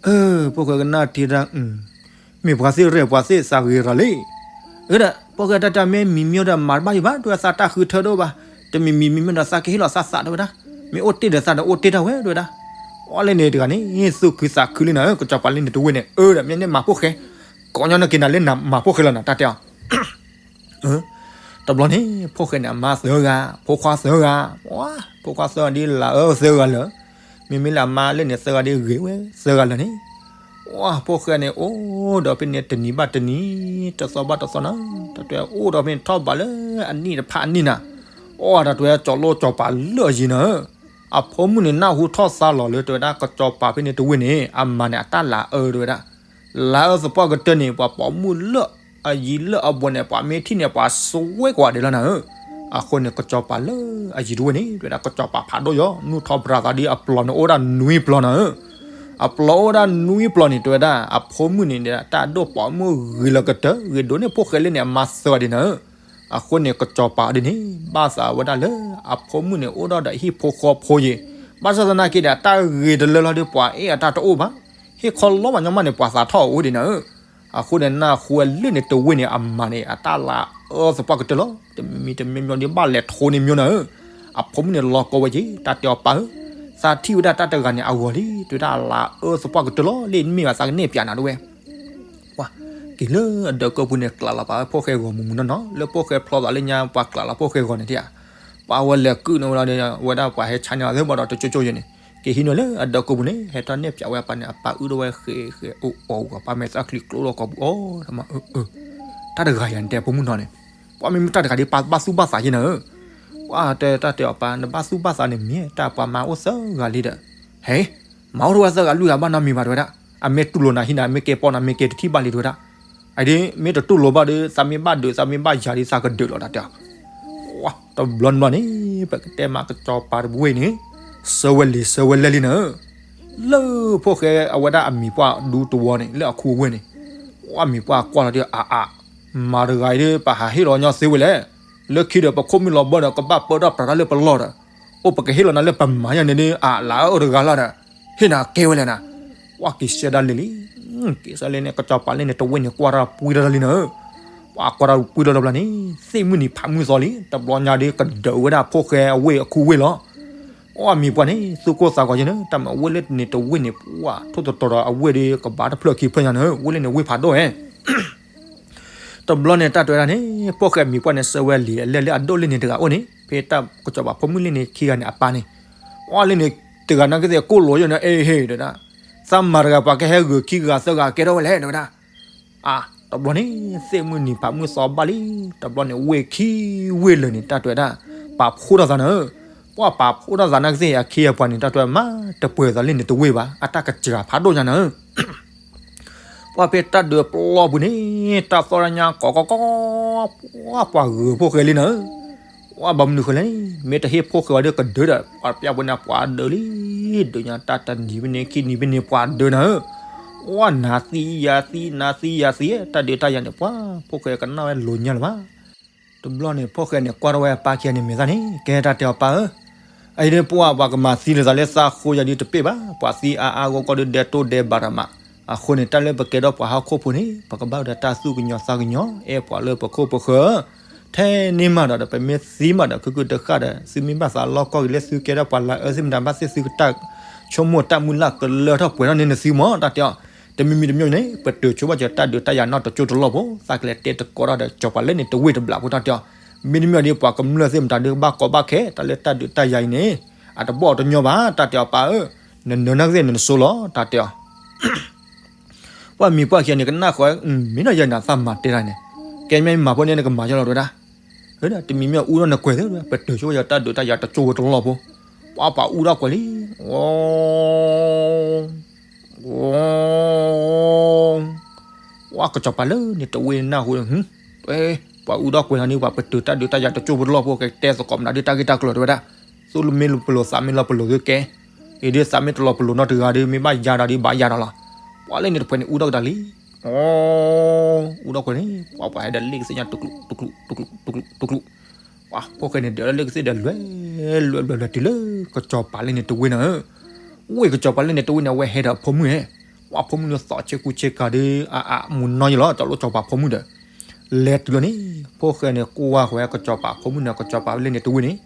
အၢ ဖိၣ်ဃဲကနၣ်ထံတၢ် မ့ၢ်ပှၤသ့ၣ်ရဲၣ်ပှၤသ့ၣ်သးဂ့ၤရၤလံ. အၢဒီး ဖိၣ်ဃဲတၢ်တဲမ့ၢ်မံၤမံၤဒီးမၤတဘၣ်ယံၤဘၣ် တဲဝဲသးတၢ်ဃုထၢတအိၣ်ဘၣ်, တမံၤမံၤမံၤမံၤဒီးသးကဟ့ၣ်လီၤသးသးတဝဲဒၣ်, မ့ၢ်အိၣ်တ့ၢ်ဒီးသးဒီးအိၣ်တ့ၢ်တၢ်ဝဲတဝဲဒၣ်. အီၤလၢန့ၣ်တဂၤန့ၣ် သူၣ်ခုသးခုလံနၤဧၢ ကစီၤပၤလၢန့ၣ်တဝ့ၢ်န့ၣ် အၢဒီးမ့ၢ်န့ၣ်မၤဖိၣ်ဃဲ, ကိးညီနက့ၤနၤလၢနမၤဖိၣ်ဃဲလီၤနၤ တၢ်တဲအီၤ တဘျီန့ၣ် ဖိၣ်ဃဲန့ၣ် အမါသၢဂၤ, ဖိခွါသၢဂၤ, ဖိခွါသၢဂၤဒ်လၢအအၢသၢဂၤလၢာ်, မ့မ့ၢ်လၢအမါလၢန့ၣ်သၢဂၤဒ်ဂ့ၤဝဲသၢဂၤလၢာ်န့ၣ်, ဖိၣ်ဃဲန့ၣ် အိၣ်ဒီးဖဲန့ၣ်တနံၤဘၣ်တနံၤ, တသီဘၣ်တသီနၤ, တၢ်တဲအိၣ်ဒီးဖဲန့ၣ်ထီၣ်ဘးလၢအနံၣ်တဖၣ်အနံၣ်နၤ, အိၣ်တၢ်တဲကၠီၤလိကၠီၤပၤလၢအယံၤနၤဧၢ, အဖိမုၣ်န့ၣ်နၢ်ဟူထီၣ်သါလီၤလၢတဝဲဒၣ် ကစီၤပၤဖဲန့ၣ်တဝ့ၢ်န့ၣ် အမၤန့ၣ်အတၢ်လၤအၢတဝဲဒၣ် လၤအၢသပှၢ်ကတၢၢ်န့ၣ် ပှၤပိာ်မုၣ်လၢအယံၤလၢအဘူးန့ၣ် ပှၤမ့ၢ်ထံၣ်န့ၣ် ပှၤစွဲကွၢ်ဒဲးလီၤနၤဧၢ. အဃိန့ၣ် ကစီၤပၤလၢအယံၤတဝ့ၢ်န့ၣ် တဝဲဒၣ် ကစီၤပၤဖးဒိၣ်ယီၤ နူၢ်ထီၣ်ပြၤသးဒ်အပျီၤန့ၣ် အိၣ်ဒၣ်နွံပျီနၤဧၢ. အပျီၤအိၣ်ဒၣ်နွံပျီန့ၣ် တဝဲဒၣ် အဖိမုၣ်န့ၣ် တၢ်ဒိၣ်ပိာ်မုၣ်ဂ့ၤလီၤကတၢၢ် ဂ့ၤဒိၣ်န့ၢ်ဖိၣ်ဃဲလၢန့ၣ် အမါသၢဂၤဒံးနၤဧၢ. အဃိန့ၣ် ကစီၤပၤဒ်န့ၣ် ဘၣ်သးဝဲဒၣ်လၢ အဖိမုၣ်န့ၣ် အိၣ်ဒီးဒီးဟံၣ်ဖိဃီဖိယံၤ, ဘၣ်ဆၣ်သနာ်က့ဒီး တၢ်ဂ့ၤတလၢလီၤဒီး ပှၤအဲၣ်အတၢ်တအိၣ်ဘၣ်, ဟ့ၣ်ခီလီဘၣ်ညီမးန့ၣ် ပှၤသးထီၣ်အိၣ်ဒံးနၤဧၢ. အဃိန့ၣ် နၢ်ဟူဝဲလၢန့ၣ်တဝ့ၢ်န့ၣ် အမၤန့ၣ် အတၢ်လၤအၢသပှၢ်ကတၢၢ်လီၤ. တမံၤတမံၤမံၤဒ်ဘၣ်လဲၤထိန့ၣ်မံၤနၤဧၢ. အဖိမုၣ်န့ၣ်လီၤကီဝဲက့ၤ တၢ်တဲအီၤပၢ်ဧၢ, သးထံၣ်ဝဲဒၣ်တၢ်တဂၤန့ၣ်အဂီၢ်လံ တဝဲဒၣ်လၤအၢသပှၢ်ကတၢၢ်လီၤ လၢနမ့ၢ်ဘၣ်သးကန့ၢ်ပၠးနၤတဝဲ က့ၤလၢအဒၢးကိးပူၤန့ၣ် ကျးလီၤပာ်ဝဲဖိၣ်ဃဲဂီၤမုၢ်မုၢ်နီၢ်နီၢ် လၢဖိၣ်ဃဲဖျီသးလၢညါ ပှၤကျးလီၤဖိၣ်ဃဲဂီၤန့ၣ်ဧါ, ပှၤဝဲလဲၤကုၣ်န့ၢ်ဝဲဒၣ် ဝဲဒၣ်ပှၤဟဲဆါန့ၢ်အီၤသ့ၣ်ဘၣ်ဒီးတကၠိကၠိယဲန့ၣ် က့ၤဟံးန့ၢ်လၢအဒၢးကိးပူၤန့ၣ် ဟဲထီၣ်နဲၣ်ပၠးဝဲအပၢ်န့ၣ် အပၢ်အုၣ်ဒီးဝဲဃဲးဃဲးအိၣ်အီၣ်ဝဲပၢ်မဲာ်သၣ်ချံကျိဒီးကိးပူၤ အိၣ်ဒီးမၤအၢအၢ တၢ်တဂၤယၤန့ၣ်တဲဖိမုၣ်နီၢ်န့ၣ် ပှၤမ့ၢ်မ့ၢ်တၢ်တဂၤဒ်ပှၤဘၣ်သူၣ်ဘၣ်သးယဲနၤဧၢ ပှၤတဲတၢ်တဲအီၤပၢ် နဘၣ်သူၣ်ဘၣ်သးန့ၣ်မ့ၢ် တၢ်ပှၤမါအိၣ်သၢဂၤလံဒီး ဟဲ မၤအိၣ်ထီၣ်ဝဲသၢဂၤလွံၢ်ဂၤဘၣ်နီတမံၤဘၣ်တဲဝဲဒၣ်, အမ့ၢ်တူၢ်လိာ်နၤဟံးနၤ မ့ၢ်ကဲပီနၤ မ့ၢ်ကဲတထံၣ်ဘၣ်လံတဲဝဲဒၣ်, အဒ်မ့ၢ်တတူၢ်လိာ်ဘၣ်ဒီး သးမ့ၢ်ဘၣ်ဒုး သးမ့ၢ်ဘၣ်ယၤဒီး သးကဒုးလီၤတၢ်တဲအီၤ, တဘျီနဘျီန့ၣ် ပကတဲမးကစီၤပၤတဝ့ၢ်န့ၣ် ဆၢဝဲလံၤဆၢဝဲလဲၢ်လံနၤဧၢ, လၢဖိၣ်ဃဲအဝဲဒၣ်အမံၤပှၢ်ဒူတဝီန့ၣ် လၢအခူအဝ့ၢ်န့ၣ်, အမံၤပှၢ်ကွၢ်လီၤဒီး အါအါ မၤတဂၤအံၤဒီး ပဟးဟ့ၣ်လီၤညီသ့ဝဲလဲၣ်, လၢခံဒီးပခိၣ်မုၣ်လီၤဘၢဒီး ကဘၣ်ပၢတၢ်ပြးတၢ်လၢပလီၢ်ဒီး, အိၣ်ပကဟ့ၣ်လီၤနၤလၢပမၤညါန့ၣ်ဒီး အလၤအၢတဂၤလီၤဒီး, ဟ့ၣ်နၤကဲဝဲလဲၣ်နၤ, ပှၤက့ၤဆၢဒၣ်လဲာ်လံ, က့ၤဆၢလံန့ၣ် ကစီၤပၤလၢန့ၣ်တဝ့ၢ်န့ၣ် ကွၢ်တၢ်ပှံၤတၢ်လံနၤဧၢ, ပှၤကွၢ်တၢ်ပှံၤတၢ်တဘျီန့ၣ် သ့ၣ်မုၢ်နံၤဖးမုၢ်သီလံ, တဘျီညါဒီးကဒၢးဝဲဒၣ်ဖိၣ်ဃဲအဝ့ၢ်အခူဝ့ၢ်လီၤ အမံၤပှၢ်န့ၣ် သူၣ်ကိၢ်သးဂီၤယဲန့ၣ် တၢ်မၤဝ့ၢ်လၢန့ၣ်တဝ့ၢ်န့ၣ် ပှၤထိၣ်သတြီၤဒီးအဝ့ၢ်ဒီး ကဘၣ်တဖျၢၣ်ခံဖျၢၣ်ညါနၤဧၢ, ဝ့ၢ်လၢန့ၣ်ဝ့ၢ်ဖးဒိၣ်ဧဲ, တဘျီန့ၣ် တၢ်တဲဝဲဒၣ်န့ၣ် ဖိၣ်ဃဲမံၤပှၢ်န့ၣ် ဆၢဝဲလံၤအလဲၢ်လၢအဒိၣ်လၢန့ၣ်တဂၤအိၣ်န့ၣ် ဖဲတၢ်ကစီၤပၤဖိမုၣ်လၢန့ၣ်ခံဂၤန့ၣ်အပၢ်န့ၣ်, အီလၢန့ၣ် တဂၤနာ်က့သ့ၣ်ကိၢ်လိာ်ယဲန့ၣ် အ့ဟ့ၣ်တဲဝဲဒၣ်, သးမၤတဂၤပှၤကဟဲဂုာ်ခံဂၤသၢဂၤကဲထီၣ်ဝဲလဲၣ်တဲဝဲဒၣ် အါ တဘျီန့ၣ် သ့ၣ်မုၢ်နံၤဖးမုၢ်သီဘၣ်လံ, တဘျီန့ၣ် ဝ့ၢ်ခံဝ့ၢ်လၢာ်န့ၣ် တၢ်တဲဝဲဒၣ် ပာ်ဖှိၣ်ထီၣ်သးနၤဧၢ, ပှၤပာ်ဖှိၣ်ထီၣ်သးနာ်က့သ့ၣ်အခံအပှၤန့ၣ် တၢ်တဲဝဲမၤတပှဲၤသးလၢန့ၣ်တဝ့ၢ်ဘၣ် အတၢ်ကစှၤဖးဒိၣ်ညါနၤဧၢ, ပှၤဖဲတၢ်ဒုးပျီပူၤန့ၣ် တၢ်သီၣ်တၢ်ညါကီကီကီ, ပှၤပှၤဂုာ်ဖိၣ်ဃဲလံနၤဧၢ, ပှၤဘၣ်မနုၤဃိလဲၣ်, မ့ၢ်တဟ့ၣ်ဖိၣ်ဃဲဝဲဒီးကဒုးဒီး ပှၤပျၢ်ပူၤန့ၣ်ပှၤဒုးလံ, ဒုးညါတၢ်တနံၤဖဲန့ၣ်ခံနံၤဖဲန့ၣ်ပှၤဒုးနၤဧၢ, ပှၤနၤသံယၤသံနၤသံယၤသံ တၢ်ဒုးတၢ်ယၤန့ၣ် ပှၤဖိၣ်ဃဲကနၣ်ဝဲလိၤညါလၢၤဘၣ် တဘျီန့ၣ် ဖိၣ်ဃဲန့ၣ် ကွၢ်ထီၣ်ဝဲအပၢ်ခံဂၤန့ၣ်မဲာ်သၣ်န့ၣ် ကဲတၢ်တဲအီၤပၢ်ဧၢ, အအံၤဒ်ပှၤပှၤကမၤသံလိာ်သးလၢသးဃိယၤဒ်တပ့ၢ်ဘၣ်, ပှၤသံအါအါဂီၢ်ဂီၢ်ဒ်ဒဲးတိၢ်ဒဲးဘးတၢ်မး, အဃိန့ၣ်တၢ်လၢပကဲထီၣ်ပှၤဟီၣ်ခိၣ်ဖိန့ၣ် ပကဘၣ်ဝဲဒီးတၢ်သူၣ်ကညီၤသးကညီၤ အဲၣ်ပှၤလၢပခိၣ်ပဃၢၤ, ထဲန့ၣ်မးဒီး ပမ့ၢ်သံမးဒီး ခုကုတဃၣ်ဒီး သုမ့ၢ်ဘၣ်သးလီၢ်ကီၢ်ဂ့ၤလၢသုကဲထီၣ်ပှၤလၤအၢသ့ၣ်မတၤ ဘၣ်သ့ၣ်သုကတၢ်ဆိကမိၣ်တၢ်မုၢ်လၢ်ကလၢထီၣ်ပှဲၤထီၣ်န့ၢ်နသုမး တၢ်တဲအီၤ, တမံၤမံၤတမံၤန့ၣ် ပတုာ်ဆိဘၣ်စၢၤတၢ်ဒုးတၢ်ယၤနီတကၠိတလီၢ်ဖိ သးကလဲၤတဲတကိးထီၣ်ဒီး ကစီၤပၤလၢန့ၣ်တဝ့ၢ်တဘျီဖိ တၢ်တဲအီၤ, မ့တမ့ၢ်ဒီး ပှၤကမျၢၢ်သ့ၣ်မတၤဒုးကဘၣ်ကီဘၣ်ခဲ တၢ်လၢတၢ်ဒုးတၢ်ယၤအံၤန့ၣ် အတဘီၣ်အတညီဘၣ် တၢ်တဲအီၤပၢ်ဧၢ, နနၢၤနာ်က့သ့ၣ်နနစိလီၤ တၢ်တဲအီၤ ပှၤမံၤပှၢ်ခံဂၤန့ၣ် ကနၣ်ဃီ မ့ၢ်နီၢ်ယၤနၤသးမၤတဲတၢ်န့ၣ်, ကဲမ့ၢ်မၤဖိန့ၣ် နကမၤယီၤလီၤတဲဝဲဒၣ်, တမံၤမ့ၢ်အူထီၣ်နကွဲးသ့ၣ် ပတုာ်ဆိဝဲယတၢ်ဒုးတၢ်ယၤတကၠိဝဲတလီၢ်ဖိ, ပှၤပှၤအူထီၣ်ကွဲးလံ, အ ဝဲကစီၤပၤလၢန့ၣ်တဝ့ၢ်နၢ်ဟူ, ပှၤအူထီၣ်ကွဲးလီၤန့ၣ် ပှၤပတုာ်တၢ်ဒုးတၢ်ယၤတကၠိဖိတလီၢ်ဖိ ကတဲသကိးမနုၤဒုးတၢ်ဂ့ၢ်တၢ်ကျိၤတဲဝဲဒၣ်, သူၣ်မ့ၢ်ပလိာ်သးမ့ၢ်လီၤပလိာ်သုကဲ, အံၤဒုးသးမ့ၢ်တလီၤပလိာ်နီတဂၤဒုး မ့ၢ်ဘၣ်ယၤဒီးဒုးဘၣ်ယၤဒီးလီၤ, ပှၤလၢန့ၣ်တဖုန့ၣ်အူထီၣ်ကတၢၢ်လံ, အ အူထီၣ်ကွဲးန့ၣ် ပှၤပှၤဟဲဒီးလ့ၣ်ကသ့ၣ်ညါတကျူး တကျူး တကျူး တကျူး တကျူး, ပှၤဖိၣ်ဃဲန့ၣ် ဒုးလၢလ့ၣ်ကသ့ၣ်ဒီးလွဲ လွဲ လွဲ လွဲ တုၤလၢ ကစီၤပၤလၢန့ၣ်တဝ့ၢ်န့ၣ်ဧၢ, ဝ့ၢ်ကစီၤပၤလၢန့ၣ်တဝ့ၢ်န့ၣ် အဝဲဟဲဒီးအဖိမုၣ်ဧၢ, ပှၤဖိမုၣ်န့ၣ်သီၣ်ဆ့ကူဆ့ကၤဒုး အအမူနီယလီၤ ကၠီၤလိၣ်ကစီၤပၤဖိမုၣ်ဒီး, လဲၤတုၤလီၤန့ၣ် ဖိၣ်ဃဲန့ၣ် ကိးဝါဃီၤကစီၤပၤဖိမုၣ်န့ၣ် ကစီၤပၤလၢန့ၣ်တဝ့ၢ်န့ၣ်,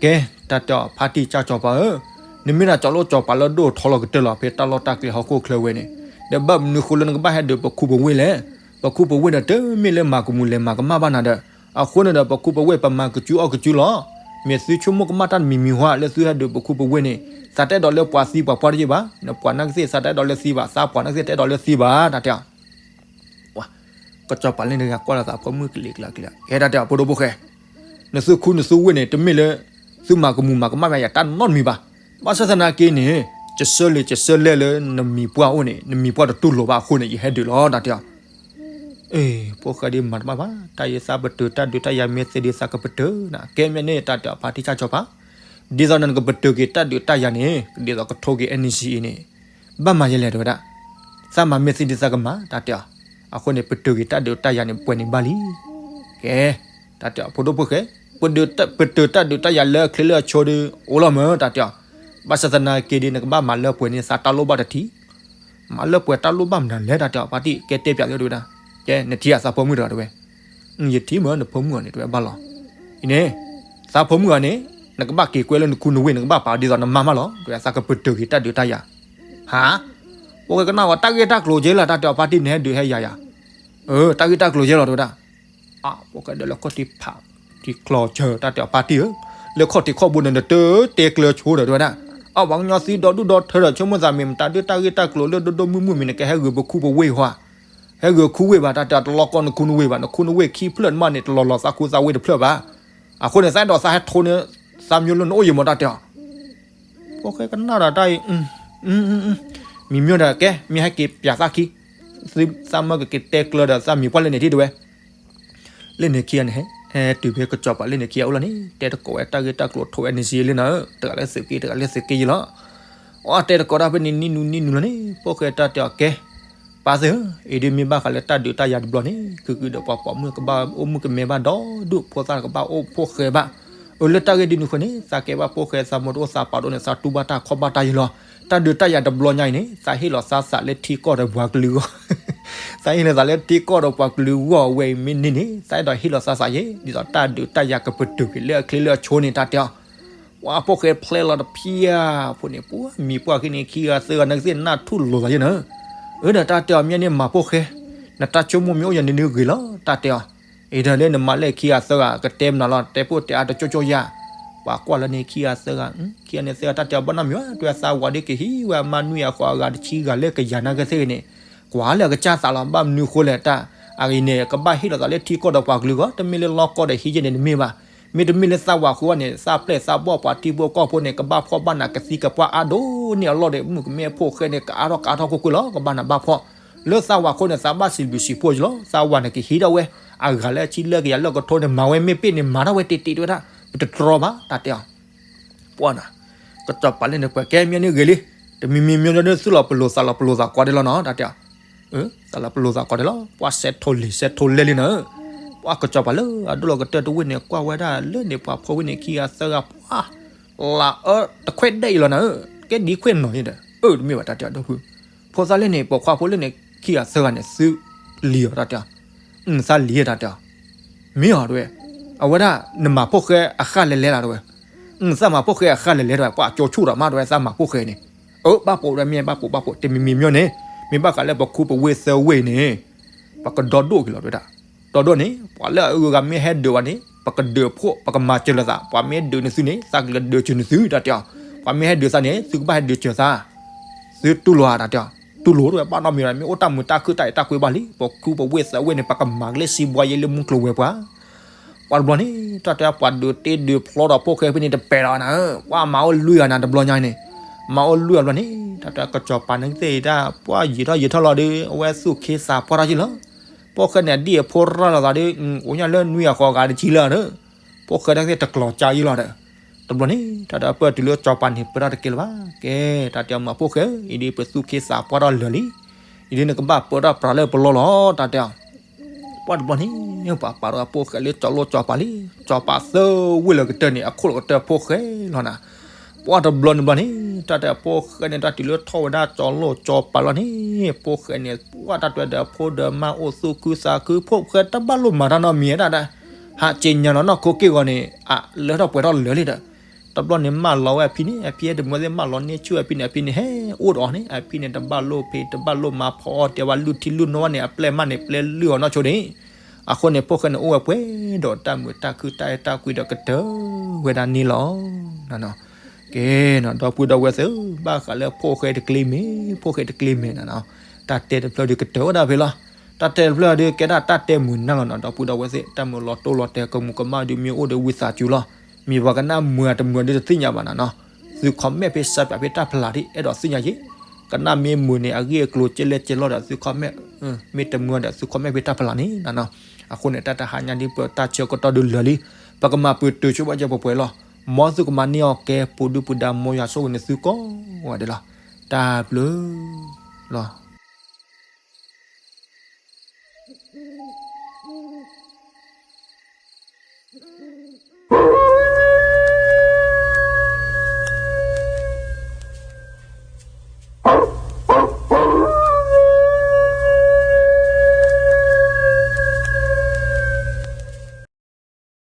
ကဲ တၢ်တဲအီၤဖါတံၢ်ကၢ်ကစီၤပၤဧၢ, နမ့ၢ်ဒၣ်ကၠီၤလိၣ်ကစီၤပၤလၢဒိၣ်ထီလီၤကတၢၢ်လီၤ ဖဲတၢ်လီၢ်တၢ်ကျဲဟီၣ်ခိၣ်ချၢဝဲန့ၣ်, ဒီးဘၣ်မနုၤဃိလၢနကဘၣ်ဟဲဒုးပခူပဝ့ၢ်လဲၣ်, ပခူပဝ့ၢ်ဒီးတမ့ၢ်လၢမၤကမူၤလဲၤမၤကမၣ်ဘၣ်နၤဒီး, အဃိန့ၣ်ဒီး ပခူပဝ့ၢ်ပမၤကစုအီၣ်ကစုလီၤ, မ့ၢ်သုဆိကမိၣ်ကမၣ်တၢ်တမံၤမံၤဟါ လၢသုဟဲဒုးပခူပဝ့ၢ်န့ၣ်, သးတအဲၣ်ဒိးလၢပှၤသံပှၤပှၢ်တယ့ၢ်ဘၣ်, နပှၤနာ်က့သ့ၣ် သးတအဲၣ်ဒိးလၢသံဘၣ်, သးပှၤနာ်က့သ့ၣ်တအဲၣ်ဒိးလၢသံဘၣ် တၢ်တဲအီၤ ကစီၤပၤလၢန့ၣ်တဂၤကွၢ်လီၤသးဖိမုၣ်ကလံၤကျါကျံၤ, ကဲတၢ်တဲအီၤ ဖိဒိၣ်ဖိၣ်ဃဲ, နသုခူနသုဝ့ၢ်န့ၣ် တမ့ၢ်လၢ သုမၤကမူၤမၤကမၣ်ဘၣ်ယၤတၢ်နီတမံၤဘၣ်, ဘၣ်ဆၣ်သနာ်က့န့ၣ်, ကစၢလံၤကစၢလဲၣ်လၢနမံၤပှၢ်အိၣ်န့ၣ် နမံၤပှၢ်တတူၢ်လိာ်ဘၣ်အဃိန့ၣ် ယဟဲဒုးလီၤ တၢ်တဲအီၤ အ့ ဖိၣ်ဃဲဒုးမၤတဘၣ်ဘၣ်, တၢ်ယသးပတုာ်တၢ်ဒုးတၢ်ယၤမ့ၢ်သ့ဒုးသးကပတုာ်နၤ, ကဲမ့ၢ်န့ၣ် တၢ်တဲအီၤဖါတံၢ်ကၢ်ကစီၤပၤ, ဒ်သိးနကပတုာ်က့ၤတၢ်ဒုးတၢ်ယၤန့ၣ် ဒ်သိးကထိက့ၤ NCA န့ၣ်, ဘၣ်မၤယဲလဲၣ်တဲဝဲဒၣ်, သးမၤမ့ၢ်သ့ဒုးသးကမၤ တၢ်တဲအီၤ, အဃိန့ၣ် ပတုာ်က့ၤတၢ်ဒုးတၢ်ယၤန့ၣ် ပှဲၤန့ၣ်ဘၣ်လံ, ကဲ, တၢ်တဲအီၤ ဖိဒိၣ်ဖိၣ်ဃဲ, ပတုာ်တၢ်ဒုးတၢ်ယၤလၢအချ့လၢအဆိဒီး အိၣ်လီၤမၢ တၢ်တဲအီၤ, ဘၣ်ဆၣ်သနာ်က့ဒီး နကဘၣ်မၤလၢပှဲၤန့ၣ် သးတၢ်လိၣ်ဘၣ်တထံၣ် မၤလၢပှဲၤတၢ်လိၣ်ဘၣ်မနုၤလဲၣ် တၢ်တဲအီၤ ဖါတံၢ်ကဲတဲပၠးလၢတဲဝဲဒၣ်, ကဲ နထံၣ်အသးဖိမုၣ်တဂၤတဲဝဲ, ယထံၣ်မၢနဖိမုၣ်အီၤန့ၣ် တဲဝဲဘၣ်လီၤ, အံၤန့ၣ်, သးဖိမုၣ်အီၤန့ၣ်, နကဘၣ်က့ၤကွဲလၢနခူနဝ့ၢ် နကဘၣ်ပာ်ဒ်သိးနမါမးလီၤ တဲဝဲ သးကပတုာ်က့ၤတၢ်ဒုးတၢ်ယၤ, ဟါ, ပှၤကနၣ်ဝဲတၢ်ဂ့ၢ်တၢ်ကျိၤကဲလီၤ တၢ်တဲအီၤ ဖါတံၢ်နဟဲဒုးဟဲယၤယၤ, အၢ တၢ်ဂ့ၢ်တၢ်ကျိၤကဲလီၤ တဲဝဲဒၣ် အပှၤကဒၢလၢခီၣ်ထံးဖးထံးကျီၤစၢၤ တၢ်တဲအီၤဖါတံၢ်ဧၢ, လၢခီၣ်ထံးခီၣ်ဘိန့ၣ် နတတဲကျၢၤဆိဒီး တဲဝဲဒၣ်, အပှၤကညီသံဒီဒူၣ်ဒီထၢဒီး ဆိကမိၣ်သးမ့ၢ်မတၤဒုးတၢ်ဂ့ၢ်တၢ်ကျိၤလၢဒိၣ်ဒိၣ်မုၢ်မုၢ်မ့ၢ် နကဟဲဂုာ်ပခူပဝ့ၢ်ဟါ, ဟဲဂုာ်ခူဝ့ၢ်ဘၣ် တၢ်တဲအီၤ တလီၤကီနခူနဝ့ၢ်ဘၣ် နခူနဝ့ၢ်ခံဖျၢၣ်န့ၣ်မးန့ၣ် တလီၤလီၤသးခူသးဝ့ၢ်တဖျၢၣ်ဘၣ်, အဃိန့ၣ် သးအဲၣ်ဒိးသးဟဲထိန့ၢ် သးမျိုးလုံးနအိၣ်ယံၤမး တၢ်တဲအီၤ ဖိၣ်ဃဲကနၣ်ဒီးတၢ်အံၤ, မံၤမၠိဒီး ကဲ မ့ၢ်ဟဲက့ၤပၠးသးခံ, သးမၢကက့ၤတဲကျၢၤဒီးသးမံၤပှၢ်လၢန့ၣ်ထံၣ်တဲဝဲ, လၢန့ၣ်ခံဂၤန့ၣ် ဟဲတုၤဖဲကစီၤပၤလၢန့ၣ်ခံဂၤအိၣ်လီၤန့ၣ် တဲတကိးဝဲတၢ်ဂ့ၢ်တၢ်ကျိၤထိး NCA လံနၤဧၢ, တဂၤလၢသုးက့ တဂၤလၢသုးက့ယံလီၤ. အတဲတကိးတၢ်ဖဲန့ၣ် နံၣ်နူနံၣ်နူလီၤန့ၣ် ဖိၣ်ဃဲတၢ်တဲအီၤ ကဲ ပၢ်သ့ၣ်ဧၢ, အံၤဒ်မ့ၢ်ဘၣ်ဃးလၢတၢ်ဒုးတၢ်ယၤတဘျီန့ၣ် ကုၢ်ကုၢ်ဒီးပှၤပိာ်မုၣ်ကဘၣ်အိၣ်မုၣ်ကမဲဘၣ်ဒီဒူၣ် ဖိသၣ်ကဘၣ်အိၣ်ဖိၣ်ဃဲဘၣ်. အၢ လၢတၢ်ဂ့ၢ်ဒ်နုၤဃိန့ၣ် သးကဲဘၣ်ဖိၣ်ဃဲ သးမိၢ်တအိၣ်သးပၢ်တအိၣ်န့ၣ် သးတူၢ်ဘၣ်တၢ်ခီၣ်ဘၣ်တၢ်ယံလီၤ. တၢ်ဒုးတၢ်ယၤတဘျီညါအံၤန့ၣ် သးဟ့ၣ်လီၤသးသးလၢထံကီၢ်ဒီးပှၤကလုာ်ဂီၢ် သးဟ့ၣ်လီၤသးလၢထံကီၢ်ဒီးပှၤကလုာ်ဂီၢ်ဝဲအံၤမ့ၢ်န့ၢ်န့ၣ် သးအဲၣ်ဒိးဟ့ၣ်လီၤသးသးယဲ ဒ်သိးတၢ်ဒုးတၢ်ယၤကပတုာ်က့ၤလၢအချ့လၢအဆိန့ၣ် တၢ်တဲအီၤ ပှၤဖိၣ်ဃဲဖျဲလီၤတဖျၢၣ်ဖိန့ၣ် ပှၤမံၤပှၢ်ခံန့ၣ် ခံဂၤသၢဂၤ နကသ့ၣ်နၢ်ထူၣ်လိာ်သးယဲနၤ. အၢ ဒီးတၢ်တဲအီၤမ့ၢ်န့ၢ်မၤဖိၣ်ဃဲ နတၢ်ဆိကမိၣ်မ့ၢ်အိၣ်ယၤန့ၣ်နဂ့ၤလီၤ တၢ်တဲအီၤ. အံၤဒီးလၢနမၤလၢခံဂၤသၢဂၤ ကတဲမနုၤလီၤ တဲဖိတဲအါတကၠိကၠိယၤ. ပှၤကွၢ်လၢန့ၣ်ခံဂၤသၢဂၤ ခံဂၤန့ၣ်သၢဂၤ တၢ်တဲအီၤဘၣ်နီတမံၤဘၣ် တဲဝဲသးဝၤဒ်ကဟံးဝဲအမါနွံဂၤဃိးဂၤတဆံဂၤလၢကယၤနာ်က့သ့ၣ်ဂ့ၤန့ၣ် ကွၢ်လၢအကစၢ်သးလီၤ ဘၣ်မနုၤဃိလဲၣ်တၢ် အဂ့ၤန့ၣ် ကဘၣ်ဟ့ၣ်လီၤသးလၢထံကီၢ်ဒီးပှၤကလုာ်ဂီၢ် တမ့ၢ်လၢလီၢ်ကီၢ်ဒီးဟံးယဲၢ်န့ၣ်တမ့ၢ်ဘၣ်. မ့တမ့ၢ်လၢသးဝၤဃိန့ၣ် သးပျဲၢ်သးဘီၣ်ပှၤထံဖိကီၢ်ဖိန့ၣ် ကဘၣ်ဖှီၣ်ဘၣ်နးကသံကပှၢ်အါဒိၣ်န့ၢ်အလီၢ်ဒီး မုၣ်ကမဲဖိၣ်ဃဲန့ၣ် ကအါထီၣ်ကအါထီၣ်ကွ့ၢ်ကွ့ၢ်လီၤ ကဘၣ်နးဘၣ်ဖှီၣ်. လၢသးဝၤဃိန့ၣ် သးဘၣ်စံးဘျုးစံးဖှိၣ်ယလီၤ သးဝၤန့ၣ်ကဟံးထီၣ်ဝဲ အဂၤလၢအဆံလၢကယၤလၢကထိန့ၣ် မၤဝဲမ့ၢ်ပ့ၢ်န့ၣ် မၤထီၣ်ဝဲတ့ၢ်တ့ၢ်တဲဝဲဒၣ် ပတတြီဘၣ် တၢ်တဲအီၤ ပှၤနၤ ကစီၤပၤလၢန့ၣ်ပှဲၤကဲမ့ၢ်န့ၢ်ဂ့ၤလံ. တမံၤမံၤမ့ၢ်ဒီး သုလီၤပလိာ်သးလီၤပလိာ်သးကိးဒဲးလီၤနီၤ တၢ်တဲအီၤ. သးလီၤပလိာ်သးကိးဒဲးလီၤ ပှၤစဲးထိၣ်လံၤစဲးထိၣ်လဲၢ်လံနၤ. ပှၤကစီၤပၤလၢအဒိၣ်လီၤကတၢၢ်တဝ့ၢ်န့ၣ် ကွၢ်ဝဲဒၣ်လၢန့ၣ်ပှၤဖိဝ့ၢ်န့ၣ် ခံဂၤသၢဂၤပှၤ လၢအၢတခွဲးဒဲးအံၤလီၤနၤဧၢ. ကဲဒ်ခွဲးနီၤယဲဒီး အၢ တမ့ၢ်ဘၣ်တၢ်တဲအီၤဒီပုၢ် ဖိသၣ်လၢန့ၣ် ပိာ်ခွါဖိလၢန့ၣ် ခံဂၤသၢဂၤန့ၣ် သုလံၤအီၤတၢ်တဲအီၤ. သးလံၤတၢ်တဲအီၤ. မ့ၢ်အီၤတဲဝဲ အဝဲဒၣ် နမၤဖိၣ်ဃဲအဃၣ်လဲၤလဲၤလီၤတဲဝဲ. သးမၤဖိၣ်ဃဲအဃၣ်လဲၤလဲၤတဲဝဲ ပှၤကၠိဆူၣ်ဒီးမးတဲဝဲ သးမၤဖိၣ်ဃဲန့ၣ်. အၢ ဘၣ်ပိာ်ဝဲမ့ၢ်ဘၣ်ပိာ်ဘၣ်ပိာ် တမံၤမံၤမ့ၢ်န့ၣ် မ့ၢ်ဘၣ်ဃးလၢပခိၣ်ပဝ့ၢ်သၢဝ့ၢ်အံၤန့ၣ် ပှၤကဒီဒိၣ်က့ၤလီၤတဲဝဲဒၣ်. ဒီဒိၣ်န့ၣ် ပှၤလၢအအုၣ်အဂၤမ့ၢ်ဟဲဒုးဝဲန့ၣ် ပကဒုးဖှိၣ် ပကမၤစၢၤလိာ်သး, ပှၤမ့ၢ်ဟဲဒုးနသုန့ၣ် သးကလဲၤဒုးစၢၤနသု တၢ်တဲအီၤ, ပှၤမ့ၢ်ဟဲဒုးသးန့ၣ် သုကဘၣ်ဟဲဒုးစၢၤသး, သုတူၢ်လိာ်ဧါ တၢ်တဲအီၤ, တူၢ်လိာ်တဝဲ ဘၣ်နီတမံၤဘၣ်, မ့ၢ်အိၣ်တၢ်မုာ်တၢ်ခုၣ်တၢ်အဲၣ်တၢ်ကွံဘၣ်လံ, ပခိၣ်ပဝ့ၢ်သးဝ့ၢ်န့ၣ် ပကမၤကလၢစံးဘှါယဲလၢမူကျိၤဝဲၤပှၤ ပှၤတဘျီန့ၣ် တၢ်တဲပှၤဒုးတ့ဒုးဖျီဒီးဖိၣ်ဃဲဖဲန့ၣ်တပဲာ်လီၤနၤ, ပှၤမၤအိၣ်လွံၢ်ဂၤနၤ တဘျီညါန့ၣ်, မၤအိၣ်လွံၢ်ဂၤဘျီန့ၣ် တၢ်တဲကစီၤပၤန့ၣ်သ့ၣ်တၢ် ပှၤယံာ်ထီၣ်ယံာ်ထီၣ်လီၤဒီး အဝဲသူၣ်ခ့သးပှၢ်ထီၣ်က့ၤလီၤ, ဖိၣ်ဃဲန့ၣ် အဒံၣ်အဖိရၢ်လိာ်သးဒီး အိၣ်ညါလၢနွံဂၤဃိးဂၤတဆံလၢဒီး ဖိၣ်ဃဲတၢ်သ့ၣ်တကျီၤကါယံာ်လီၤဒီး, တဘျီန့ၣ် တၢ်တဲပၢၢ်တုၤလၢကစီၤပၤန့ၣ် ပၢတၢ်တကဲလၢၤဘၣ်, ကဲ တၢ်တဲအီၤမၤဖိၣ်ဃဲဧၢ, အံၤဒ်ပသူၣ်ခ့သးပှၢ်ထီၣ်လၢာ်လံ, အံၤဒ်နကဘၣ်ပၢတၢ်ပြးလၢပလီၢ်လီၤ တၢ်တဲအီၤ ပှၤတဘျီန့ၣ် ပှၤပာ်ဒီးဖိၣ်ဃဲလၢကၠီလိၣ်ကၠီပၤလံ, ကၠီပၤသၢဝ့ၢ်လၢကတၢၢ်န့ၣ် အခိၣ်လၢကတၢၢ်ဖိၣ်ဃဲလီၤနၤ, ပှၤတဘျီန့ၣ်ဘျီန့ၣ် တၢ်တဲဖိၣ်ဃဲန့ၣ် တၢ်တုၤလၢထီၣ်ဝဲဒၣ်ကၠီလိၣ်ကၠီပၤလီၤန့ၣ် ဖိၣ်ဃဲန့ၣ် ပှၤတၢ်တွဲဒီးဖိဒီးမါအိၣ်သူၣ်ခုသးခု ဖိၣ်ဃဲတဘၣ်လိၣ်မၤတၢ်နီတမံၤဒၣ်ဒၣ်, ဟးက့ၤညါလီၤနီၢ်ခိက့ၢ်ဂီၤန့ၣ် အလၢထီၣ်ပှဲၤထီၣ်လၢာ်လံဒီး တဘျီန့ၣ်မၢလီၤဝဲအဖံန့ၣ် အဖံအဲၣ်တမုာ်သ့ၣ်မၢလီၤန့ၢ်ဆူၣ်အဖံန့ၣ် အဖံန့ၣ်ဟဲအိၣ်ဒီးအီၤန့ၣ် အဖံန့ၣ် တဘၣ်လိၣ်ဖံး တဘၣ်လိၣ်ထံလုၢ်နီၢ်ဝဲန့ၣ် အပျဲၢ်မးန့ၣ် ပျဲလုၢ်အီၤနီၢ်ဆိန့ၣ်, အဃိန့ၣ် ဖိၣ်ဃဲန့ၣ်အိၣ်ဝဲပှဲၤဒီးတၢ်မုာ်တၢ်ခုၣ်တၢ်အဲၣ်တၢ်ကွံဒီးကတၢၢ်ဝဲဒၣ်န့ၣ်လီၤ. ကဲနီၤ ဒီပုၢ်ဒီဝဲၢ်သ့ၣ်ဧၢ, ဘၣ်ဃးလၢဖိၣ်ဃဲတကျ့မ့ၢ် ဖိၣ်ဃဲတကျ့မ့ၢ်နီၤ, တၢ်တဲတဖျၢၣ်ဒီးကတၢၢ်ဝဲဒၣ်ဖဲလီၤ. တၢ်တဲတဖျၢၣ်ဒီးကဲဒၣ်တၢ်တဲမုာ်နၢ်လီၤနီၤ ဒီပုၢ်ဒီဝဲၢ်သ့ၣ်, တၢ်မုာ်လီၤတိၢ်လီၤတဲာ်ကမူးကမၣ်ဒုးမ့ၢ်အိၣ်ဒီးဝံသးစူၤလီၤ. မ့ၢ်ပှၤကနၣ်မုာ်တမုာ်ဒုးတသ့ၣ်ညါဘၣ်နီၤနီၤ, သု comment ဖဲ subscribe ဖဲတၢ်ဖျါထံး အဲၣ်ဒိးသ့ၣ်ညါယဲ, ကနၣ်မ့ၢ်မုာ်န့ၣ် အဂ့ၢ်အကျိၤကဲလဲၣ်ကဲလီၤဒီးသု comment, မ့ၢ်တမုာ်ဒီးသု comment ဖဲတၢ်ဖျါန့ၣ်နီၤနီၤ. အဃိန့ၣ် တၢ်တဟါညါဒ်ပတၢ်ဆၢကတီၢ်ဒုးလၢာ်လံ, ပကမၤပတုာ်ဆိဘၣ်ကဲပှဲၤပှဲၤလီၤ. မ်သုကမၤန့ၢ်အီၤကဲ ပူၤဒုပူၤဒါမ်ယွၤဆိၣ်ဂ့ၤန့ၣ်သုကိးဂၤဒဲးလီၤ. တၢ်ဘျုးလီၤ.